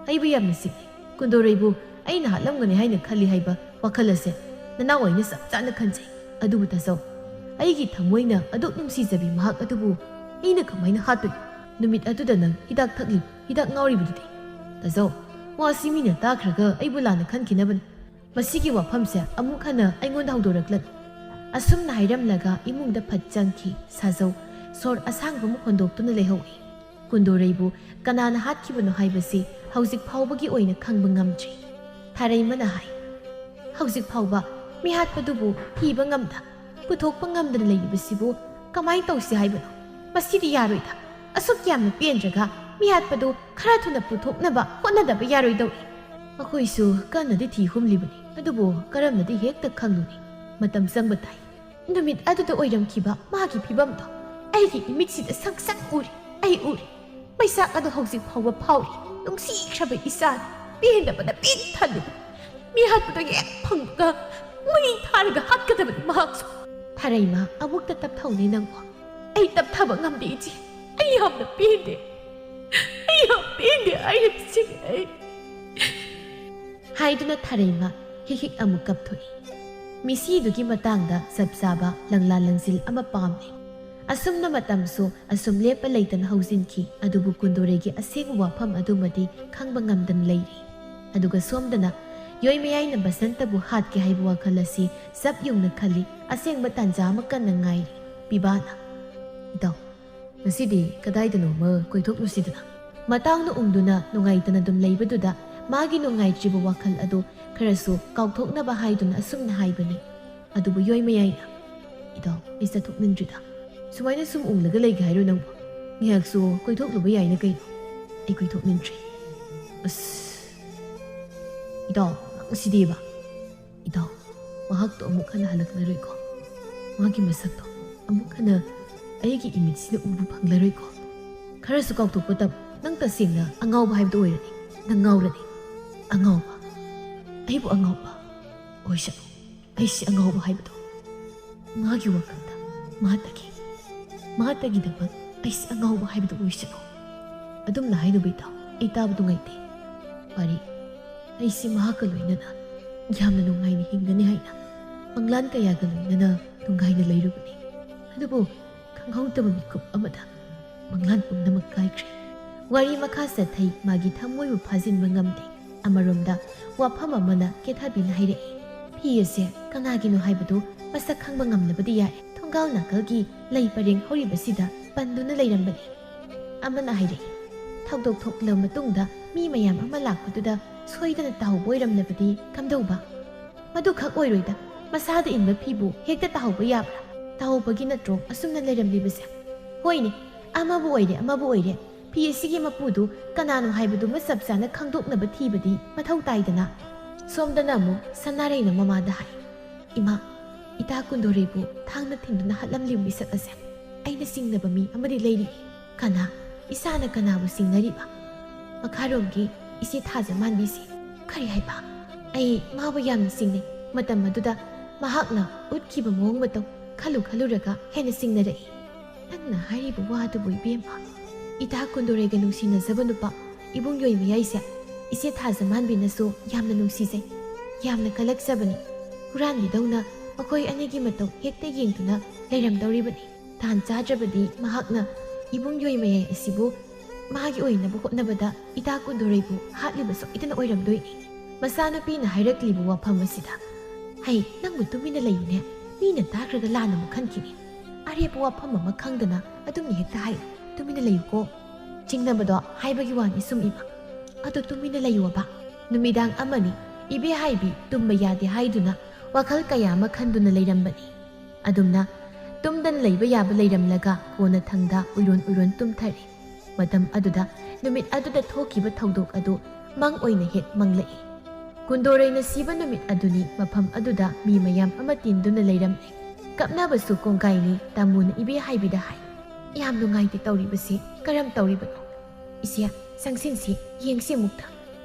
ꯑꯩꯕꯨ ꯌꯥꯝꯅ ꯆꯤꯛꯏ꯫ ꯀꯨꯟꯗꯣꯔꯩꯕꯨ ꯑꯩꯅ ꯍꯥꯠꯂꯝꯒꯅꯤ ꯍꯥꯏꯅ ꯈꯜꯂꯤ ꯍꯥꯏꯕ ꯋꯥꯈꯜ ꯑꯁꯦ ꯅꯅꯥꯎ ꯑꯩꯅ ꯆꯞ ꯆꯥꯅ ꯈꯟꯖꯩ꯫ ꯑꯗꯨꯕꯨ ꯇꯥꯖꯧ, ꯑꯩꯒꯤ ꯊꯃꯣꯏꯅ ꯑꯗꯨꯛ ꯅꯨꯡꯁꯤꯖꯕꯤ ꯃꯍꯥꯛ ꯑꯗꯨꯕꯨ ꯑꯩꯅ ꯀꯃꯥꯏꯅ ꯍꯥꯠꯇꯣꯏꯅꯣ? ꯅꯨꯃꯤꯠ ꯑꯗꯨꯗ ꯅꯪ ꯍꯤꯗꯥꯛ ꯊꯛꯂꯤ, ꯍꯤꯗꯥꯛ ꯉꯥꯎꯔꯤꯕꯗꯨꯗꯤ꯫ ꯇꯥꯖꯧ, ꯋꯥꯁꯤ ꯃꯤꯅ ꯇꯥꯈ꯭ꯔꯒ ꯑꯩꯕꯨ ꯂꯥꯟꯅ ꯈꯟꯈꯤꯅꯕꯅꯤ꯫ ꯃꯁꯤꯒꯤ ꯋꯥꯐꯝꯁꯦ ꯑꯃꯨꯛ ꯍꯟꯅ ꯑꯩꯉꯣꯟꯗ ꯍꯧꯗꯣꯔꯛꯂꯅꯨ꯫ ꯑꯁꯨꯝꯅ ꯍꯥꯏꯔꯝꯂꯒ ꯏꯃꯨꯡꯗ ꯐꯠ ꯆꯪꯈꯤ꯫ ꯁꯥꯖꯧ ꯁꯣꯔ ꯑꯁꯥꯡꯕ ꯑꯃ ꯍꯣꯟꯗꯣꯛꯇꯨꯅ ꯂꯩꯍꯧꯏ꯫ ꯀꯨꯟꯗꯣꯔꯩꯕꯨ ꯀꯅꯥꯅ ꯍꯥꯠꯈꯤꯕꯅꯣ ꯍꯥꯏꯕꯁꯤ ꯍꯧꯖꯤꯛ ꯐꯥꯎꯕꯒꯤ ꯑꯣꯏꯅ ꯈꯪꯕ ꯉꯝꯗ꯭ꯔꯤ꯫ ꯊꯥꯔꯩꯃꯅ ꯍꯥꯏ, "ꯍꯧꯖꯤꯛ ꯐꯥꯎꯕ ꯃꯤꯍꯥꯠꯄꯗꯨꯕꯨ ꯊꯤꯕ ꯉꯝꯗ, ꯄꯨꯊꯣꯛꯄ ꯉꯝꯗꯅ ꯂꯩꯔꯤꯕꯁꯤꯕꯨ ꯀꯃꯥꯏ ꯇꯧꯁꯤ ꯍꯥꯏꯕꯅꯣ? ꯃꯁꯤꯗꯤ ꯌꯥꯔꯣꯏꯗ꯫ ꯑꯁꯨꯛ ꯌꯥꯝꯅ ꯄꯦꯟꯗ꯭ꯔꯒ ꯃꯤꯍꯥꯠꯄꯗꯨ ꯈꯔ ꯊꯨꯅ ꯄꯨꯊꯣꯛꯅꯕ ꯍꯣꯠꯅꯗꯕ ꯌꯥꯔꯣꯏꯗꯧꯔꯤ꯫ ꯃꯈꯣꯏꯁꯨ ꯀꯟꯅꯗꯤ ꯊꯤ ꯍꯨꯝꯂꯤꯕꯅꯤ, ꯑꯗꯨꯕꯨ ꯀꯔꯝꯅꯗꯤ ꯍꯦꯛꯇ ꯈꯪꯂꯨꯅꯤ? ꯃꯇꯝ ꯆꯪꯕ ꯇꯥꯏ꯫ ꯅꯨꯃꯤꯠ ꯑꯗꯨꯗ ꯑꯣꯏꯔꯝꯈꯤꯕ ꯃꯥꯒꯤ ꯐꯤꯕꯝꯗꯣ ꯑꯩꯒꯤ ꯏꯃꯤꯠꯁꯤꯗ ꯁꯪ ꯁꯪ ꯎꯔꯤ, ꯑꯩ ꯎꯔꯤ꯫ ꯃꯩꯆꯥꯛ ꯑꯗꯣ ꯍꯧꯖꯤꯛ ꯐꯥꯎꯕ ꯐꯥꯎꯔꯤ꯫ ꯅꯨꯡꯁꯤꯈ꯭ꯔꯕ ꯏꯆꯥꯅꯤ, ꯄꯦꯟꯗꯕꯅ ꯄꯤꯛ ꯊꯜꯂꯤꯕꯅꯤ꯫ ꯃꯤꯍꯥꯠꯄꯗꯣ ꯍꯦꯛ ꯐꯪꯕꯒ ꯃꯩ ꯊꯥꯔꯒ ꯍꯥꯠꯀꯗꯕꯅꯤ ꯃꯍꯥꯛꯁꯨ꯫ ꯊꯥꯔꯩꯃ, ꯑꯃꯨꯛꯇ ꯇꯞꯊꯧꯅꯦ ꯅꯪꯕꯣ꯫ ꯑꯩ ꯇꯞꯊꯕ ꯉꯝꯗꯦ ꯏꯆꯦ꯫ ꯑꯩ ꯌꯥꯝꯅ ꯄꯦꯟꯗꯦ꯫ ꯑꯩ ꯌꯥꯝ ꯄꯦꯟꯗꯦ꯫ ꯑꯩ ꯁꯤꯔꯦ꯫ ꯑꯩ ꯍꯥꯏꯗꯨꯅ ꯊꯥꯔꯩꯃ ꯍꯤꯛ ꯍꯤꯛ ꯑꯃꯨꯛ ꯀꯞꯊꯣꯛꯏ꯫ ꯃꯤꯁꯤꯗꯨꯒꯤ ꯃꯇꯥꯡꯗ ꯆꯞ ꯆꯥꯕ ꯂꯪꯂꯥ ꯂꯪꯖꯤꯜ ꯑꯃ ꯄꯥꯝꯂꯦ꯫ ꯑꯁꯨꯝꯅ ꯃꯇꯝꯁꯨ ꯑꯁꯨꯝ ꯂꯦꯞꯄ ꯂꯩꯇꯅ ꯍꯧꯖꯤꯟꯈꯤ꯫ ꯑꯗꯨꯕꯨ ꯀꯨꯟꯗꯣꯔꯩꯒꯤ ꯑꯁꯦꯡꯕ ꯋꯥꯐꯝ ꯑꯗꯨꯃꯗꯤ ꯈꯪꯕ ꯉꯝꯗꯅ ꯂꯩꯔꯤ꯫ ꯑꯗꯨꯒ ꯁꯣꯝꯗꯅ ꯌꯣꯏꯃꯌꯥꯏꯅ ꯕꯁꯟꯇꯕꯨ ꯍꯥꯠꯀꯦ ꯍꯥꯏꯕ ꯋꯥꯈꯜ ꯑꯁꯤ ꯆꯞ ꯌꯨꯡꯅ ꯈꯜꯂꯤ꯫ ꯑꯁꯦꯡꯕ ꯇꯥꯟꯖꯥ ꯑꯃ ꯀꯟꯅ ꯉꯥꯏꯔꯤ꯫ ꯄꯤꯕꯥꯅ, "ꯏꯇꯥꯎ, ꯉꯁꯤꯗꯤ ꯀꯗꯥꯏꯗꯅꯣꯃ ꯀꯣꯏꯊꯣꯛꯂꯨꯁꯤꯗꯅ?" ꯃꯇꯥꯎꯅ ꯎꯪꯗꯨꯅ ꯅꯨꯡꯉꯥꯏꯇꯅ ꯑꯗꯨꯝ ꯂꯩꯕꯗꯨꯗ ꯃꯥꯒꯤ ꯅꯨꯡꯉꯥꯏꯇ꯭ꯔꯤꯕ ꯋꯥꯈꯜ ꯑꯗꯨ ꯈꯔꯁꯨ ꯀꯥꯎꯊꯣꯛꯅꯕ ꯍꯥꯏꯗꯨꯅ ꯑꯁꯨꯝꯅ ꯍꯥꯏꯕꯅꯤ꯫ ꯑꯗꯨꯕꯨ ꯌꯣꯏꯃꯌꯥꯏꯅ, "ꯏꯇꯥꯎ, ꯑꯩ ꯆꯠꯊꯣꯛꯅꯤꯡꯗ꯭ꯔꯤꯗ꯫ ꯁꯨꯃꯥꯏꯅ ꯁꯨꯝ ꯎꯪꯂꯒ ꯂꯩꯒꯦ ꯍꯥꯏꯔꯣ ꯅꯪꯕꯨ? ꯉꯥꯏꯍꯥꯛꯁꯨ ꯀꯣꯏꯊꯣꯛꯂꯨꯕ ꯌꯥꯏꯅ ꯀꯩꯅꯣ?" "ꯑꯩ ꯀꯣꯏꯊꯣꯛꯅꯤꯡꯗ꯭ꯔꯤ꯫ ꯑꯁ, ꯏꯇꯥꯎ, ꯅꯪ ꯁꯤꯗꯤꯕ꯫ ꯏꯇꯥꯎ, ꯃꯍꯥꯛꯇꯣ ꯑꯃꯨꯛ ꯍꯟꯅ ꯍꯜꯂꯛꯂꯔꯣꯏꯀꯣ? ꯃꯥꯒꯤ ꯃꯁꯛꯇꯣ ꯑꯃꯨꯛ ꯍꯟꯅ ꯑꯩꯒꯤ ꯏꯃꯤꯠꯁꯤꯅ ꯎꯕ ꯐꯪꯂꯔꯣꯏꯀꯣ? ꯈꯔꯁꯨ ꯀꯥꯎꯊꯣꯛꯄ ꯇꯝ꯫ ꯅꯪ ꯇꯁꯦꯡꯅ ꯑꯉꯥꯎꯕ ꯍꯥꯏꯕꯗꯨ ꯑꯣꯏꯔꯅꯤ꯫ ꯅꯪ ꯉꯥꯎꯔꯅꯤ꯫ ꯑꯉꯥꯎꯕ? ꯑꯩꯕꯨ ꯑꯉꯥꯎꯕ? ꯑꯣꯏꯁꯅꯨ꯫ ꯑꯩꯁꯤ ꯑꯉꯥꯎꯕ ꯍꯥꯏꯕꯗꯣ ꯃꯥꯒꯤ ꯋꯥꯈꯜꯗ ꯃꯥꯇꯒꯤ, ꯃꯥꯇꯒꯤꯗꯃꯛ ꯑꯩꯁꯤ ꯑꯉꯥꯎꯕ ꯍꯥꯏꯕꯗꯨ ꯑꯣꯏꯁꯅꯨ꯫ ꯑꯗꯨꯝꯅ ꯍꯥꯏꯅꯨꯕ ꯏꯇꯥꯎ, ꯑꯩ ꯇꯥꯕ ꯅꯨꯡꯉꯥꯏꯇꯦ꯫ "ꯄꯥꯔꯤ, ꯑꯩꯁꯤ ꯃꯍꯥꯛꯀ ꯂꯣꯏꯅꯅ ꯌꯥꯝꯅ ꯅꯨꯡꯉꯥꯏꯅ ꯍꯤꯡꯒꯅꯤ ꯍꯥꯏꯅ ꯃꯪꯂꯥꯟ ꯀꯌꯥꯒ ꯂꯣꯏꯅꯅ ꯅꯨꯡꯉꯥꯏꯅ ꯂꯩꯔꯨꯕꯅꯤ꯫ ꯑꯗꯨꯕꯨ ꯈꯪꯍꯧꯗꯕ ꯃꯤꯀꯨꯞ ꯑꯃꯗ ꯃꯪꯂꯥꯟ ꯄꯨꯝꯅꯃꯛ ꯀꯥꯏꯈ꯭ꯔꯦ"꯫ ꯋꯥꯔꯤ ꯃꯈꯥ ꯆꯠꯊꯩ, ꯃꯥꯒꯤ ꯊꯃꯣꯏꯕꯨ ꯐꯥꯖꯤꯟꯕ ꯉꯝꯗꯦ꯫ ꯑꯃꯔꯣꯝꯗ ꯋꯥꯐꯝ ꯑꯃꯅ ꯀꯦꯊꯕꯤꯅ ꯍꯥꯏꯔꯛꯏ, "ꯐꯤ ꯑꯁꯦ ꯀꯅꯥꯒꯤꯅꯣ ꯍꯥꯏꯕꯗꯨ ꯃꯁꯛ ꯈꯪꯕ ꯉꯝꯂꯕꯗꯤ ꯌꯥꯔꯦ꯫ ꯊꯣꯡꯒꯥꯜ ꯅꯥꯀꯜꯒꯤ ꯂꯩ ꯄꯔꯦꯡ ꯍꯧꯔꯤꯕꯁꯤꯗ ꯄꯟꯗꯨꯅ ꯂꯩꯔꯝꯕꯅꯤ"꯫ ꯑꯃꯅ ꯍꯥꯏꯔꯛꯏ, "ꯊꯧꯗꯣꯛ ꯊꯣꯛꯂꯕ ꯃꯇꯨꯡꯗ ꯃꯤ ꯃꯌꯥꯝ ꯑꯃ ꯂꯥꯛꯄꯗꯨꯗ ꯁꯣꯏꯗꯅ ꯇꯥꯍꯧꯕ ꯑꯣꯏꯔꯝꯂꯕꯗꯤ ꯀꯝꯗꯧꯕ? ꯃꯗꯨꯈꯛ ꯑꯣꯏꯔꯣꯏꯗ, ꯃꯁꯥꯗ ꯏꯟꯕ ꯐꯤꯕꯨ ꯍꯦꯛꯇ ꯇꯥꯍꯧꯕ ꯌꯥꯕ꯭ꯔꯥ? ꯇꯥꯍꯧꯕꯒꯤ ꯅꯠꯇ꯭ꯔꯣ ꯑꯁꯨꯝꯅ ꯂꯩꯔꯝꯂꯤꯕꯁꯦ? ꯍꯣꯏꯅꯦ, ꯑꯃꯕꯨ ꯑꯣꯏꯔꯦ, ꯑꯃꯕꯨ ꯑꯣꯏꯔꯦ, ꯐꯤ ꯑꯁꯤꯒꯤ ꯃꯄꯨꯗꯨ ꯀꯅꯥꯅꯣ ꯍꯥꯏꯕꯗꯨꯃ ꯆꯞ ꯆꯥꯅ ꯈꯪꯗꯣꯛꯅꯕ ꯊꯤꯕꯗꯤ ꯃꯊꯧ ꯇꯥꯏꯗꯅ"꯫ ꯁꯣꯝꯗꯅ ꯑꯃꯨꯛ ꯁꯅꯥꯔꯩꯅ ꯃꯃꯥꯗ ꯍꯥꯏ, "ꯏꯃꯥ, ꯏꯇꯥ ꯀꯨꯟꯗꯣꯔꯩꯕꯨ ꯊꯥꯡꯅ ꯊꯤꯟꯗꯨꯅ ꯍꯥꯠꯂꯝꯂꯤꯕ ꯃꯤꯁꯛ ꯑꯁꯦ ꯑꯩꯅ ꯆꯤꯡꯅꯕ ꯃꯤ ꯑꯃꯗꯤ ꯂꯩꯔꯤ"꯫ "ꯀꯅꯥ? ꯏꯁꯥꯅ ꯀꯅꯥꯕꯨ ꯆꯤꯡꯅꯔꯤꯕ?" "ꯃꯈꯥꯔꯣꯝꯒꯤ ꯏꯆꯦ ꯊꯥꯖꯃꯥꯟꯕꯤꯁꯤ"꯫ "ꯀꯔꯤ ꯍꯥꯏꯕ? ꯑꯩ ꯃꯥꯕꯨ ꯌꯥꯝꯅ ꯆꯤꯡꯅꯩ꯫ ꯃꯇꯝ ꯑꯗꯨꯗ ꯃꯍꯥꯛꯅ ꯎꯠꯈꯤꯕ ꯃꯑꯣꯡ ꯃꯇꯧ ꯈꯜꯂꯨ ꯈꯜꯂꯨꯔꯒ ꯍꯦꯟꯅ ꯆꯤꯡꯅꯔꯛꯏ"꯫ "ꯅꯪꯅ ꯍꯥꯏꯔꯤꯕ ꯋꯥꯗꯨꯕꯨ ꯏꯕꯦꯝꯃ, ꯏꯇꯥ ꯀꯨꯟꯗꯣꯔꯩꯒ ꯅꯨꯡꯁꯤꯅꯖꯕ ꯅꯨꯄꯥ ꯏꯕꯨꯡ ꯌꯣꯏꯃꯌꯥꯏꯁꯦ ꯏꯆꯦ ꯊꯥꯖꯃꯥꯟꯕꯤꯅꯁꯨ ꯌꯥꯝꯅ ꯅꯨꯡꯁꯤꯖꯩ, ꯌꯥꯝꯅ ꯀꯜꯂꯛꯆꯕꯅꯤ꯫ ꯍꯨꯔꯥꯟꯕꯤꯗꯧꯅ ꯃꯈꯣꯏ ꯑꯅꯤꯒꯤ ꯃꯇꯧ ꯍꯦꯛꯇ ꯌꯦꯡꯗꯨꯅ ꯂꯩꯔꯝꯗꯧꯔꯤꯕꯅꯤ꯫ ꯇꯥꯟ ꯆꯥꯗ꯭ꯔꯕꯗꯤ ꯃꯍꯥꯛꯅ ꯏꯕꯨꯡ ꯌꯣꯏꯃꯌꯥꯏ ꯑꯁꯤꯕꯨ ꯃꯥꯒꯤ ꯑꯣꯏꯅꯕ ꯍꯣꯠꯅꯕꯗ ꯏꯇꯥ ꯀꯨꯟꯗꯣꯔꯩꯕꯨ ꯍꯥꯠꯂꯤꯕ ꯁꯣꯏꯗꯅ ꯑꯣꯏꯔꯝꯗꯣꯏꯅꯤ"꯫ ꯃꯆꯥꯅꯨꯄꯤꯅ ꯍꯥꯏꯔꯛꯂꯤꯕ ꯋꯥꯐꯝ ꯑꯁꯤꯗ, "ꯍꯩ, ꯅꯪꯕꯨ ꯇꯨꯃꯤꯟꯅ ꯂꯩꯌꯨꯅꯦ, ꯃꯤꯅ ꯇꯥꯈ꯭ꯔꯒ ꯂꯥꯟꯅ ꯑꯃꯨꯛ ꯈꯟꯈꯤꯅꯤ꯫ ꯑꯔꯦꯞꯄ ꯋꯥꯐꯝ ꯑꯃ ꯈꯪꯗꯅ ꯑꯗꯨꯝꯅ ꯍꯦꯛꯇ ꯍꯥꯏ, ꯇꯨꯃꯤꯟꯅ ꯂꯩꯌꯨꯀꯣ꯫ ꯆꯤꯡꯅꯕꯗꯣ ꯍꯥꯏꯕꯒꯤ ꯋꯥꯅꯤ ꯁꯨꯝ ꯏꯃꯥ꯫ ꯑꯗꯣ ꯇꯨꯃꯤꯟꯅ ꯂꯩꯌꯨꯕ"꯫ ꯅꯨꯃꯤꯗꯥꯡ ꯑꯃꯅꯤ ꯏꯕꯦꯍꯥꯏꯕꯤ ꯇꯨꯝꯕ ꯌꯥꯗꯦ ꯍꯥꯏꯗꯨꯅ ꯋꯥꯈꯜ ꯀꯌꯥ ꯑꯃ ꯈꯟꯗꯨꯅ ꯂꯩꯔꯝꯕꯅꯤ꯫ ꯑꯗꯨꯝꯅ ꯇꯨꯝꯗꯅ ꯂꯩꯕ ꯌꯥꯕ ꯂꯩꯔꯝꯂꯒ ꯀꯣꯟꯅꯊꯪꯗ ꯎꯏꯔꯣꯟ ꯎꯏꯔꯣꯟ ꯇꯨꯝꯊꯔꯦ꯫ ꯃꯇꯝ ꯑꯗꯨꯗ ꯅꯨꯃꯤꯠ ꯑꯗꯨꯗ ꯊꯣꯛꯈꯤꯕ ꯊꯧꯗꯣꯛ ꯑꯗꯨ ꯃꯪ ꯑꯣꯏꯅ ꯍꯦꯛ ꯃꯪꯂꯛꯏ꯫ ꯀꯨꯟꯗꯣꯔꯩꯅ ꯁꯤꯕ ꯅꯨꯃꯤꯠ ꯑꯗꯨꯅꯤ ꯃꯐꯝ ꯑꯗꯨꯗ ꯃꯤ ꯃꯌꯥꯝ ꯑꯃ ꯇꯤꯟꯗꯨꯅ ꯂꯩꯔꯝꯂꯦ꯫ ꯀꯞꯅꯕꯁꯨ ꯀꯣꯡꯒꯥꯏꯅꯤ꯫ ꯇꯥꯃꯣꯅ ꯏꯕꯦꯍꯥꯏꯕꯤꯗ ꯍꯥꯏ, "ꯌꯥꯝ ꯅꯨꯡꯉꯥꯏꯇꯦ ꯇꯧꯔꯤꯕꯁꯤ, ꯀꯔꯝ ꯇꯧꯔꯤꯕꯅꯣ? ꯏꯆꯦ, ꯆꯪꯁꯤꯟꯁꯤ, ꯌꯦꯡꯁꯤ ꯑꯃꯨꯛꯇ"꯫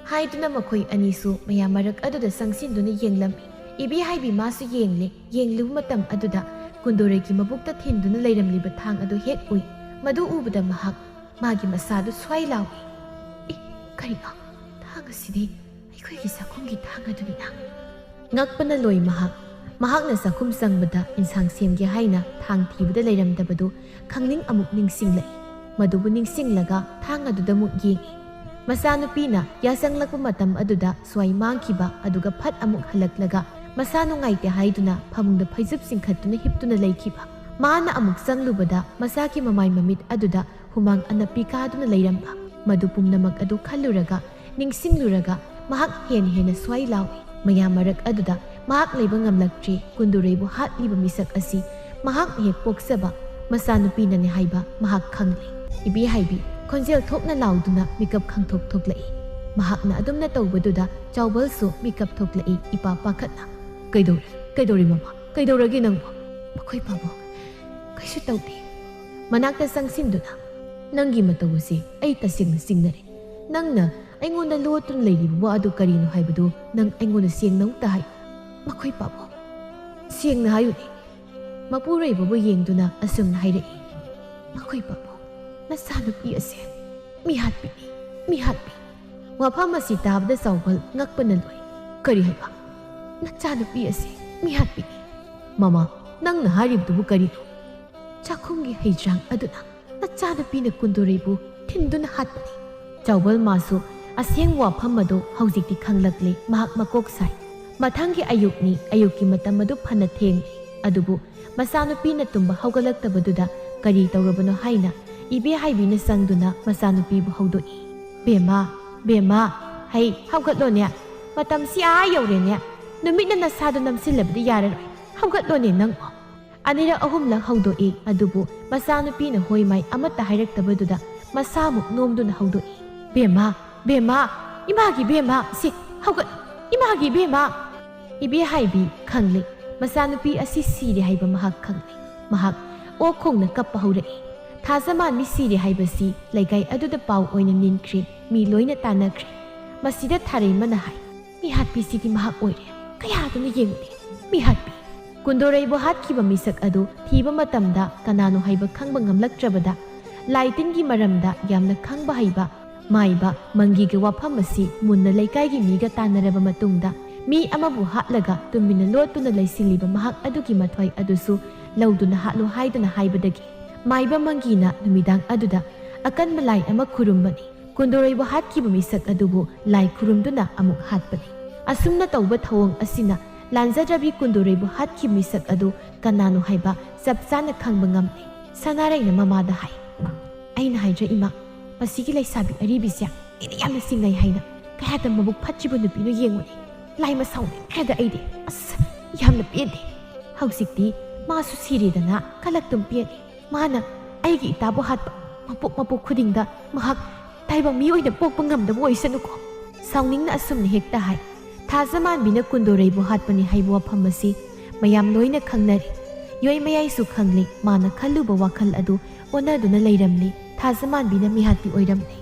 ꯍꯥꯏꯗꯨꯅ ꯃꯈꯣꯏ ꯑꯅꯤꯁꯨ ꯃꯌꯥꯝ ꯃꯔꯛ ꯑꯗꯨꯗ ꯆꯪꯁꯤꯟꯗꯨꯅ ꯌꯦꯡꯂꯝꯃꯤ꯫ ꯏꯕꯦꯍꯥꯏꯕꯤ ꯃꯥꯁꯨ ꯌꯦꯡꯂꯦ꯫ ꯌꯦꯡꯂꯨꯕ ꯃꯇꯝ ꯑꯗꯨꯗ ꯀꯨꯟꯗꯣꯔꯩꯒꯤ ꯃꯕꯨꯛꯇ ꯊꯤꯟꯗꯨꯅ ꯂꯩꯔꯝꯂꯤꯕ ꯊꯥꯡ ꯑꯗꯨ ꯍꯦꯛ ꯎꯏ꯫ ꯃꯗꯨ ꯎꯕꯗ ꯃꯍꯥꯛ ꯃꯥꯒꯤ ꯃꯁꯥꯗꯨ ꯁ꯭ꯋꯥꯏ ꯂꯥꯎꯏ꯫ "ꯑꯦ, ꯀꯔꯤꯅꯣ? ꯊꯥꯡ "ꯃꯁꯤꯗꯤ ꯑꯩꯈꯣꯏꯒꯤ ꯆꯥꯛꯈꯨꯝꯒꯤ ꯊꯥꯡ ꯑꯗꯨꯅꯤꯅ?" ꯉꯛꯄꯅ ꯂꯣꯏ ꯃꯍꯥꯛ꯫ ꯃꯍꯥꯛꯅ ꯆꯥꯛꯈꯨꯝ ꯆꯪꯕꯗ ꯏꯟꯁꯥꯡ ꯁꯦꯝꯒꯦ ꯍꯥꯏꯅ ꯊꯥꯡ ꯊꯤꯕꯗ ꯂꯩꯔꯝꯗꯕꯗꯨ ꯈꯪꯅꯤꯡ ꯑꯃꯨꯛ ꯅꯤꯡꯁꯤꯡꯂꯛꯏ꯫ ꯃꯗꯨꯕꯨ ꯅꯤꯡꯁꯤꯡꯂꯒ ꯊꯥꯡ ꯑꯗꯨꯗ ꯑꯃꯨꯛ ꯌꯦꯡꯏ꯫ ꯃꯆꯥꯅꯨꯄꯤꯅ ꯌꯥꯆꯪꯂꯛꯄ ꯃꯇꯝ ꯑꯗꯨꯗ ꯁ꯭ꯋꯥꯏ ꯃꯥꯡꯈꯤꯕ, ꯑꯗꯨꯒ ꯐꯠ ꯑꯃꯨꯛ ꯍꯜꯂꯛꯂꯒ ꯃꯁꯥ ꯅꯨꯡꯉꯥꯏꯇꯦ ꯍꯥꯏꯗꯨꯅ ꯐꯃꯨꯡꯗ ꯐꯩꯖꯨꯞ ꯆꯤꯡꯈꯠꯇꯨꯅ ꯍꯤꯞꯇꯨꯅ ꯂꯩꯈꯤꯕ꯫ ꯃꯥꯅ ꯑꯃꯨꯛ ꯆꯪꯂꯨꯕꯗ ꯃꯁꯥꯒꯤ ꯃꯃꯥꯏ ꯃꯃꯤꯠ ꯑꯗꯨꯗ ꯍꯨꯃꯥꯡ ꯑꯅꯞꯄꯤ ꯀꯥꯗꯨꯅ ꯂꯩꯔꯝꯕ꯫ ꯃꯗꯨ ꯄꯨꯝꯅꯃꯛ ꯑꯗꯨ ꯈꯜꯂꯨꯔꯒ, ꯅꯤꯡꯁꯤꯡꯂꯨꯔꯒ ꯃꯍꯥꯛ ꯍꯦꯟꯅ ꯍꯦꯟꯅ ꯁ꯭ꯋꯥꯏ ꯂꯥꯎꯏ꯫ ꯃꯌꯥꯝ ꯃꯔꯛ ꯑꯗꯨꯗ ꯃꯍꯥꯛ ꯂꯩꯕ ꯉꯝꯂꯛꯇ꯭ꯔꯦ꯫ ꯀꯨꯟꯗꯨꯔꯩꯕꯨ ꯍꯥꯠꯂꯤꯕ ꯃꯤꯁꯛ ꯑꯁꯤ ꯃꯍꯥꯛꯅ ꯍꯦꯛ ꯄꯣꯛꯆꯕ ꯃꯆꯥꯅꯨꯄꯤꯅꯅꯤ ꯍꯥꯏꯕ ꯃꯍꯥꯛ ꯈꯪꯂꯦ꯫ ꯏꯕꯦꯍꯥꯏꯕꯤ ꯈꯣꯟꯖꯦꯜ ꯊꯣꯛꯅ ꯂꯥꯎꯗꯨꯅ ꯃꯤꯀꯞ ꯈꯪꯊꯣꯛ ꯊꯣꯛꯂꯛꯏ꯫ ꯃꯍꯥꯛꯅ ꯑꯗꯨꯝꯅ ꯇꯧꯕꯗꯨꯗ ꯆꯥꯎꯕꯜꯁꯨ ꯃꯤꯀꯞ ꯊꯣꯛꯂꯛꯏ, ꯏꯄꯥ ꯄꯥꯈꯠꯅ꯫ "ꯀꯩꯗꯧꯔꯦ? ꯀꯩꯗꯧꯔꯦ ꯃꯃꯥ? ꯀꯩꯗꯧꯔꯒꯦ ꯅꯪꯕꯨ?" "ꯃꯈꯣꯏ ꯄꯥꯕꯨꯡ ꯀꯩꯁꯨ ꯇꯧꯗꯦ꯫" ꯃꯅꯥꯛꯇ ꯆꯪꯁꯤꯟꯗꯨꯅ, "ꯅꯪꯒꯤ ꯃꯇꯧ ꯑꯁꯤ ꯑꯩ ꯇꯁꯦꯡꯅ ꯆꯤꯡꯅꯔꯦ꯫ ꯅꯪꯅ ꯑꯩꯉꯣꯟꯗ ꯂꯣꯠꯇꯨꯅ ꯂꯩꯔꯤꯕ ꯋꯥ ꯑꯗꯨ ꯀꯔꯤꯅꯣ ꯍꯥꯏꯕꯗꯨ ꯅꯪ ꯑꯩꯉꯣꯟꯗ ꯁꯦꯡꯅ ꯑꯃꯨꯛꯇ ꯍꯥꯏꯌꯨ꯫" "ꯃꯈꯣꯏ ꯄꯥꯕꯨꯡ ꯁꯦꯡꯅ ꯍꯥꯏꯌꯨꯅꯦ꯫" ꯃꯄꯨꯔꯣꯏꯕꯕꯨ ꯌꯦꯡꯗꯨꯅ ꯑꯁꯨꯝꯅ ꯍꯥꯏꯔꯛꯏ, "ꯃꯈꯣꯏ ꯄꯥꯕꯨꯡ, ꯅꯆꯥꯅꯨꯄꯤ ꯑꯁꯦ ꯃꯤꯍꯥꯠꯄꯤꯅꯤ, ꯃꯤꯍꯥꯠꯄꯤ꯫" ꯋꯥꯐꯝ ꯑꯁꯤ ꯇꯥꯕꯗ ꯆꯥꯎꯕꯜ ꯉꯛꯄꯅ ꯂꯣꯏ꯫ "ꯀꯔꯤ ꯍꯥꯏꯕ? ꯅꯆꯥꯅꯨꯄꯤ ꯑꯁꯦ ꯃꯤꯍꯥꯠꯄꯤꯅꯤ?" "ꯃꯃꯥ, ꯅꯪꯅ ꯍꯥꯏꯔꯤꯕꯗꯨꯕꯨ ꯀꯔꯤꯅꯣ?" "ꯆꯥꯛꯈꯨꯝꯒꯤ ꯍꯩꯖ꯭ꯔꯥꯡ ꯑꯗꯨꯅ ꯅꯆꯥꯅꯨꯄꯤꯅ ꯀꯨꯟꯗꯣꯔꯩꯕꯨ ꯊꯤꯟꯗꯨꯅ ꯍꯥꯠꯄꯅꯤ꯫" ꯆꯥꯎꯕꯜ ꯃꯥꯁꯨ ꯑꯁꯦꯡꯕ ꯋꯥꯐꯝ ꯑꯗꯨ ꯍꯧꯖꯤꯛꯇꯤ ꯈꯪꯂꯛꯂꯦ꯫ ꯃꯍꯥꯛ ꯃꯀꯣꯛ ꯁꯥꯏ꯫ ꯃꯊꯪꯒꯤ ꯑꯌꯨꯛꯅꯤ꯫ ꯑꯌꯨꯛꯀꯤ ꯃꯇꯝ ꯑꯗꯨ ꯐꯅ ꯊꯦꯡꯂꯤ꯫ ꯑꯗꯨꯕꯨ ꯃꯆꯥꯅꯨꯄꯤꯅ ꯇꯨꯝꯕ ꯍꯧꯒꯠꯂꯛꯇꯕꯗꯨꯗ ꯀꯔꯤ ꯇꯧꯔꯕꯅꯣ ꯍꯥꯏꯅ ꯏꯕꯦꯍꯥꯏꯕꯤꯅ ꯆꯪꯗꯨꯅ ꯃꯆꯥꯅꯨꯄꯤꯕꯨ ꯍꯧꯗꯣꯛꯏ꯫ "ꯕꯦꯝꯃ, ꯕꯦꯝꯃ, ꯍꯩ, ꯍꯧꯒꯠꯂꯣꯅꯦ꯫ ꯃꯇꯝꯁꯤ ꯑꯥ ꯌꯧꯔꯦꯅꯦ꯫ ꯅꯨꯃꯤꯠꯅ ꯅꯁꯥꯗꯨ ꯅꯝꯁꯤꯜꯂꯕꯗꯤ ꯌꯥꯔꯔꯣꯏ꯫ ꯍꯧꯒꯠꯂꯣꯅꯦ ꯅꯪꯕꯨ꯫" ꯑꯅꯤꯔꯛ ꯑꯍꯨꯝꯂꯛ ꯍꯧꯗꯣꯛꯏ, ꯑꯗꯨꯕꯨ ꯃꯆꯥꯅꯨꯄꯤꯅ ꯍꯣꯏ ꯃꯥꯏ ꯑꯃꯠꯇ ꯍꯥꯏꯔꯛꯇꯕꯗꯨꯗ ꯃꯁꯥꯃꯨꯛ ꯅꯣꯝꯗꯨꯅ ꯍꯧꯗꯣꯛꯏ꯫ "ꯕꯦꯝꯃ, ꯕꯦꯝꯃ, ꯏꯃꯥꯒꯤ ꯕꯦꯝꯃ, ꯁꯤ ꯍꯧꯒꯠ, ꯏꯃꯥꯒꯤ ꯕꯦꯝꯃ!" ꯏꯕꯦꯍꯥꯏꯕꯤ ꯈꯪꯂꯦ, ꯃꯆꯥꯅꯨꯄꯤ ꯑꯁꯤ ꯁꯤꯔꯦ ꯍꯥꯏꯕ ꯃꯍꯥꯛ ꯈꯪꯂꯦ꯫ ꯃꯍꯥꯛ ꯑꯣꯛ ꯈꯣꯡꯅ ꯀꯞꯄ ꯍꯧꯔꯛꯏ꯫ ꯊꯥꯖꯃꯥꯟꯕꯤ ꯁꯤꯔꯦ ꯍꯥꯏꯕꯁꯤ ꯂꯩꯀꯥꯏ ꯑꯗꯨꯗ ꯄꯥꯎ ꯑꯣꯏꯅ ꯅꯤꯟꯈ꯭ꯔꯦ, ꯃꯤ ꯂꯣꯏꯅ ꯇꯥꯟꯅꯈ꯭ꯔꯦ꯫ ꯃꯁꯤꯗ ꯊꯥꯔꯩꯃꯅ ꯍꯥꯏ, "ꯃꯤꯍꯥꯠꯄꯤꯁꯤꯗꯤ ꯃꯍꯥꯛ ꯑꯣꯏꯔꯦ꯫ ꯀꯌꯥꯗꯨꯅ ꯌꯦꯡꯉꯨꯅꯦ, ꯃꯤꯍꯥꯠꯄꯤ!" ꯀꯨꯟꯗꯣꯔꯩꯕꯨ ꯍꯥꯠꯈꯤꯕ ꯃꯤꯁꯛ ꯑꯗꯨ ꯊꯤꯕ ꯃꯇꯝꯗ ꯀꯅꯥꯅꯣ ꯍꯥꯏꯕ ꯈꯪꯕ ꯉꯝꯂꯛꯇ꯭ꯔꯕꯗ, ꯂꯥꯏ ꯇꯤꯟꯒꯤ ꯃꯔꯝꯗ ꯌꯥꯝꯅ ꯈꯪꯕ ꯍꯩꯕ ꯃꯥꯏꯕ ꯃꯪꯒꯤꯒꯤ ꯋꯥꯐꯝ ꯑꯁꯤ ꯃꯨꯟꯅ ꯂꯩꯀꯥꯏꯒꯤ ꯃꯤꯒ ꯇꯥꯟꯅꯔꯕ ꯃꯇꯨꯡꯗ, ꯃꯤ ꯑꯃꯕꯨ ꯍꯥꯠꯂꯒ ꯇꯨꯃꯤꯟꯅ ꯂꯣꯠꯇꯨꯅ ꯂꯩꯁꯤꯜꯂꯤꯕ ꯃꯍꯥꯛ ꯑꯗꯨꯒꯤ ꯃꯊ꯭ꯋꯥꯏ ꯑꯗꯨꯁꯨ ꯂꯧꯗꯨꯅ ꯍꯥꯠꯂꯨ ꯍꯥꯏꯗꯨꯅ ꯍꯥꯏꯕꯗꯒꯤ, ꯃꯥꯏꯕ ꯃꯪꯒꯤꯅ ꯅꯨꯃꯤꯗꯥꯡ ꯑꯗꯨꯗ ꯑꯀꯟꯕ ꯂꯥꯏ ꯑꯃ ꯈꯨꯔꯨꯝꯕꯅꯤ꯫ ꯀꯨꯟꯗꯣꯔꯩꯕꯨ ꯍꯥꯠꯈꯤꯕ ꯃꯤꯁꯛ ꯑꯗꯨꯕꯨ ꯂꯥꯏ ꯈꯨꯔꯨꯝꯗꯨꯅ ꯑꯃꯨꯛ ꯍꯥꯠꯄꯅꯤ꯫ ꯑꯁꯨꯝꯅ ꯇꯧꯕ ꯊꯧꯑꯣꯡ ꯑꯁꯤꯅ ꯂꯥꯟꯖꯗ꯭ꯔꯕꯤ ꯀꯨꯟꯗꯣꯔꯩꯕꯨ ꯍꯥꯠꯈꯤꯕ ꯃꯤꯁꯛ ꯑꯗꯨ ꯀꯅꯥꯅꯣ ꯍꯥꯏꯕ ꯆꯞ ꯆꯥꯅ ꯈꯪꯕ ꯉꯝꯂꯦ꯫ ꯁꯅꯥꯔꯩꯅ ꯃꯃꯥꯗ ꯍꯥꯏ, "ꯑꯩꯅ ꯍꯥꯏꯗ꯭ꯔ ꯏꯃꯥ, ꯃꯁꯤꯒꯤ ꯂꯩꯁꯥꯕꯤ ꯑꯔꯤꯕꯤꯁꯦ ꯑꯩꯅ ꯌꯥꯝꯅ ꯆꯤꯡꯅꯩ ꯍꯥꯏꯅ꯫ ꯀꯌꯥꯗ ꯃꯕꯨꯛ ꯐꯠꯇ꯭ꯔꯤꯕ ꯅꯨꯄꯤꯅꯣ ꯌꯦꯡꯉꯨꯅꯦ꯫ ꯂꯥꯏ ꯃꯁꯥꯎꯅꯤꯡꯈ꯭ꯔꯦꯗ ꯑꯩꯗꯤ꯫ ꯑꯁ, ꯌꯥꯝꯅ ꯄꯦꯟꯗꯦ꯫ ꯍꯧꯖꯤꯛꯇꯤ ꯃꯥꯁꯨ ꯁꯤꯔꯦꯗꯅ ꯈꯂꯛꯇꯨꯝ ꯄꯦꯟꯅꯤ꯫ ꯃꯥꯅ ꯑꯩꯒꯤ ꯏꯇꯥꯕꯨ ꯍꯥꯠꯄ ꯃꯄꯣꯛ ꯃꯄꯣꯛ ꯈꯨꯗꯤꯡꯗ ꯃꯍꯥꯛ ꯇꯥꯏꯕꯪ ꯃꯤ ꯑꯣꯏꯅ ꯄꯣꯛꯄ ꯉꯝꯗꯕ ꯑꯣꯏꯁꯅꯨꯀꯣ꯫" ꯁꯥꯎꯅꯤꯡꯅ ꯑꯁꯨꯝꯅ ꯍꯦꯛꯇ ꯍꯥꯏ꯫ ꯊꯥꯖꯃꯥꯟꯕꯤꯅ ꯀꯨꯟꯗꯣꯔꯩꯕꯨ ꯍꯥꯠꯄꯅꯤ ꯍꯥꯏꯕ ꯋꯥꯐꯝ ꯑꯁꯤ ꯃꯌꯥꯝ ꯂꯣꯏꯅ ꯈꯪꯅꯔꯤ꯫ ꯌꯣꯏꯃꯌꯥꯏꯁꯨ ꯈꯪꯂꯤ꯫ ꯃꯥꯅ ꯈꯜꯂꯨꯕ ꯋꯥꯈꯜ ꯑꯗꯨ ꯑꯣꯟꯅꯗꯨꯅ ꯂꯩꯔꯝꯂꯤ꯫ ꯊꯥꯖꯃꯥꯟꯕꯤꯅ ꯃꯤꯍꯥꯠꯄꯤ ꯑꯣꯏꯔꯝꯂꯦ꯫